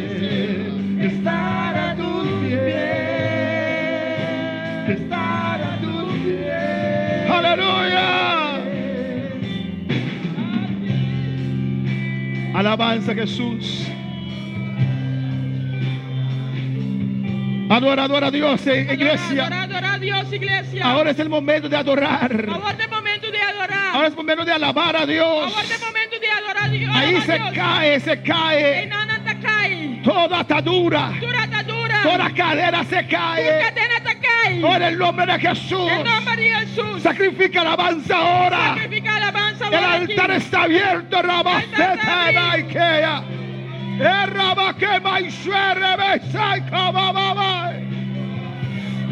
que estar a tus pies. Que estar a tus pies. Aleluya. Alabanza a Jesús. Adora, adora a Dios, iglesia. Adorá, adorá Dios, iglesia. Ahora es el momento de adorar. Awor ta e momento di adorá. Ahora es el momento de alabar a Dios. Awor ta e momento di adorá Dios. Ahí Alabá se Dios. cae, se cae. Einan nan ta kai. Toda atadura. Tur atadura. Toda cadena se cae. Tur kadena ta kai. Ahora en el nombre de Jesús. En nòmber di Hesus. Sacrifica alabanza ahora. Sakrifiká alabansa El awor aki. altar está abierto. Rabaceta Altar está Ikea.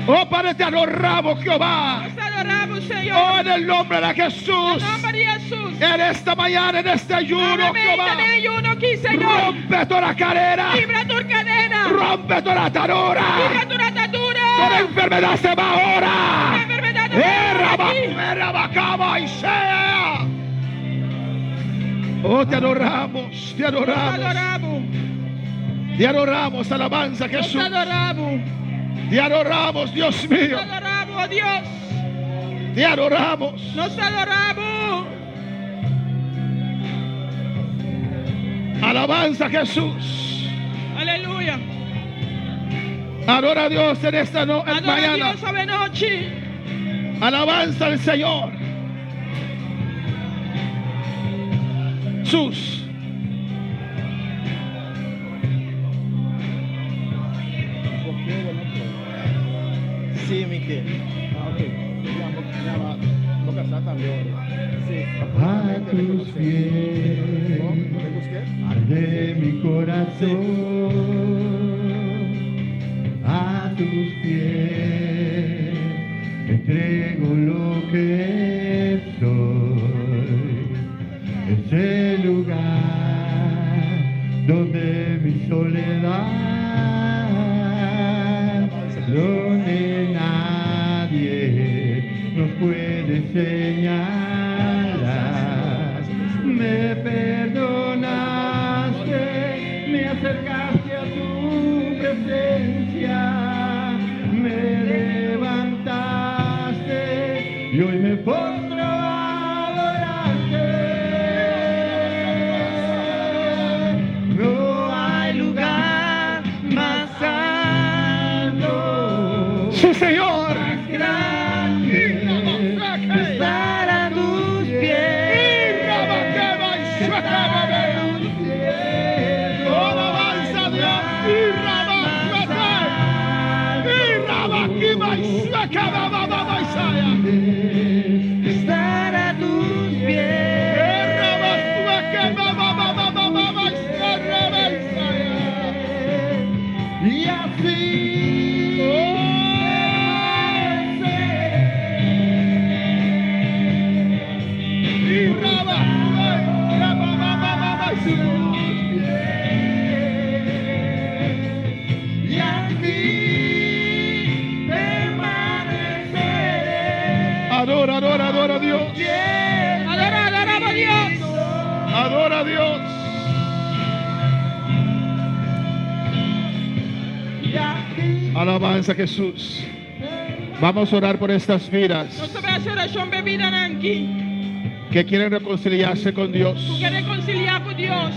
Oh, Padre, te adoramos, Jehová. Nos adoramos, Señor. Oh, en el nombre de Jesús. En nòmber di Hesus. En esta mañana, en este ayuno, Jehová. Den e ayuno aki, Señor. Rompe toda cadena. Kibra tur kadena. Rompe toda atadura. Kibra tur atadura. Toda enfermedad se va ahora. Tur enfermedat ta bai Raba- aki. Rabacaba y sea. Oh, te adoramos, te adoramos. Nos adoramos. Te adoramos, alabanza Nos Jesús. adoramos. Te adoramos, Dios mío. Nos adoramos, oh Dios. Te adoramos. Nos adoramos. Alabanza Jesús. Aleluya. Adora a Dios en esta no Adora a mañana. Dios awe nochi. Alabanza al Señor. Jesús. Sí, mi ke. Ah, ok. A tus pies arde mi corazón, a tus pies entrego lo que soy. Es el lugar donde mi soledad, donde nadie nos puede Enseñarás. Me perdonaste, me acercaste a tu presencia, me levantaste y hoy me postro a adorarte. No hay lugar más alto. Sí, Señor. Más grande que estar a tus pies. Estar a tus pies. Alabanza a Dios. Estar a tus pies. Y así Y aquí permaneceré. Adora, adora, adora a Dios. Adora, adoramos a Dios. Adora a Dios. Alabanza a Jesús. Vamos a orar por estas vidas Nos ta bai hasi orashon pa e bidanan aki. que quieren reconciliarse con Dios. Ku ke rekonsiliá ku Dios.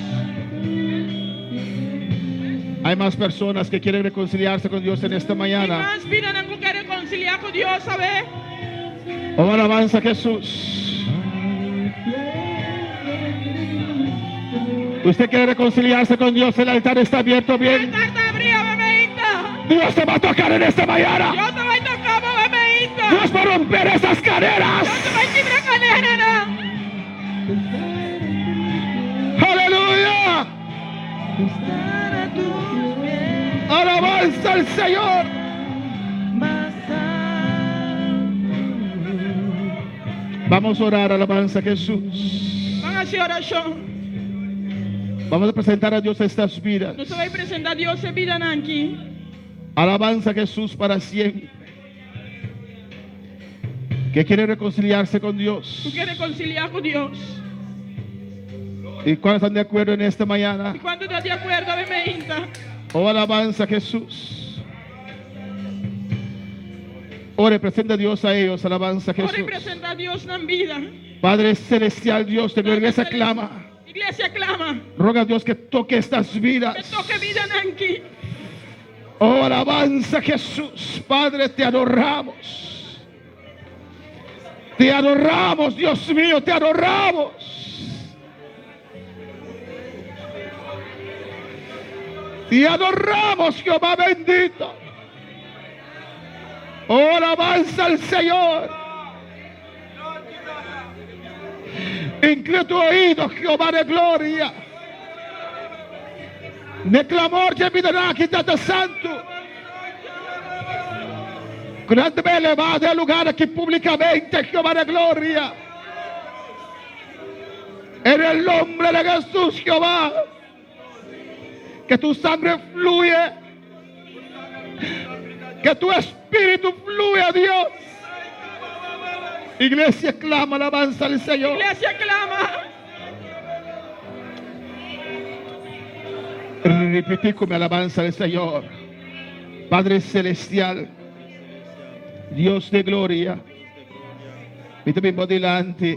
Hay más personas que quieren reconciliarse con Dios en esta Tin mañana. mas bidanan ku ke rekonsiliá ku Dios, awe? Oh, alabanza a Jesús. Usted quiere reconciliarse con Dios, el altar está abierto bien. Altar ta habrí, awe mainta. Dios te va a tocar en esta mañana. Dios ta bai toka bo awe mainta. Dios va a romper esas cadenas. Dios ta bai kibra kadenanan. Aleluya. Alabanza al Señor. Vamos a orar, alabanza a Jesús. Ban hasi orashon. Vamos a presentar a Dios estas vidas. Nos ta bai presentá Dios e bidanan aki. Alabanza a Jesús para siempre. Que quiere reconciliarse con Dios. Ku ke rekonsiliá ku Dios. ¿Y cuáles están de acuerdo en esta mañana? I kuantu ta di akuerdo, awe mainta. Oh, alabanza a Jesús. Ore, presenta a Dios a ellos, alabanza a Ora i Jesús. presentá Dios nan bida. Padre celestial, Dios de gloria, iglesia clama. Iglesia klama. Roga a Dios que toque estas vidas. Ku toka e bidanan aki. Oh, alabanza a Jesús. Padre, te adoramos. Te adoramos, Dios mío, te adoramos. Te adoramos, Jehová bendito. Oh, alabanza al Señor. Inclina tu oído, Jehová de gloria. Ne clamor de vida aki Tata Santu. Grande elevado el lugar aquí públicamente, Jehová de gloria. En el nombre de Jesús, Jehová. Que tu sangre fluye. Que tu espíritu fluya, Dios. Iglesia clama, alabanza al Señor. Iglesia klama. Repetí con mi alabanza al Señor. Padre Celestial, Dios de gloria, mi ta bin dilanti,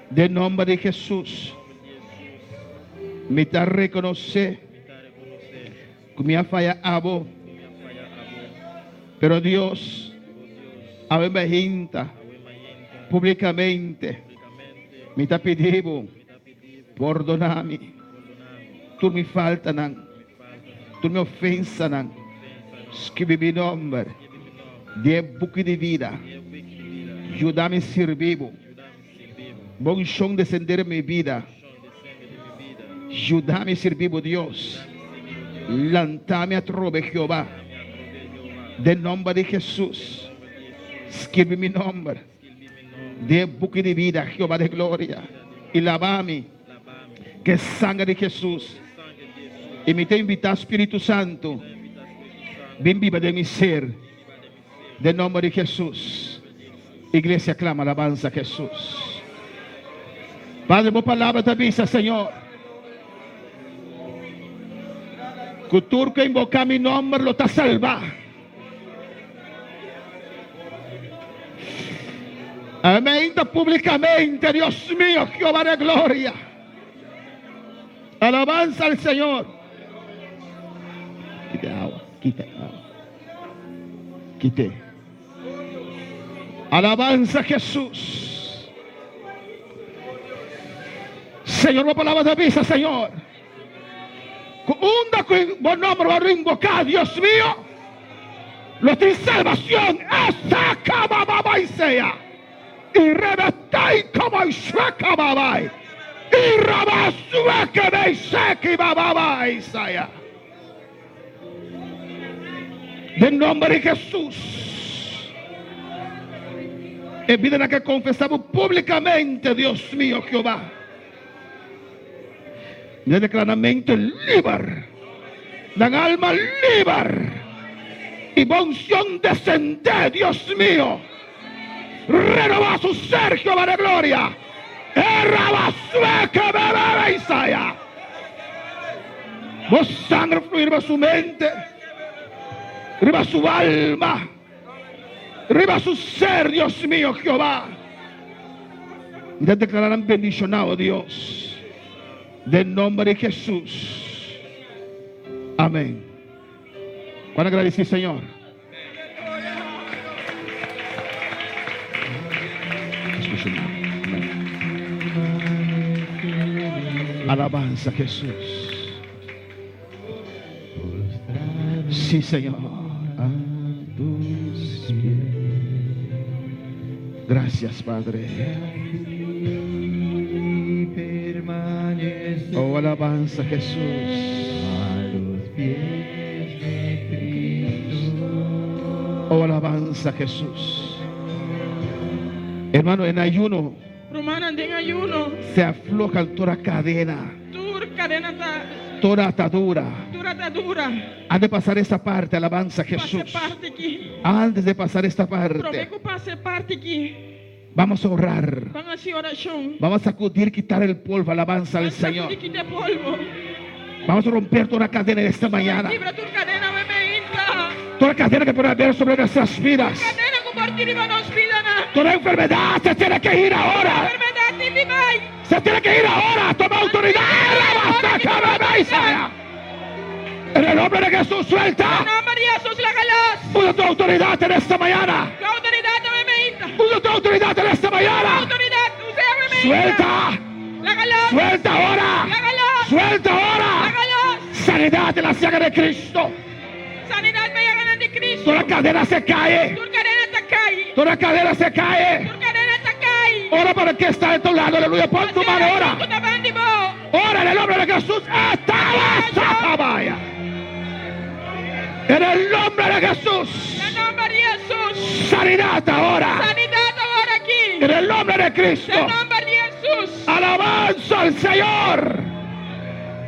den nòmber di Jesús. Mi ta rekonosé ku mi a faya abo, pero Dios, awe mainta, públikamente, mi ta pidi bo, pordoná mi, tur mi faltanan, tur mi ofensanan, skirbi mi nòmber den buki di bida, yuda mi sirbi bo, Bo unshon desendé riba mi bida, yuda mi sirbi bo Dios, lanta mi atrobe Jehová, den nòmber di Jesús, skirbi mi nòmber den e buki di bida, Jehová di gloria, i laba mi ku e sanger di Jesús. I mi ta invitá Spiritu Santu bin biba den mi ser, den nòmber di Jesús. Iglesia clama alabanza a Jesús. Padre, bo palabra ta bisa, Señor. Ku tur ku invoká mi nomber lo ta salvá. Amén. Públicamente, Dios mío, Jehová de gloria. Alabanza al Señor. Quite agua, quite agua. Quite. Alabanza a Jesús. Señor, la palabra de avisa, Señor. Unda buen nombre va a invocar, Dios mío. Lo tiene salvación. Esa cama y sea. Y rebetai como y babai. Y rabasueke beiseki bababa Isaiah. Den nomber di Hesus. E bidanan ke konfesá bo públikamente, Dios mio Jehová. Mi ta deklará nan mente liber, nan alma liber, i bo unshon desendé, Dios mio. Renobá su ser, Jehová de gloria. E rabasueke bebebe Isaiah. Bo sangre flui riba su mente, riba su alma, riba su ser, Dios mío, Jehová. Mi ta declara nan bendicionado, oh Dios, den nomber di Jesús. Amén. Cuando agradeci, Señor? Alabanza Jesús. Sí, Señor. A tus pies. Gracias, Padre. Oh, alabanza Jesús. Oh, alabanza Jesús. Hermano, en ayuno. Rumannan, den ayuno. Se afloja toda cadena. Tur kadena ta. Toda atadura. Tur atadura. Antes de pasar esta parte, alabanza a Jesús. Pasa e parti aki. Antes de pasar esta parte. Promé ku pasa e parti aki. Vamos a orar. Ban hasi orashon. Vamos a sacudir, quitar el polvo, alabanza al Ban Señor. sakudí kita e polvo. Vamos a romper toda cadena en esta mañana. Kibra tur kadena awe meinta. Toda cadena que pueda haber sobre nuestras vidas. Tur kadena ku por tin riba nos bidanan. Toda enfermedad se tiene que ir ahora. Tur enfermedad tin di bai. Se tiene que ir ahora. Toma autoridad. En el nombre de Jesús, suelta. Den nomber di Hesus, laga los. Usa tu autoridad en esta mañana. Tu autoridad awe meinta. Usa tu autoridad en esta mañana. Tu autoridad, usa awe meinta. Suelta. Laga los. Suelta ahora. Laga los. Suelta ahora. Laga los. Sanidad de la llaga de Cristo. Sanidad pa yaganan di Cristo. Toda cadena se cae. Tur cadena ta cai. Toda cadena se cae. Tur cadena ta cai. Ora para el que está de tu lado, aleluya. Pon tu mano, ora. Ku ta banda di bo. Ora en el nombre de Jesús. Esta vaya. En el nombre de Jesús. Den nomber di Hesus. Sanidad ahora. Sanidad awor aki. En el nombre de Cristo. Den nomber di Hesus. Alabanza al Señor.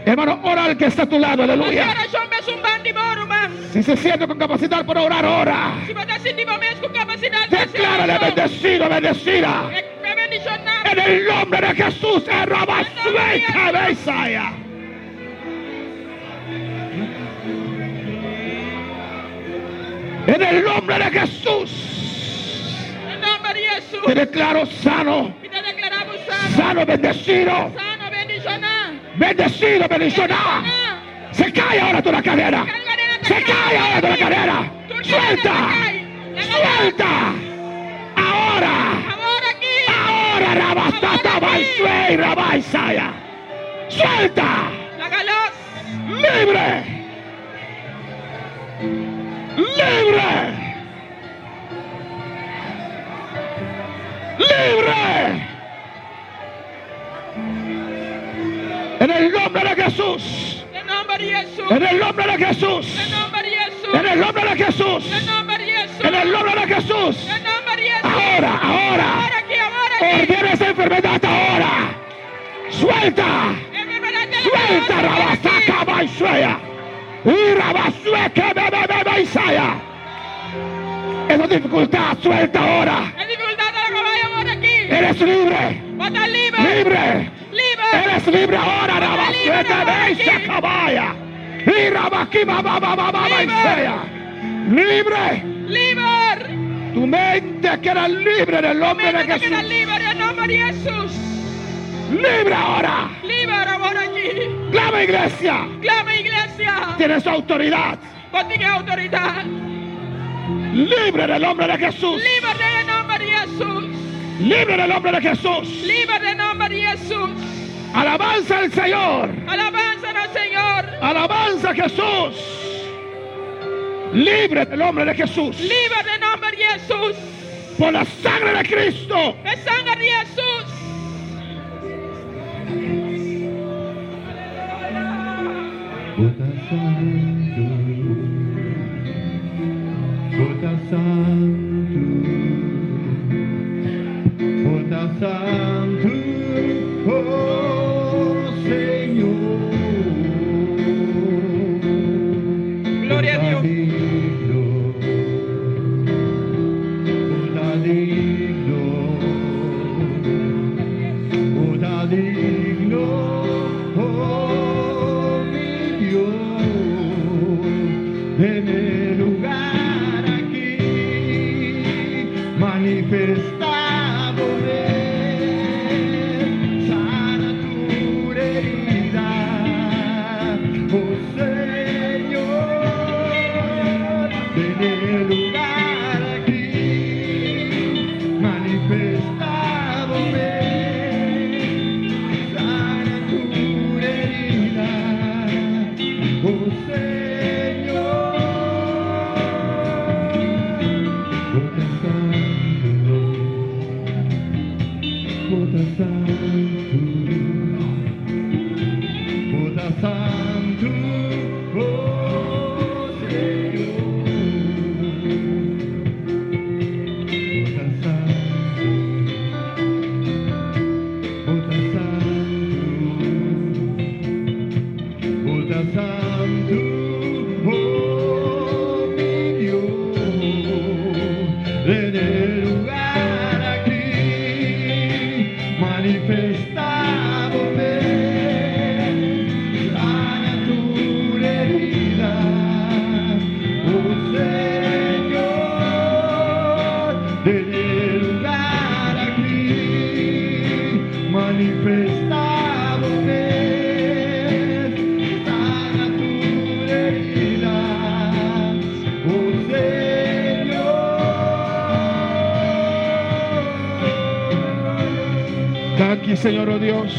Hermano, ora al que está a tu lado, aleluya. Hasi orashon pa esun banda di bo, ruman. Si se siente con capacidad para orar, ora. Si bo ta sinti bo mes ku kapasidat pa hasi Declárale orashon. bendecido, bendecida. Bendishoná. En el nombre de Jesús, su cabeza ya. En el nombre de Jesús. Den nomber di Hesus. Te declaro sano. Mi ta deklará bo sano. Sano, bendecido. Sano, bendishoná. Bendecido, bendiciona. Se cae ahora toda cadena. Se cae ahora toda cadena. Suelta. Suelta. Ahora. Ahora, Rabasata, Baisue, Rabaisaya. Suelta. Libre. Libre. Libre. En el nombre de Jesús. Den nomber di Hesus. En el nombre de Jesús. Den nomber di Hesus. En el nombre de Jesús. Den nomber di Hesus. En el nombre de Jesús. Den nomber di Hesus. Ahora, ahora. Awor aki, awor aki. Ordena esa enfermedad ahora. Suelta. Suelta, Rabasaka, Baisuea. Y Rabasueke, Bebe, Bebe, Isaya. Esa dificultad, suelta ahora. Eres libre. Bo ta liber. Libre. Liber. Eres libre ahora. Bo ta liber awor aki. Cabaya. Libre. Liber. Tu mente queda libre en el nombre de Mente ta keda Jesús. liber den nòmber di Hesus. Libre ahora. Liber awor aki. Clama iglesia. Klama iglesia. Tienes autoridad. Bo tin outoridat. Libre en el nombre de Jesús. Liber den nòmber di Hesus. Libre en el nombre de Jesús. Liber den nòmber di Hesus. Alabanza al Señor. Alabansa na Señor. Alabanza a Jesús. Libre en el nombre de Jesús. Liber den nòmber di Hesus. Por la sangre de Cristo. E sanger di Hesus. Bo ta santu, Bo ta santu, Bo ta santu, oh Señor. Gloria a Dios. Bo ta digno, Bo ta digno, oh mi Dios, en el lugar aquí manifestado sana tu herida, oh Señor, en el lugar aquí manifestado sana tu herida, oh Señor. Bo ta santu, Bo ta santu, Bo ta santu, oh Señor. Bo ta santu, Bo ta santu, Bo ta santu, oh mi Dios, en el lugar aquí manifestado sana tu herida, oh Señor, en el lugar aquí manifestado sana tu herida, oh Señor. Danki, Señor, oh Dios.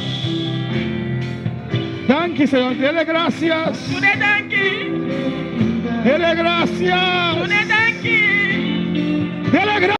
Danki, Señor. Dele gracias. Dun'é danki. Dele gracias. Dun'é danki.